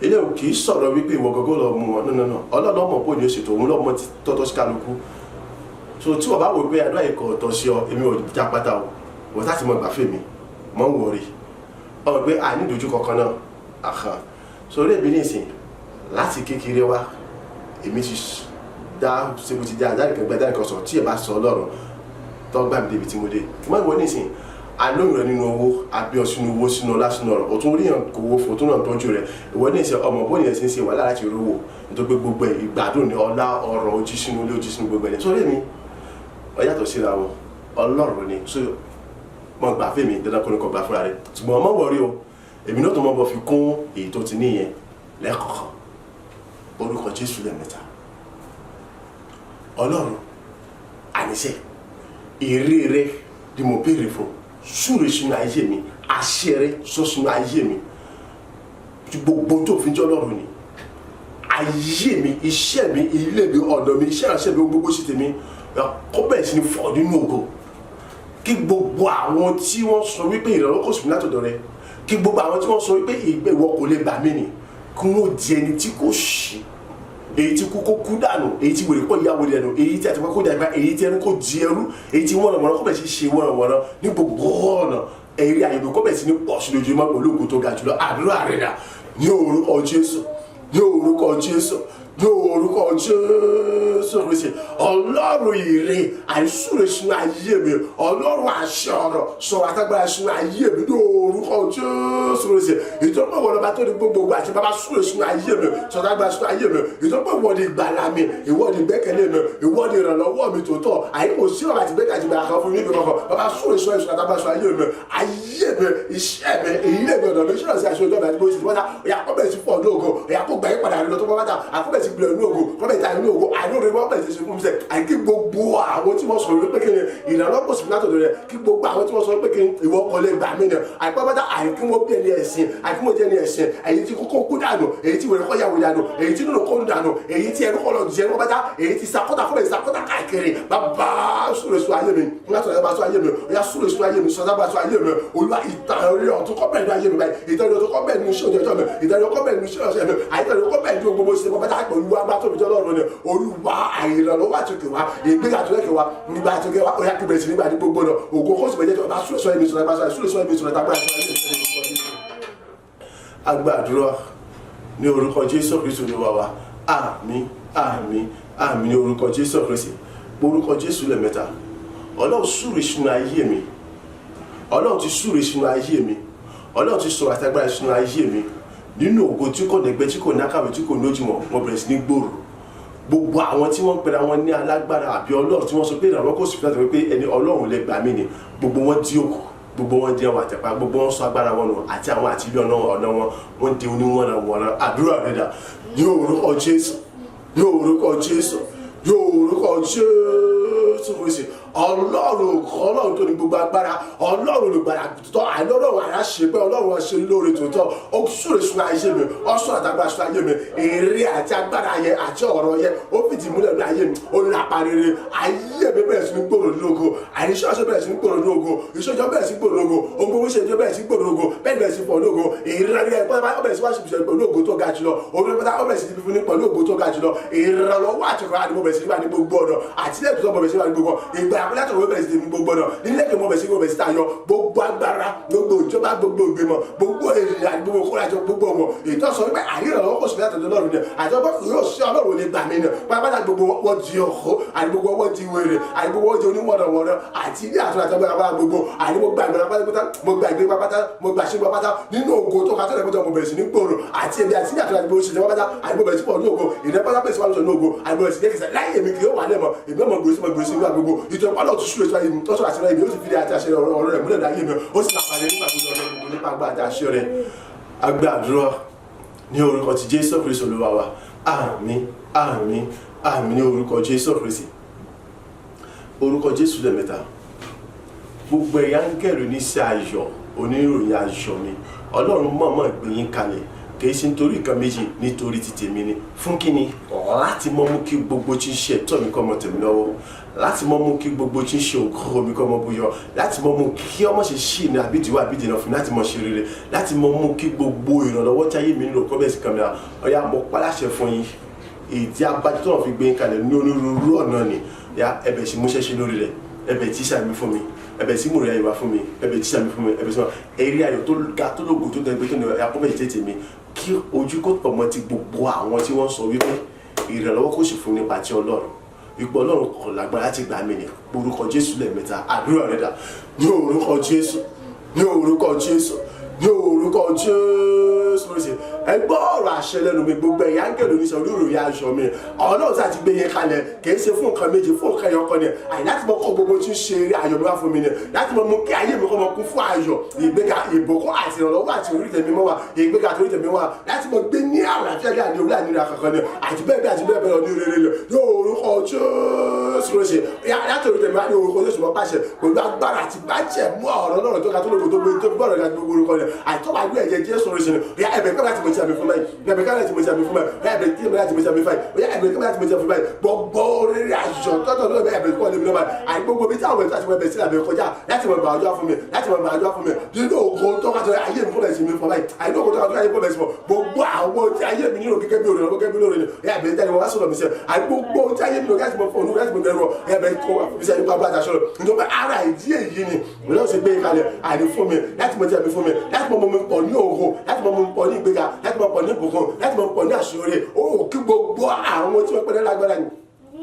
Speaker 1: Eléyìí kì í sọ̀rọ̀ wípé ìwọ gọ́gọ́ lọ mú wọn. No, no, no. Ọlọ́run ọmọ bó ni ó ṣètò, òun lọ́mọ ti tọ́tọ́ sí kálukú. So tí wọ́n bá wò pé àdúrà yìí kò tọ́ sí ọ, èmi ò já pátá o. Wọ́n tá ti mọ ìgbà fèmí mọ́ ń wọ̀rí ọmọ pé à ní ìdojú kankan náà àhàn. So orí èmi nìsín, láti kékeré wá, èmi ti dá ṣe mo ti dá àdáni kan gbé àdáni kan sọ tí ẹ bá sọ Ọlọ́run tó gbà mí débi tí mo dé. Wọ́n ìwọ nísìn alóyún rẹ nínú owó, àbí ọ sínú owó, sínú ọlá, sínú ọrọ̀, òtún orí yàn kò wó fún òtún náà tọ́jú rẹ. Ìwọ nísìn ọmọ bóyá ẹ̀ ṣe ń ṣe wàhálà láti rówó, nítorí pé gbogbo ẹ̀ ìgbádùn ní ọlá ọrọ̀ ojú sínú ilé, ojú sínú gbogbo ẹ̀. Sórí mi ọ yàtọ̀ síra wọn, Ọlọ́run ni. So mo gbà fèmí, dandan kò ní kò gbà fúnra rẹ, ṣùgbọ́n ọmọ wọrí o, èmi náà tó mọ́ bọ́ fi kún èyí tó ti níyẹn lẹ́ẹ̀kọ̀ọ̀kan. Orúkọ Jésù lẹ́ẹ̀mẹ́ta. Ọlọ́run, àníṣe èrè rẹ ni mo béèrè fún. Súre sínú ayé mi, àṣẹ rẹ sọ sínú ayé mi, gbogbo tó fi jẹ́ Ọlọ́run ni ayé mi, iṣẹ́ mi, ilé mi, ọ̀nà mi, iṣẹ́ ìránṣẹ́ mi, gbogbo sí tèmi, kó bẹ̀rẹ̀ sí ní fọ́ nínú ògo, kí gbogbo àwọn tí wọ́n sọ wípé ìrànlọ́wọ́ kò sí mi látọ̀dọ̀ rẹ, kí gbogbo àwọn tí wọ́n sọ wípé ìgbẹ́ ìwọ kò lè gbà mí ni, kí wọ́n di ẹni tí kò ṣí, èyí tí kú kó kú dànù, èyí tí wèrè kó yá wèrè dànù, èyí tí àtìpá kó dàgbà, èyí tí ẹnu kó di ẹrú, èyí tí wọ́n wọ́n kó bẹ̀rẹ̀ sí ṣe wọ́n ní gbogbo ọ̀nà. Èrè àyèmí kó bẹ̀rẹ̀ sí ní pọ̀ sí lójoojúmọ́ pẹ̀lú ògo tó ga jùlọ. Àdúrà rẹ̀ dà ní orúkọ Jésù, ní orúkọ Jésù, ní Ní orúkọ Jésù Kristi, Ọlọ́run ire àìsúre sínú ayé mi, Ọlọ́run àṣẹ ọ̀rọ̀ sọ̀rọ̀ àtàgbára sínú ayé mi. Ní orúkọ Jésù Kristi, ìtọ́pọ̀ ìwọ lọ́ba tó ní gbogbo àti bàbá, súre sínú ayé mi, sọ̀rọ̀ àtàgbára sínú ayé mi. Ìtọ́pọ̀ ìwọ ni ìgbàlà mi, ìwọ ni ìgbẹ́kẹ̀lé mi, ìwọ ni ìrànlọ́wọ́ mi tòótọ́. Àyè kò sí ọ̀rọ̀ àti gbẹ́kẹ̀lé àti ìgbàlà kan fún mi níbi kankan. Bàbá, súre sínú ẹ̀sùn àtàgbára sínú ayé mi, ayé mi, iṣẹ́ mi, ilé mi, ọ̀nà mi, iṣẹ́ ọ̀sẹ̀ àṣẹ ọjọ́ mi àti bó ṣe ti wọ́n ta. Ọ̀yà kọ́ bẹ̀rẹ̀ sí fún ọdún ògo, ọ̀yà kó gbà yín padà lọ tó bá bàtà àkọ́bẹ̀ sí gbìyànjú ògo, kọ́bẹ̀ ta inú ògo àìlóore wọ́n bẹ̀rẹ̀ sí ṣe fún mi sẹ́. Àìkí gbogbo àwọn tí wọ́n sọ̀rọ̀ pé kí ni ìrànlọ́wọ́ kò sí fún látọ̀dọ̀ rẹ̀, kí gbogbo àwọn tí wọ́n sọ̀rọ̀ pé kí ni ìwọ kò lè gbà mí ni, àìpẹ́ bàtà àìkí wọ́n bí ẹni ẹ̀sìn, àìkí wọ́n jẹ́ ẹni ẹ̀sìn, èyí tí kókó kú dànù, èyí tí wèrè kọ́ yàwó dànù, èyí tí nínú kó dànù, èyí tí ẹnu kọ́ lọ jẹ́ wọ́n bàtà, èyí tí sakọ́tà kọ́ bẹ̀ sakọ́tà káàkiri. Bàbá, súre sọ ayé mi, látọ̀dọ̀ bá sọ ayé mi, ọ̀yà súre sọ ayé mi, sọdá bá sọ ayé mi. Olúwa, ìtàn orí ọ̀tún kọ́ bẹ̀rẹ̀ ní ayé mi báyìí, ìtàn orí ọ̀tún kọ́ bẹ̀rẹ̀ ní iṣẹ́ òjò mi, ìtàn orí ọ̀tún kọ́ bẹ̀rẹ̀ ní iṣẹ́ ọ̀sẹ̀ mi, àìtàn orí ọ̀tún kọ́ bẹ̀rẹ̀ ní gbogbo ṣe bàbá. Olúwa bá tóbi jọ lọ́rùn ni. Olúwa, àìrànlọ́wọ́ àtòkè wá, ìgbéga àtòkè wá, nígbà àtòkè wá, ọ̀yà kí bẹ̀rẹ̀ sí nígbà ní gbogbo náà, ògo kó sì bẹ̀rẹ̀ jẹ́. Bá súre sọ ayé mi, sọdá bá sọ ayé, súre sọ ayé mi, sọdá bá sọ ayé mi. Agbàdúrà ní orúkọ Jésù Kristu Olúwa wa. Àmín, àmín, àmín ní orúkọ Jésù Kristi. Orúkọ Jésù lẹ́ẹ̀mẹ́ta. Ọlọ́run, súre sínú ayé mi. Ọlọ́run ti súre sínú ayé mi. Ọlọ́run ti sọ̀rọ̀ àtàgbára sínú ayé mi nínú ògo tí kò nẹgbẹ́, tí kò nákàwé, tí kò lójúmọ̀. Wọ́n bẹ̀rẹ̀ sí ní gbòòrò. Gbogbo àwọn tí wọ́n ń pera wọn ní alágbára àbí Ọlọ́run, tí wọ́n sọ pé ìrànwọ́ kò sí fún láti wípé ẹni Ọlọ́run lè gbà mí ni, gbogbo wọn dí òkú, gbogbo wọn di àwọn àtẹ̀pá, gbogbo wọn sọ agbára wọn nù, àti àwọn àti ilé ọ̀nà wọn, wọ́n di oníwọ̀nà àdúrà rẹ̀ dà. Ní orúkọ Jésù, ní orúkọ Jésù, ní orúkọ Jésù Kristi, Ọlọ́run, Ọlọ́run tó ní gbogbo agbára, Ọlọ́run olùgbàlà tòótọ́, àìlọ́run àyàṣe pé Ọlọ́run ṣe lóore tòótọ́, ó súre sun ayé mi, ó sọ àtàgbà sun ayé mi. Èrè àti agbára yẹn àti ọ̀rọ̀ yẹn, ó fìdí múlẹ̀ ní ayé mi, ó lápa rere. Ayé mi bẹ̀rẹ̀ sí ní gbòòrò lógo, àìṣe ọ̀ṣọ́ bẹ̀rẹ̀ sí ní gbòòrò lógo, ìṣòjọ́ bẹ̀rẹ̀ sí gbòòrò lógo, ohun gbogbo ṣe bẹ̀rẹ̀ sí gbòòrò lógo, bẹ́ẹ̀ bẹ̀rẹ̀ sí fọ̀ lógo. Ìrẹ́lẹ̀ ó bẹ̀rẹ̀ sí wá ṣe pẹ̀lú ògo tó ga jùlọ, orí pátá ó bẹ̀rẹ̀ sí fífún ní pẹ̀lú ògo tó ga jùlọ. Ìrànlọ́wọ́ àti ọkọ̀ àdìmọ̀ bẹ̀rẹ̀ sí nígbà ní gbogbo ọ̀nà, àti ilé ìtúsọ̀ bẹ̀rẹ̀ sí nígbà ní gbogbo ìgbà àpẹẹrẹ àtọ̀rọ̀ bẹ̀rẹ̀ sí ní gbogbo ọ̀nà, nílé ìgbìmọ̀ bẹ̀rẹ̀ sí bẹ̀rẹ̀ sí tayọ gbogbo agbára, gbogbo ìjọba, gbogbo ìgbìmọ̀, gbogbo ènìyàn àti gbogbo kórájọ, gbogbo ọmọ ìtọ́sọ wípé àìrànlọ́wọ́ kò sí látọ̀dọ̀ Ọlọ́run ni, àti ọgbọ́n kò yóò sí, Ọlọ́run ò lè gbà mí ni, pátápátá gbogbo wọn di ọ̀hó, àti gbogbo wọn di wèrè, àti gbogbo wọn di oníwọ̀nàwọ̀nà, àti ilé àtúntò àti agbára gbogbo. Àní mo gba ìgbàlá pátápátá, mo gba ìgbé pátápátá, mo gba ṣe pátápátá nínú ògo tó kátó lẹ́kọ̀ọ́. Mo bẹ̀rẹ̀ sí ní gbòòrò àti èmi àti ilé àtúntò àti gbogbo ṣe pátápátá, àti mo bẹ̀rẹ̀ sí pọ̀ ní ògo ìdẹ́ pátá, bẹ̀rẹ̀ sí wà lọ́sọ̀ ní ògo, àti mo bẹ̀rẹ̀ sí ní kẹsẹ̀ láyé mi kì yóò wà lẹ́mọ̀, èmi ọmọ gbòòrò sí, mo gbòòrò sí nígbà gbogbo. Ìtọ́ pálọ̀ tó súre sí ayé mi, tọ́sọ̀ àti ayé mi, ó sì fi àti àṣẹ ọ̀rọ̀ rẹ̀ múlẹ̀ láyé mi, ó sì lápàdé nígbà tó lọ́dọ̀ gbogbo nípa agbá àti àṣẹ rẹ̀. Agbàdúrà ní orúkọ ti Jésù Kristu Olúwa wa. Àmín, àmín, àmín ní orúkọ Jésù Kristi. Orúkọ Jésù lẹ́ẹ̀mẹ́ta. Gbogbo ẹ̀yà ń kẹ̀rù ní sí ayọ̀, oníròyìn ayọ̀ mi, Ọlọ́run mọ̀ọ́mọ̀ gbé yín kalẹ̀, kì í ṣe nítorí nǹkan méjì, nítorí ti tèmi ni. Fún kíni? Láti mọ́ mú kí gbogbo tí ń ṣe ẹ̀tọ́ mi kọ́ ọmọ tèmi lọ́wọ́, láti mọ́ mú kí gbogbo tí ń ṣe ògo mi kọ́ ọmọ buyọ, láti mọ́ mú kí ọmọ ṣe ṣì ní àbídìíwá àbídìínà fún mi, láti mọ́ ṣe rere, láti mọ́ mú kí gbogbo ìrànlọ́wọ́ tí ayé mi ń lò kọ́ bẹ́ẹ̀ sí kan mi. Ọ̀yà, mo pàláṣẹ fún yín, ìdí abájọ tó wọn fi gbé yín kalẹ̀ ní onírúurú ọ̀nà ni ya ẹbẹ̀ sí múṣẹ́ ṣe lórí rẹ̀. Ẹbẹ̀ tí sàmì fún mi, ẹbẹ̀ sí múrẹ̀ ayọ̀ wá fún mi, ẹbẹ̀ tí sàmì fún mi, ẹbẹ̀ sí wọn eré ayọ̀ tó ga, tó lógo, tó dẹgbẹ́, tó ní akọ́bẹ̀ tètè mi, kí ojú kó pọ̀ mọ́ ti gbogbo àwọn tí wọ́n sọ wípé ìrànlọ́wọ́ kò sì fún nípa ti Ọlọ́run, wípé Ọlọ́run kò lágbára láti gbà mí ní. Orúkọ Jésù lẹ́ẹ̀mẹ́ta. Àdúrà rẹ̀ dà. Ní orúkọ Jésù, ní orúkọ Jésù, ní orúkọ Jésù Kristi, ẹ gbọ́ ọ̀rọ̀ àṣẹ lẹ́nu mi. Gbogbo ẹ̀yà ń kẹ́lò ní sọ olóòròyìn aṣọ mi, Ọlọ́run tí a ti gbé yẹn kalẹ̀, kì í ṣe fún nǹkan méjì, fún nǹkan ẹyọ kan ni, àyè láti mọ kọ́ gbogbo tí ń ṣe eré ayọ̀ mi wá fún mi ni, láti mọ mú kí ayé mi kọ́ mọ kún fún ayọ̀, ìgbéga, ìbùkún àti ìrànlọ́wọ́ àti orí tẹ̀mí mọ́ wa, ìgbéga àti orí tẹ̀mí wa, láti mọ gbé ní àlàáfíà ní àní orí àníra kankan ni, àti bẹ́ẹ̀ bẹ́ẹ̀ àti bẹ́ẹ̀ bẹ́ẹ̀ lọ ní rere lọ. Ní orúkọ Jésù Kristi, láti orí tẹ̀mí wá, ní orúkọ Jésù, mọ́ pàṣẹ pẹ̀lú agbára àti bàjẹ́ mú ọ̀rọ̀ náà tó ga, tó lóko, tó gbé, tó gbọ́rọ̀ ga, gbogbo orúkọ rẹ̀ àìtọ́wà gbé ẹ̀jẹ̀ Jésù Kristi ni. Ẹ̀bẹ̀ kọ́ láti mọ̀ sí àmì fún báyìí, ẹ̀bẹ̀ kọ́ láti mọ̀ sí àmì fún báyìí, ẹ̀bẹ̀ kí láti mọ̀ sí àmì fún báyìí, ẹ̀bẹ̀ kí láti mọ̀ sí àmì fún báyìí. Gbogbo orí aṣọ tọ́tọ̀ lọ́bẹ̀, ẹ̀bẹ̀ kọ́ lèmi lọ́ba àì gbogbo bí táwọn ẹ̀tọ́ àti ẹ̀bẹ̀ sí àbẹ̀ kọjá láti mọ̀ gbà ọjọ́ fún mi, láti mọ̀ gbà ọjọ́ fún mi nínú ògo tó ká tó ayé mi kọ́ bẹ̀ sí mi fún báyìí, àìní ògo tó ká tó ayé mi kọ́ bẹ̀ sí fún gbogbo àwọn tí ayé mi nílò gẹ́gẹ́ bí olùrànlọ́wọ́, gẹ́gẹ́ bí olóore ni ẹ̀bẹ̀ jáde wọ́n wá sọ̀rọ̀ mi sẹ́, àì gbogbo tí ayé mi nílò láti mọ̀ fún òun, láti mọ̀ ẹ̀rọ ẹ̀bẹ̀ kọ́ mi sẹ́ nípa bá aṣọ rẹ̀, nítorí pé ara ìdí èyí ni ìlú ṣe gbé kalẹ̀, àìní fún mi láti mọ̀ tí àmì fún mi, láti láti mọ mú mi pọ̀ ní ògo, láti mọ mú mi pọ̀ ní ìgbéga, láti mọ pọ̀ ní ìbùkún, láti mọ pọ̀ ní àṣeyọrí. Ó kí gbogbo àwọn tí wọ́n pẹ́ lágbára ni,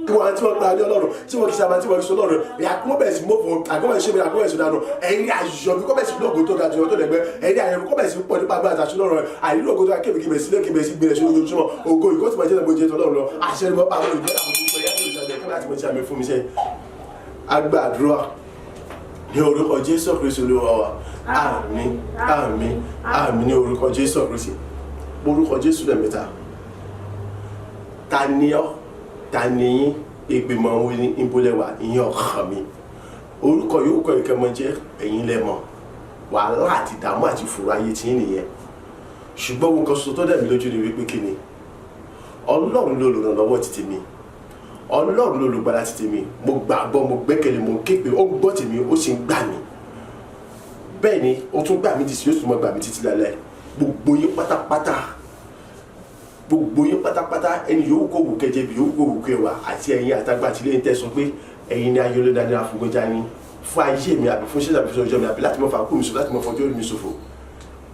Speaker 1: kí wọn tí wọn gba ní Ọlọ́run, tí wọn kì í sábà, tí wọn kì í sọ Ọlọ́run ìyá, kí wọn bẹ̀rẹ̀ sí mọ́fọ́, àgbọ̀n ṣe mi, àgbọ̀n ṣe dànù. Ẹ̀yin ayọ̀ mi kọ́ bẹ̀rẹ̀ sí lóògùn tó ga jù tó lẹ́gbẹ́. Ẹ̀yin ayọ̀ mi kọ́ bẹ̀rẹ̀ sí pọ̀ nípa agbára àti Ọlọ́run àìrí ògo tó ga, kébì kébì sílé kébì sí gbèrè sí ojoojúmọ́. Ògo ìkó tí mo jẹ́ lọ́gbọ́n jẹ́ tọ́lọ́run lọ. Àṣẹ ni mo pa àwọn olùgbé àwọn olùgbé yá ní ìṣàlẹ̀ kí láti mo ṣe àmì fún mi ṣe agbàdúrà ní orúkọ Jésù Kristi Olúwa wa. Àmín, àmín, àmín ní orúkọ Jésù Kristi. Orúkọ Jésù lẹ́mẹ̀ta. Ta ni ọ́? Ta ni yín? Ìgbìmọ̀ wo ní ìbólẹ̀wà ìyẹn ọkàn mi? Orúkọ yóò kọ ìkẹmọ jẹ́ ẹ̀yin lẹ́mọ̀. Wàhálà àti ìdààmú àti ìfòrò ayé tí ń nìyẹn. Ṣùgbọ́n ohun kan ṣoṣo tó dẹ̀ mí lójú ni wípé kí ni Ọlọ́run ló lòrànlọ́wọ́ ti tèmi, Ọlọ́run ló lùgbàlà ti tèmi. Mo gbàgbọ́, mo gbẹ́kẹ̀lé, mo képe, ó gbọ́ tèmi, ó sì ń gbà mí. Bẹ́ẹ̀ ni ó tún gbà mí títí, yóò tún mọ́ gbà mí títí lálẹ́. Gbogbo yín pátápátá, gbogbo yín pátápátá, ẹni yòówù kó wù kẹjẹ bí yòówù kó wù kẹwà, àti ẹ̀yin àtàgbà àti lẹ́yìn tẹ́ sọ pé ẹ̀yin ni ayọ̀lẹ́dá ní àfọ̀gbọ́njá ní fún ayé mi, àbí fún ṣẹ́jà, àbí fún ọjọ́ mi, àbí láti mọ fà kú mi sọ, láti mọ fọjọ́ mi ṣòfò,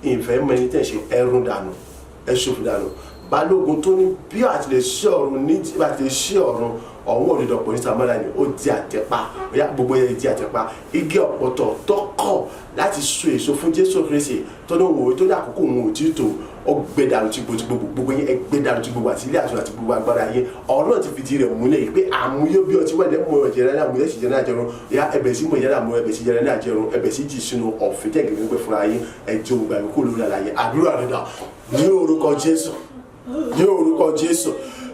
Speaker 1: ìfẹ́ mọ ẹni tẹ́ ṣe ẹrún dànù, ẹ ṣòfò dànù. Balógun tó ní bí àti lè ṣí ọ̀run ní bí àti lè ṣí ọ̀run ọ̀hún òdìdọ̀pọ̀ ní Samaria ni ó di àtẹ̀pá. Ó gbogbo yẹn di àtẹ̀pá. Igi ọ̀pọ̀tọ̀ tó kọ̀ láti so èso fún Jésù Kristi, tó ní òun tó ní àkókò òun ò tí tó, ó gbé dànù tí gbogbo gbogbo yín. Ẹ gbé dànù tí gbogbo àti ilé àti àti gbogbo agbára yín. Ọ̀rọ̀ ti fìdí rẹ̀ múlẹ̀ pé àmúyó bí ọtí wẹ̀lẹ̀ mú ẹ̀jẹ̀ rẹ̀ ní àmúyẹ́ sì jẹ́ ní àjẹrun ya ẹbẹ̀ sí mú ẹ̀jẹ̀ ní àmú ẹbẹ̀ sí jẹ́ ní àjẹrun ẹbẹ̀ sí jì sínú ọ̀fìn tẹ̀ gẹ́gẹ́ fúnra yín. Ẹ̀jẹ̀ ògbà kó lórí àlàyé àdúrà rẹ̀ dà ní orúkọ Jésù, ní orúkọ Jésù,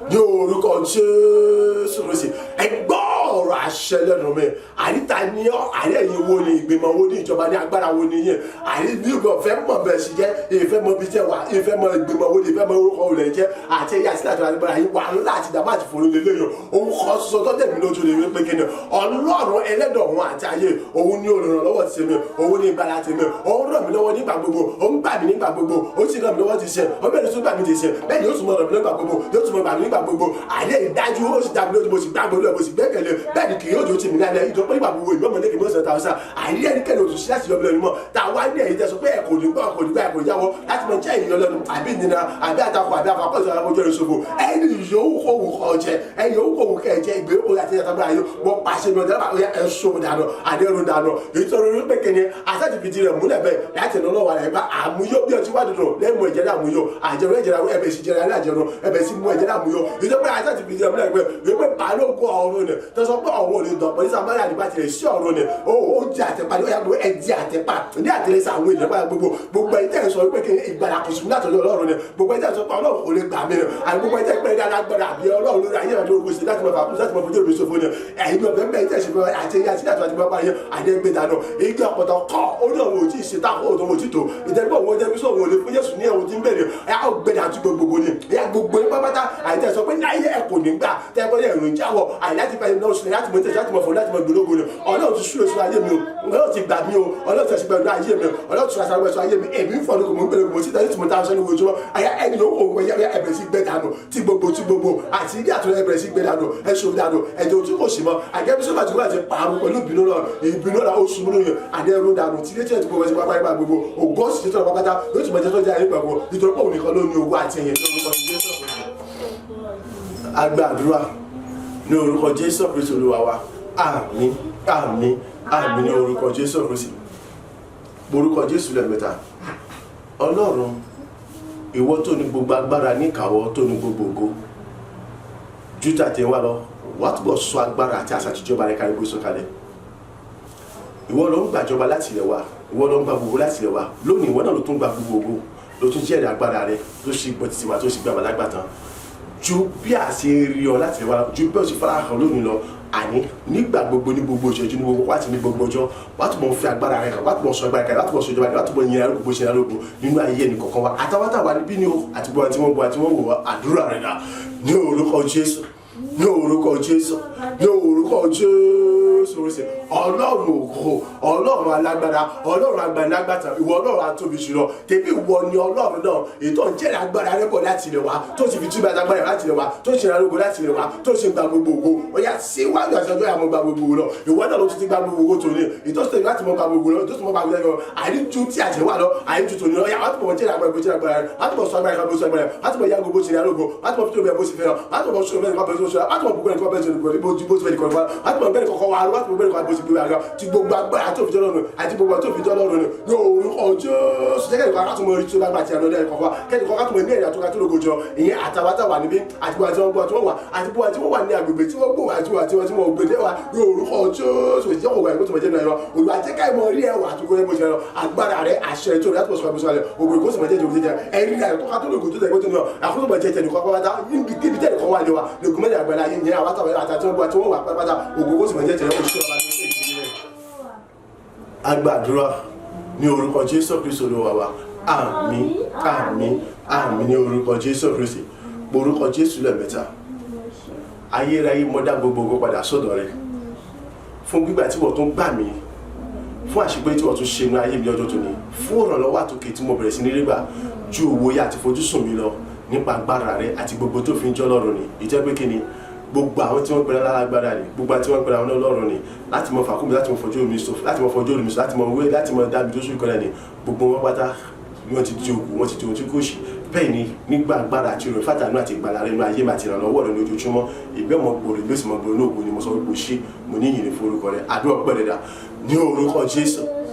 Speaker 1: ní orúkọ Jésù Kristi. Ẹ gbọ́ ọ̀rọ̀ àṣẹ lẹ́nu mi. Àríta ní ọ́, àrí ẹ̀yin wo ni? Ìgbìmọ̀ wo ní? Ìjọba ní agbára wo ni yẹn? Àrí bí ìgbà fẹ́ mọ̀ bẹ́ẹ̀ sì jẹ́ ìfẹ́ mọ bí jẹ́ wà, ìfẹ́ mọ ìgbìmọ̀ wo ni, ìfẹ́ mọ orúkọ wo lẹ̀ jẹ́, àti ẹ̀yà sílẹ̀ àti agbára yìí wà ńlá àti ìdààmú àti fòrò lé lóyún. Òun kọ́ sọ tó tẹ̀mí lójú ni wípé kí ni Ọlọ́run ẹlẹ́dọ̀ òun àti ayé, òun ní olùrànlọ́wọ́ ti mi, òun ní ìgbàlà tèmi, òun ràn mí lọ́wọ́ nígbà gbogbo, òun gbà mí nígbà gbogbo, ó sì ràn mí lọ́wọ́ ti ṣe, ó bẹ̀rẹ̀ tún gbà mí ti ṣe. Bẹ́ẹ̀ ni ó tún mọ̀ ràn mí nígbà gbogbo, yóò tún mọ̀ gbà mí nígbà gbogbo. Àlẹ́ ìdájú ó sì dá mi lójú, mo sì gbàgbọ́ lójú, mo sì gbẹ́kẹ̀lé. Bẹ́ẹ̀ ni kì yóò jó tì mí lálẹ́ ìjọ pé nígbà gbogbo ìmọ̀ mọ̀lẹ́kì mọ̀ sọ̀tà ọ̀sán àìrí ẹnikẹ́ni òtún sí láti yọ mí lẹ́nu mọ́. Tá a wá ní ẹ̀yìn tẹ́ sọ pé ẹ̀ kò ní gbọ́, kò ní gbà, ẹ̀ kò ní jáwọ́ láti mọ jẹ́ ìyọ lẹ́nu, àbí ìnira, àbí àtakò, àbí àfakọ́ ìṣòro àkójọ ìṣòfò, ẹni yòówù kó wù kọ́ jẹ, ẹni yòówù kó wù kẹ́ jẹ, ìgbéyàwó àti ìyàtọ̀ ayé wọ́n pàṣẹ mi ọ̀dọ́ ẹ̀ṣọ́ dànù, àdéhùn dànù. Nítorí wípé kìíní àtàtì rẹ̀ múlẹ̀ bẹ́ẹ̀ láti ẹ̀nà ọlọ́wà rẹ̀ gba àmúyó bí ọtí wá dùn lẹ́mú ẹ̀jẹ̀ náà àmúyó àjẹrò ẹ̀jẹ̀ náà ẹ̀bẹ̀ sí jẹrẹ àjẹrò ẹ̀bẹ̀ sí mú ẹ̀jẹ̀ náà àmúyó. Nítorí pé àtàtì fìdí rẹ̀ múlẹ̀ bẹ́ẹ̀ wípé balógun ọ̀run ni tó sọ pé ọ̀run ò lè dọ̀pọ̀ ní Samaria nígbà tí lè sí ọ̀run ni ó di àtẹ̀pá ní ọ̀yà gbogbo ẹ̀ di àtẹ̀pá ní àtẹ̀lẹsẹ̀ àwọn ènìyàn bá gbogbo gbogbo ẹ̀ tẹ̀ sọ wípé kí ìgbàlà kò sùn látọ̀dọ̀ Ọlọ́run ni, gbogbo ẹ̀ tẹ̀ sọ pé Ọlọ́run kò lè gbà mí ni, àti gbogbo ẹ̀ tẹ̀ pé alágbára àbí Ọlọ́run lórí ayé àti orúkọ sí láti máa fà kú láti máa fojú òbí ṣòfò ni ẹ̀yin bí ọ̀bẹ mẹ́rin tẹ̀ sí fún àti ẹ̀yà àti àti bàbá yẹn àdégbé dànù. Igi ọ̀pọ̀tọ̀ kọ́ ó ní òun ò tí ì ṣe táwọn òun ò tí tó ìtẹ́gbẹ́ òun jẹ́ bísọ̀ òun ò lè fún Jésù ní ẹ̀wọ̀n tí ń bẹ̀rẹ̀ ẹ̀yà ọ̀gbẹ́dẹ àti gbogbogbò ni ẹ̀yà gbogbo ní pápátá àìtẹ́ sọ pé láyé ẹ̀ kò ní gbà tẹ́gbọ́n yẹn ìròyìn jáwọ́ àìláti fẹ́ náà sílẹ̀ láti mọ tẹ̀sí láti mọ fún láti mọ gbólógbò ni. Ọlọ́run ti súre sún ayé mi o, Ọlọ́run ti gbà mí o, Ọlọ́run ti ṣe pẹ̀lú ayé mi, Ọlọ́run ti ṣe pẹ̀lú ayé mi. Èmi ń fọdún kò mọ̀ ń gbèrè kò mọ̀ síta ní tìmọ̀ táwọn sẹ́ni ojúmọ́ àyà ẹni ló kò yẹ ẹ̀bẹ̀ sí gbẹ dànù tí gbogbo tí gbogbo àti ilé àtúnyẹ ẹ̀bẹ̀ sí gbẹ dànù, ẹ̀ṣọ́ dànù, ẹ̀jẹ̀ ojú kò sí mọ́. Àgẹ́bísọ́ àti wọ́n ti pààrọ̀ pẹ̀lú ìbínú náà, ìbínú náà ó sunmú lóyún àdéhùn dànù tí létí ẹ̀tí gbogbo ẹ̀sìn pápá nípa gbogbo ògo sì ti tọ̀nà pápátá yóò tún mọ̀ jẹ́ tó jẹ́ ayé pẹ̀lú nítorí pé òun nìkan ló ní owó àti ẹ̀yìn lórúkọ Jésù. Agbàdúrà ní orúkọ Jésù Kristi Olúwa wa. Àmín, àmín, àmín ní orúkọ Jésù Kristi. Orúkọ Jésù lẹ́ẹ̀mẹ́ta. Ọlọ́run, ìwọ tó ní gbogbo agbára ní ìkàwọ́, tó ní gbogbo ògo ju tàtẹ̀ wá lọ, wàá túbọ̀ sọ agbára àti àṣà àtijọba rẹ kárí gbé sọ̀kalẹ̀. Ìwọ ló ń gbàjọba láti ilẹ̀ wa, ìwọ ló ń gba gbogbo láti ilẹ̀ wa. Lónìí, ìwọ náà ló tún gba gbogbo ògo, ló tún jẹ́rìí agbára rẹ, ló sì gbọ́ títí wa, tó sì gbà wá lágbàtàn ju bí a ṣe rí ọ láti ilẹ̀ wa, ju bí o ṣe fara hàn lónìí lọ. Àní nígbà gbogbo, ní gbogbo ìṣẹ́jú, ní gbogbo wáti, ní gbogbo ọjọ́, wàá túbọ̀ fi agbára rẹ hàn, wàá túbọ̀ sọ agbára rẹ, wàá túbọ̀ sọ ìjọba rẹ, wàá túbọ̀ yin arúgbó bó ṣe arúgbó nínú ayé ẹnì kọ̀ọ̀kan wa, àtàwọn táwa níbí ni o, àti gbogbo àti wọ́n gbọ́ àti wọ́n wò wá. Àdúrà rẹ̀ dà ní orúkọ Jésù, ní orúkọ Jésù, ní orúkọ. Orúkọ Jésù Kristi, Ọlọ́run ògo, Ọlọ́run alágbára, Ọlọ́run agbanilágbàtà, ìwọ Ọlọ́run atóbi jùlọ, tèmi ìwọ ni Ọlọ́run náà ètò ìjẹ́rìí agbára rẹ bọ̀ láti ilẹ̀ wá, tó sì fi túbọ̀ agbára rẹ láti ilẹ̀ wá, tó sì rán ogo láti ilẹ̀ wá, tó sì gba gbogbo ògo. Ó yá, síwájú àti ọjọ́ yà, mo gba gbogbo ògo lọ. Ìwọ náà ló tún ti gba gbogbo ògo tòní, ìtọ́sí láti mọ gba gbogbo lọ, ìtọ́sí mọ gba gbogbo lọ, àìní ju tí àjẹ́ wà lọ, àìní ju tòní lọ. Yà wá túbọ̀ jẹ́rìí agbára, jẹ́rìí agbára rẹ, wá túbọ̀ sọ agbára rẹ, bó sọ agbára rẹ, wá túbọ̀ yá gbogbo ṣe ní alógo, wá túbọ̀ fi tó bẹ́ẹ̀ bó ṣe fẹ́ lọ, wá túbọ̀ sọ bẹ́ẹ̀ bó ṣe fẹ́, wá túbọ̀ bùkún ẹnìkan bẹ́ẹ̀ ṣe bó ṣe fẹ́ nìkan, wá túbọ̀ bẹ́ẹ̀ kọ̀kọ́ wá, wá túbọ̀ bẹ́ẹ̀ kọ̀kọ́ bó ṣe gbé wa lọ, ti gbogbo agbára tó fi jọ́ lọ́rùn àti gbogbo tó fi jọ́ lọ́rùn ní orúkọ Jésù. Jẹ́ kẹ́nìkan ká tún mọ orí tó bá gbà tí a lọ lẹ́yìn kọ̀ọ̀kan, kẹ́nìkan ká tún mọ ní ẹ̀yà tó ká tó lógo jọ. Ìyẹn àtàwátà wà níbí, àti gbogbo àti wọn gbọ́ àti wọ́n wà, àti gbogbo àti wọ́n wà ní agbègbè tí wọ́n gbọ́, àti wọ́n àti wọ́n tí wọ́n gbé dé wa ní orúkọ Jésù. Ìjẹ́ òwò ẹ̀kọ́ tó mọ̀ jẹ́ náà yọ Olúwa, jẹ́ ká ìmọ̀ rí ẹwà àti gbogbo ẹ̀bùn ṣe lọ, agbára rẹ̀, àṣẹ rẹ̀ tó rẹ̀ láti bọ̀ sọ̀rọ̀ bọ̀ sọ̀rọ̀ ògùn ìkóso mọ̀ jẹ́ jẹ́ jẹ́ ẹ̀rí rẹ̀ tó ká tó lógo tó tẹ̀ tó náà àkóso mọ̀ jẹ́ jẹ́ nìkan pátá níbi kíbi tẹ́ nìkan wà ní wa lógun mẹ́rin àgbàlá yìí yẹn àwọn àtàwọn àtàtí wọn gbọ́ àti wọ́n wà pátápátá, ògùn ìkóso mọ̀ jẹ́ jẹ́ òṣìṣẹ́ ọba tó ṣe ìdílé rẹ̀. Agbàdúrà ní orúkọ Jésù Kristu Olúwa wa. Àmín, àmín, àmín ní orúkọ Jésù Kristi. Orúkọ Jésù lẹ́ẹ̀mẹ́ta. Ayérayé, mo dá gbogbo ògo padà sọ́dọ̀ rẹ fún gbígbà tí wọ́n tún gbà mí, fún àṣepé tí wọ́n tún ṣe inú ayé mi lọ́jọ́ tó ní, fún ìrànlọ́wọ́ àtòkè tí mo bẹ̀rẹ̀ sí ní rí gbà ju òwòye àti fojúsùn mi lọ nípa agbára rẹ àti gbogbo tó fi ń jọ́ lọ́rùn ni. Ìjẹ́ pé kí ni gbogbo àwọn tí wọ́n pera lálágbára ni, gbogbo àwọn tí wọ́n pera wọn lọ́rùn ni, láti mọ fàkúmi, láti mọ fọjọ́ mi sọ, láti mọ fọjọ́ mi sọ, láti mọ wé, láti mọ dábì tó sùn kọ́lẹ̀ ni, gbogbo wọn pátá wọ́n ti di òkú, wọ́n ti di ohun tí kò ṣe. Bẹ́ẹ̀ ni nígbà agbára àti ìròyìn fàtànú àti ìgbàlà rẹ inú ayé mi àti ìrànlọ́wọ́ rẹ lójoojúmọ́, ìgbẹ́ mọ gbòòrò ìgbé sì mọ gbòòrò ní ògo ni. Mo sọ wípé o ṣé, mo ní ìyìn ní forúkọ rẹ. Àdúrà pẹ̀lẹ́ dà ní orúkọ Jésù,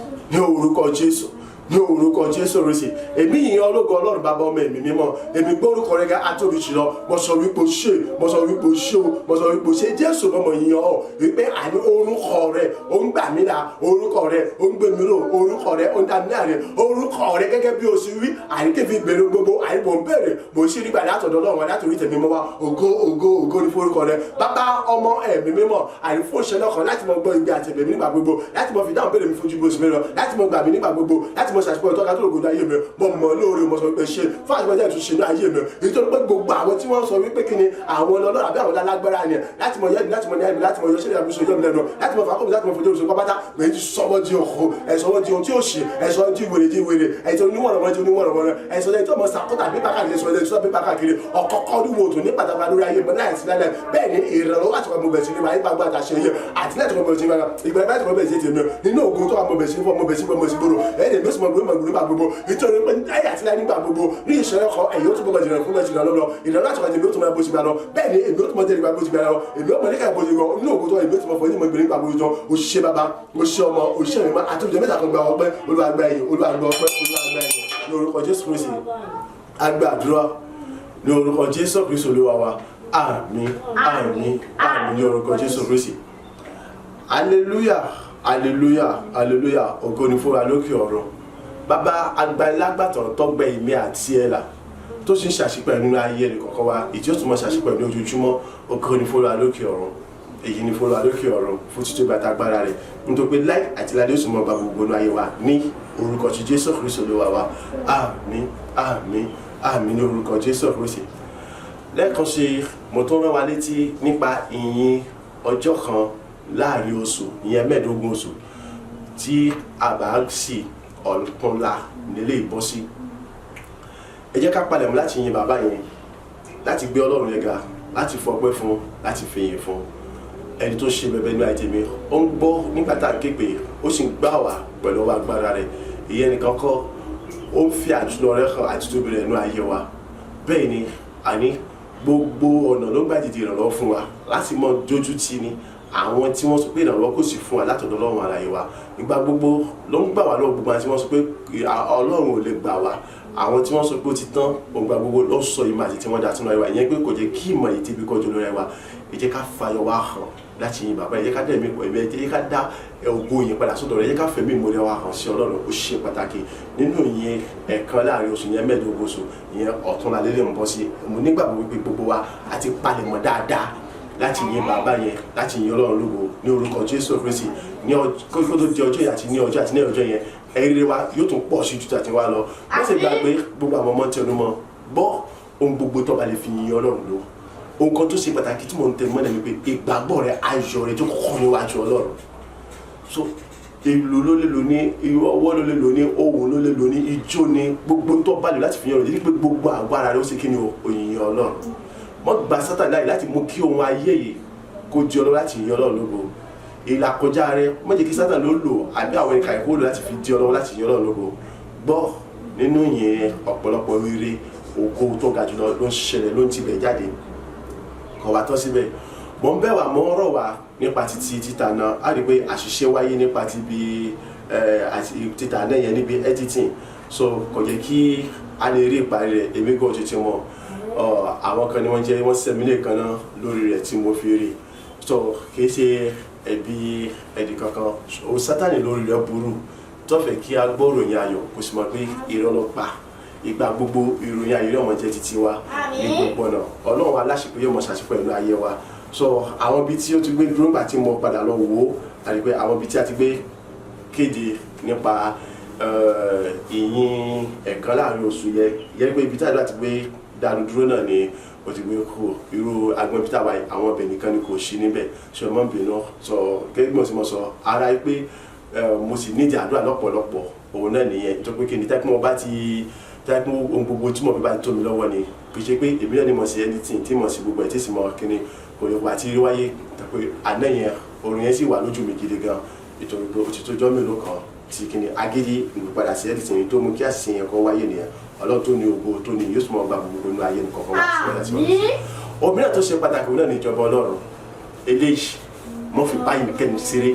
Speaker 1: ní orúkọ Jésù, ní orúkọ Jésù Kristi. Èmi yìnyín ológo Ọlọ́run, Bàbá, Ọmọ, Ẹ̀mí Mímọ́, èmi gbórúkọ rẹ ga, atóbi jùlọ. Mo sọ wípé o ṣé, mo sọ wípé o ṣé o, mo sọ wípé o ṣé, Jésù. Mo mọ̀ yìnyín ọ wípé àní orúkọ rẹ ó ń gbà mí là, orúkọ rẹ ó ń gbé mi ró, orúkọ rẹ ó ń dá mi láre, orúkọ rẹ gẹ́gẹ́ bí o ṣe wí àní kébi gbèrè gbogbo àní mò ń bèrè, mò ń ṣe nígbà látọ̀dọ̀ Ọlọ́run látòrí tèmi mọ́ wa. Ògo, ògo, ògo ní forúkọ rẹ, Bàbá, Ọmọ, Ẹ̀mí Mímọ́, àní fún ìṣẹ̀lẹ̀ kan láti mọ gbọ́ igbe àti ẹ̀bẹ̀ mi nígbà gbogbo, láti mọ fi dáhùn béèrè mi fojú bó ṣe mi lọ, láti mọ gbà mí nígbà gbogbo, láti mọ ṣàṣepọ̀ ìtọ́ka tó lògùn ayé mi. Mo mọ̀ lóore, mo sọ wípé ṣe fún àṣepọ̀ ìtúnṣe ní ayé mi, nítorí pé gbogbo àwọn tí wọ́n sọ wípé kí ni àwọn ọlọ́run àbí àwọn alágbára ni láti mọ yẹ́mi, láti mọ ní ayé mi, láti mọ yọṣẹ́ ìyàbí sọ yọ́ mi lẹ́nu, láti mọ fàákùn mi, láti mọ fojú oṣù pápátá pé ti sọ́wọ́ di òkú, ẹ̀sọ́wọ́ di ohun tí ó ṣe, ẹ̀sọ́ di wèrè di wèrè, ẹ̀sọ́ oníwọ̀nrọ̀wọ̀n di oníwọ̀nrọ̀wọ̀n, ẹ̀sọ́ ẹni tó mọ sàkótà pépà káàkiri, ẹ̀sọ́ ẹni tó pépà káàkiri ọ̀kọ̀ọ̀kọ̀ ní wo tó ní pàtàkì lórí ayé mi láìsí lálẹ́. Bẹ́ẹ̀ ni ìrànlọ́wọ́ àti ọmọ bẹ̀rẹ̀ sí ní máa ń gbàgbọ́ àtàṣe yẹ àti láti ọmọ bẹ̀rẹ̀ sí ní máa ìgbà láti ọmọ bẹ̀rẹ̀ sí tèmi nínú ògùn tó wà mọ̀ bẹ̀rẹ̀ sí ní fọ́ mọ̀ bẹ̀rẹ̀ sí fọ́ mọ̀ sí gbòòrò ẹ̀ẹ́dẹ̀ ló sì mọ̀ gbòòrò mọ̀ gbòòrò nígbà gbogbo, nítorí pé ayé àti láì nígbà gbogbo ní ìṣẹ̀lẹ̀ kan ẹ̀yìn ó tún bọ̀ jìnnà fún mẹ́jìnnà lọ́lọ́ ìrànlọ́wọ́ àti ọmọ èmi ó tún máa bó ti gbà lọ. Bẹ́ẹ̀ ni èmi ó tún máa jẹ́ ìgbà bó ti gbà lọ, èmi ó mọ̀ nígbà bó ti gbà nínú ògùn tó èmi ó tún máa fọ ní mọ̀ gbèrè nígbà gbogbo. Òṣìṣẹ́ Bàbá, òṣìṣẹ́ Ọmọ, òṣìṣẹ́ mímọ́ àti òṣìṣẹ́ mẹ́ta kan gba ọpẹ́. Olúwa gba ẹ̀yìn, Olúwa gba ọpẹ́, Olúwa gba ẹ̀yìn ní orúkọ Jésù Kristi. Agbàdúrà ní orúkọ Jésù Kristi Olúwa wa. Àmín, àmín, àmín ní orúkọ Jésù Kristi. Hallelujah, hallelujah, hallelujah. Ògo ni fúnra lókè ọ̀run. Bàbá agbanilágbàtàn tọ́gbẹ́ ìmí àti ẹ̀là tó sì ń ṣàṣìpẹ̀ nínú ayé ẹnì kọ̀ọ̀kan wa, ìdí ó tún mọ́ ṣàṣìpẹ̀ ní ojoojúmọ́. Ògo ni fúnra lókè ọ̀run, èyí ni fúnra lókè ọ̀run fún títí bàtà agbára rẹ̀, nítorí pé láì àti ládé ó sì mọ́ gba gbogbo inú ayé wa ní orúkọ tí Jésù Kristi Olúwa wa. Àmín, àmín, àmín ní orúkọ Jésù Kristi. Lẹ́ẹ̀kan ṣe, mo tún rán wa létí nípa ìyìn ọjọ́ kan láàrin oṣù, ìyẹn 15 oṣù tí a bá sì ọ̀túnla nílé ìbọ́sí. Ẹ jẹ́ ká palẹ̀mọ́ láti yin bàbá yẹn, láti gbé Ọlọ́run yẹn ga, láti fọpẹ́ fún, láti fìyìn fún ẹni tó ṣe bẹbẹ ní àìtèmi. Ó ń gbọ́ nígbà tá à ń ké pé, ó sì ń gbà wá pẹ̀lú ọwọ́ agbára rẹ̀. Ìyẹn nìkan kọ́, ó ń fi àjùlọ rẹ̀ hàn àti tóbi rẹ̀ nínú ayé wa. Bẹ́ẹ̀ ni àní gbogbo ọ̀nà ló gbà dìde ìrànlọ́wọ́ fún wa láti mọ dójú tì ní àwọn tí wọ́n sọ pé ìrànlọ́wọ́ kò sí fún wa látọ̀dọ̀ Ọlọ́run àlàyé wa. Ìgbà gbogbo ló ń gbà wá lọ́wọ́ gbogbo àwọn tí wọ́n sọ pé Ọlọ́run ò lè gbà wá, àwọn tí wọ́n sọ pé ó ti tán. Ògbà gbogbo ló sọ ìmọ̀ àti tí wọ́n dá sínú ayé wa, ìyẹn pé kò jẹ́ kí ìmọ̀ yìí tíbi kọjú lórí ayé wa. Ẹ jẹ́ ká fayọ̀ wá hàn láti yin bàbá. Ẹ jẹ́ ká dẹ̀mí pọ̀ ẹ̀mí, ẹ jẹ́ ká dá ògo yẹn padà sọ́dọ̀ rẹ̀. Ẹ jẹ́ ká fẹ̀mí ìmoore wa hàn sí Ọlọ́run. Ó ṣe pàtàkì nínú ìyẹn ẹ̀kan láàrin oṣù yẹn, 15 oṣù, ìyẹn ọ̀túnla lélẹ̀ ń bọ́ sí. Mo nígbàgbọ́ wípé gbogbo wa àti palẹ̀mọ́ dáadáa láti yin bàbá yẹn, láti yin Ọlọ́run lógo ní orúkọ Jésù Kristi. Ní kó tó di ọjọ́ yẹn àti ní ọjọ́ àti ní ọjọ́ yẹn, ẹ̀rí wa yóò tún pọ̀ sí ju tàti wá lọ. Wọ́n sì gbàgbé gbogbo àwọn ọmọ tẹnu mọ́ gbọ́ ohun gbogbo tó bá lè fi yin Ọlọ́run lógo. Ohun kan tó ṣe pàtàkì tí mò ń tẹ̀ mọ́lẹ̀ ni pé ìgbàgbọ́ rẹ, ayọ̀ rẹ tó kọ́kọ́ níwájú Ọlọ́run. So ìlú ló lè lò ní, ọwọ́ ló lè lò ní, ohùn ló lè lò ní, ijó ní, gbogbo tó bá lò láti fi yan rẹ̀, pé gbogbo agbára rẹ̀ ó ṣe kí ni o, òyìnbó Ọlọ́run. Mọ́ gba Sátánì láàyè láti mú kí ohun ayé yìí kó di Ọlọ́run láti yan Ọlọ́run lógo. Ìlàkọjá rẹ, má jẹ́ kí Sátánì ló lò àbí àwọn ìka ìkó lò láti fi di Ọlọ́run láti yan Ọlọ́run lógo. Gbọ́, nínú yẹn, ọ̀pọ̀lọpọ̀ rere, ògo tó ga jùlọ ló ń ṣẹlẹ̀, ló ń tibẹ̀ jáde. Kọ̀ wá tọ́ síbẹ̀. Mò ń bẹ̀ wá, mò ń rọ̀ wá nípa títí títà náà. Á rí i pé àṣìṣe wáyé nípa ti bí àti títà náà yẹn níbi editing, so kò jẹ́ kí a lè rí ìparí rẹ̀. Èmi gan tètè mọ̀. Àwọn kan ni wọ́n jẹ́ wọ́n sẹ̀mí lè kan náà lórí rẹ̀ tí mo fi rí. So kì í ṣe ẹ̀bi ẹ̀dì kankan o. Sátánì lórí rẹ̀ burú tó fẹ́ kí a gbọ́ ìròyìn ayọ̀, kò sì mọ̀ pé irọ́ ló pa. Ìgbà gbogbo, ìròyìn ayọ̀ yóò mọ̀ jẹ́ títí wa ní gbogbo ọ̀nà. Ọlọ́run aláṣepé yóò mọ̀ ṣàṣepọ̀ ìlú ayé wa. So àwọn ibi tí ó ti gbé dúró nígbà tí mo padà lọ wò ó, àti pé àwọn ibi tí a ti gbé kéde nípa ìyìn ẹ̀kan láàrin oṣù yẹn, yẹn pé ibi tí àdúrà ti gbé dánu dúró náà ni ó ti gbé kú. Irú agbọn ibi táwa yìí, àwọn ọbẹ̀ nìkan ni kò sí níbẹ̀. Ṣe mọ́ bínú sọ gẹ́gẹ́ bí mo ti mọ̀ sọ ara yìí pé mo sì nídìí àdúrà lọ́pọ̀lọpọ̀, òun náà nìyẹn. Tó pé kí ni tẹ́kí mo bá ti tẹ́kí ohun gbogbo tí mo fi bá tó mi lọ́wọ́ ni, kì í ṣe pé èmi náà ni mo ṣe editing tí mo ṣe gbogbo ẹ̀ tí sì mọ kíni kò lè wà tí wáyé pé àná yẹn, orin yẹn sì wà lójú mi gidi gan, nítorí pé ó ti tó jọ́ mélòó kan tí kíni agídí ìpadà sí editing tó mú kí àṣìṣe yẹn kó wáyé nìyẹn. Ọlọ́run tó ní ògo tó ní yóò sì mọ gba gbogbo inú ayé nìkan kan wá sí ọ̀dà tí wọ́n ti. Òmíràn tó ṣe pàtàkì, òun náà ní ìjọba Ọlọ́run. Eléyìí, mọ́ fi báyìí kẹ́ni ṣeré,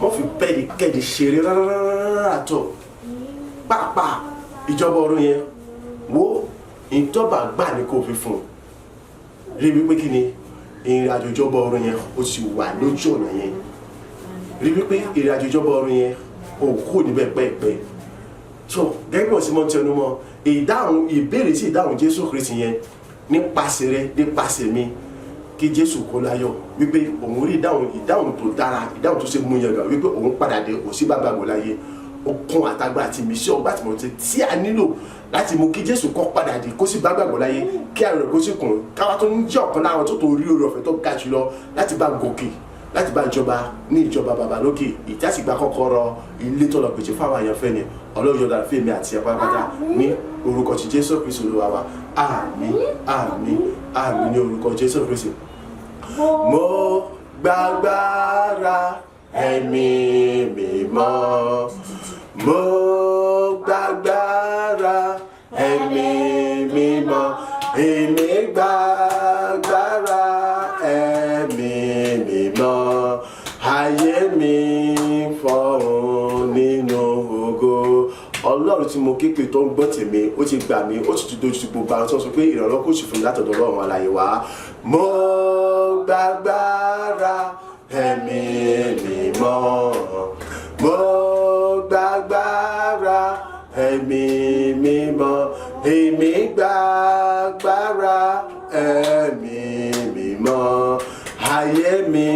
Speaker 1: mọ́ fi bẹ́ẹ̀ni kẹ́ni ṣeré rárá tó pàápàá. Ìjọba ọ̀run yẹn wo, ìjọba gbà ní kò fi fún un rí wípé kí ni ìrìn àjò ìjọba ọ̀run yẹn, ó sì wà lójú ọ̀nà yẹn. Rí wípé ìrìn àjò ìjọba ọ̀run yẹn, ò kúrò níbẹ̀ pẹ́ẹ́pẹ́. So gẹ́gẹ́ bí wọ́n ti mọ́ tẹnu mọ́, ìdáhùn ìbéèrè sí ìdáhùn Jésù Kristi yẹn nípasẹ̀ rẹ, nípasẹ̀ mi, kí Jésù kó láyọ̀ wípé òun rí ìdáhùn, ìdáhùn tó dára, ìdáhùn tó ṣe mú yangàn, wípé òun padà dé, òsì bá gbàgbọ́ láyé. Okun àtagbà àti ìmísí ọgbà tí mo ti tí a nílò láti mú kí Jésù kó padà dé, kó sì bá gbàgbọ́ láyé, kí àrùn rẹ̀ kó sì kùn, káwá tó ń jẹ́ ọ̀kan láwọn tó tó rí oore ọ̀fẹ́ tó ga jùlọ láti bá gòkè, láti bá ìjọba ní ìjọba bàbá lókè, ìtàsígbà kọ́kọ́rọ́ ilé tó lọ pèsè fáwọn àyànfẹ́ ni. Ọlọ́run yọ̀ọ̀dà fèmí àti ẹ̀ pátápátá ní orúkọ ti Jésù Kristi Olúwa wa. Àmín, àmín, àmín ní orúkọ Jésù Kristi. Mo gbàgbára Ẹ̀mí Mímọ́, mo gbàgbára Ẹ̀mí Mímọ́, èmi gbàgbára Ẹ̀mí Mímọ́, ayé mi fọ̀hún nínú ògo. Ọlọ́run tí mo ké pè tó ń gbọ́ tèmi, ó ti gbà mí, ó sì ti dojú ti gbogbo àwọn tó ń sọ pé ìrànlọ́wọ́ kò sì fún mi látọ̀dọ̀ Ọlọ́run alààyè wá. Mo gbàgbára Ẹ̀mí Mímọ́, mo gbàgbára Ẹ̀mí Mímọ́, èmi gbàgbára Ẹ̀mí Mímọ́, ayé mi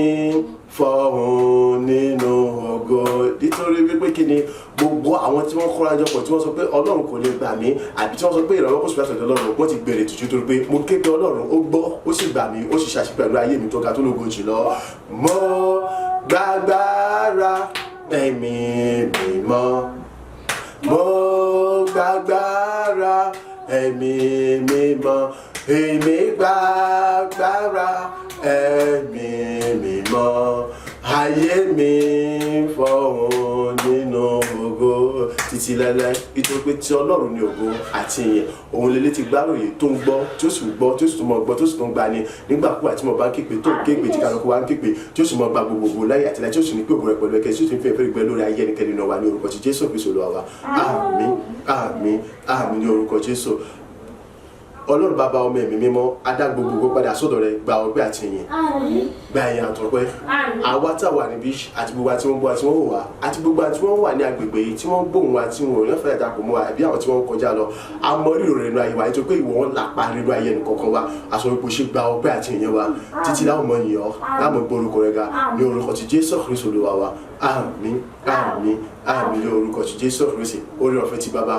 Speaker 1: fọ̀hún nínú ògo. Nítorí wípé kí ni gbogbo àwọn tí wọ́n kóra jọ pọ̀, tí wọ́n sọ pé Ọlọ́run kò lè gbà mí, àbí tí wọ́n sọ pé ìrànlọ́wọ́ kò sí látọ̀dọ̀ Ọlọ́run, wọ́n ti gbèrè tìjú, torí pé mo ké pe Ọlọ́run, ó gbọ́, ó sì gbà mí, ó sì ṣàṣì pẹ̀lú ayé mi tó ga, tó lógo jùlọ. Mo gbàgbára Ẹ̀mí Mímọ́, mo gbàgbára Ẹ̀mí Mímọ́, èmi gbàgbára Ẹ̀mí Mímọ́, ayé mi fọ̀hún nínú ògo títí láéláé, nítorí pé tí Ọlọ́run ní ògo àti ìyìn. Òun lélẹ́ ti gbáròyè tó ń gbọ́, tí ó sì gbọ́, tí ó sì tún mọ̀ gbọ́, tó sì tún gbà ní nígbàkúgbà tí mo bá ń képe, tó ń képe, tí kálukú wa ń képe, tí ó sì mọ̀ gba gbogbogbò láyé àti láyé, tí ó sì ní pé ògo rẹ̀ pẹ̀lú ẹ̀kẹ́, tí ó sì ń fẹ́ ìfẹ́ lórí ayé ẹnikẹ́ni náà wà ní orúkọ ti Jésù Kristi Olúwa wa. Àmín, àmín, àmín ní orúkọ Jésù. Ọlọ́run Bàbá, Ọmọ, Ẹ̀mí Mímọ́, adá gbogbo padà sọ́dọ̀ rẹ̀. Gba ọpẹ́ àti ìyìn, gba ìyìn àtọpẹ́. Àwa tá a wà níbí àti gbogbo àti wọ́n gbọ́ àti wọ́n wò wá àti gbogbo àti wọ́n wà ní agbègbè yìí tí wọ́n gbóhùn wa, tí wọ́n ò lọ́fẹ̀ẹ́ dàpọ̀ mọ́ wa, àbí àwọn tí wọ́n kọjá lọ, a mọ rírì rẹ̀ nínú ayé wa, nítorí pé ìwọ ń lapa nínú ayé ẹnì kọ̀ọ̀kan wa. Aṣọ ipò ṣe, gba ọpẹ́ àti ìyìn wa títí láwọn mọ ìyìn ọ́, láwọn gbọ́ orúkọ rẹ̀ ga ní orúkọ ti Jésù Kristu Olúwa wa. Àmín, àmín, àmín. Àmín ní orúkọ ti Jésù Kristi. Oore ọ̀fẹ́ ti Bàbá,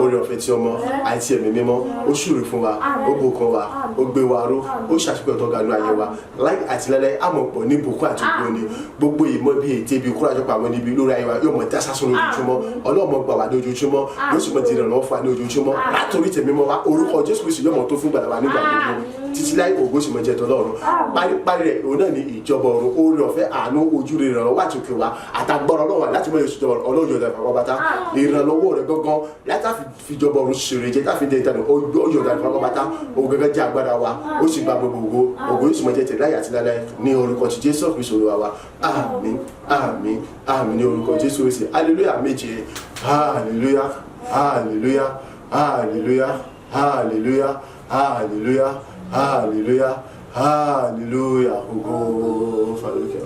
Speaker 1: oore ọ̀fẹ́ ti Ọmọ àti Ẹ̀mí Mímọ́, ó ṣúre fún wa, ó bùkún wa, ó gbé wa ró, ó ṣàṣepọ̀ tó ga ní ayé wa láì àti lẹ́lẹ́. Àmọ̀ pọ̀ ní ìbùkún àti ògo ni. Gbogbo ìmọ̀ bí ète ibi kúrò àjọpọ̀ àwọn níbi lórí ayé wa yóò mọ̀ dá sásán lójoojúmọ́. Ọlọ́mọ gbà wá lójoojúmọ́, yóò sì mọ̀ di ìrànlọ́wọ́ fún wa ní ojoojúmọ́ látòrí tẹ̀mí mọ́ wa. Orúkọ Jésù Kristi yóò mọ̀ tó fún gbàdá wa nígbà gbogbo títí láì. Ògo sì mọ̀ jẹ́ tọ́lọ́run. Paríparí rẹ̀, òun náà ní ìjọba ọ̀run. Oore ọ̀fẹ́, àánú, ojú rere, ìrànlọ́wọ́ àti òkè wa àtàgbọ́rọ̀ Ọlọ́run láti mọ̀ yóò ṣèjọba Ọlọ́run yóò dàgbà pátá. Ìrànlọ́wọ́ rẹ̀ gangan láti fìjọba ọ̀run ṣèrè jẹ́ táfi dé ìtàn ó yóò dàgbà pátá. Òun gẹ́gẹ́ jẹ́ agbára wa, ó sì gba gbogbo ògo. Ògo yóò sì mọ̀ jẹ́ tẹ̀ láyé àti láláyé ní orúkọ ti Jésù Kristi Olúwa wa. Àmín, àmín, àmín ní orúkọ Jésù Kristi. Hallelujah méje. Hallelujah, hallelujah, hallelujah, hallelujah, hallelujah, hallelujah, hallelujah. Ògo fàlókè.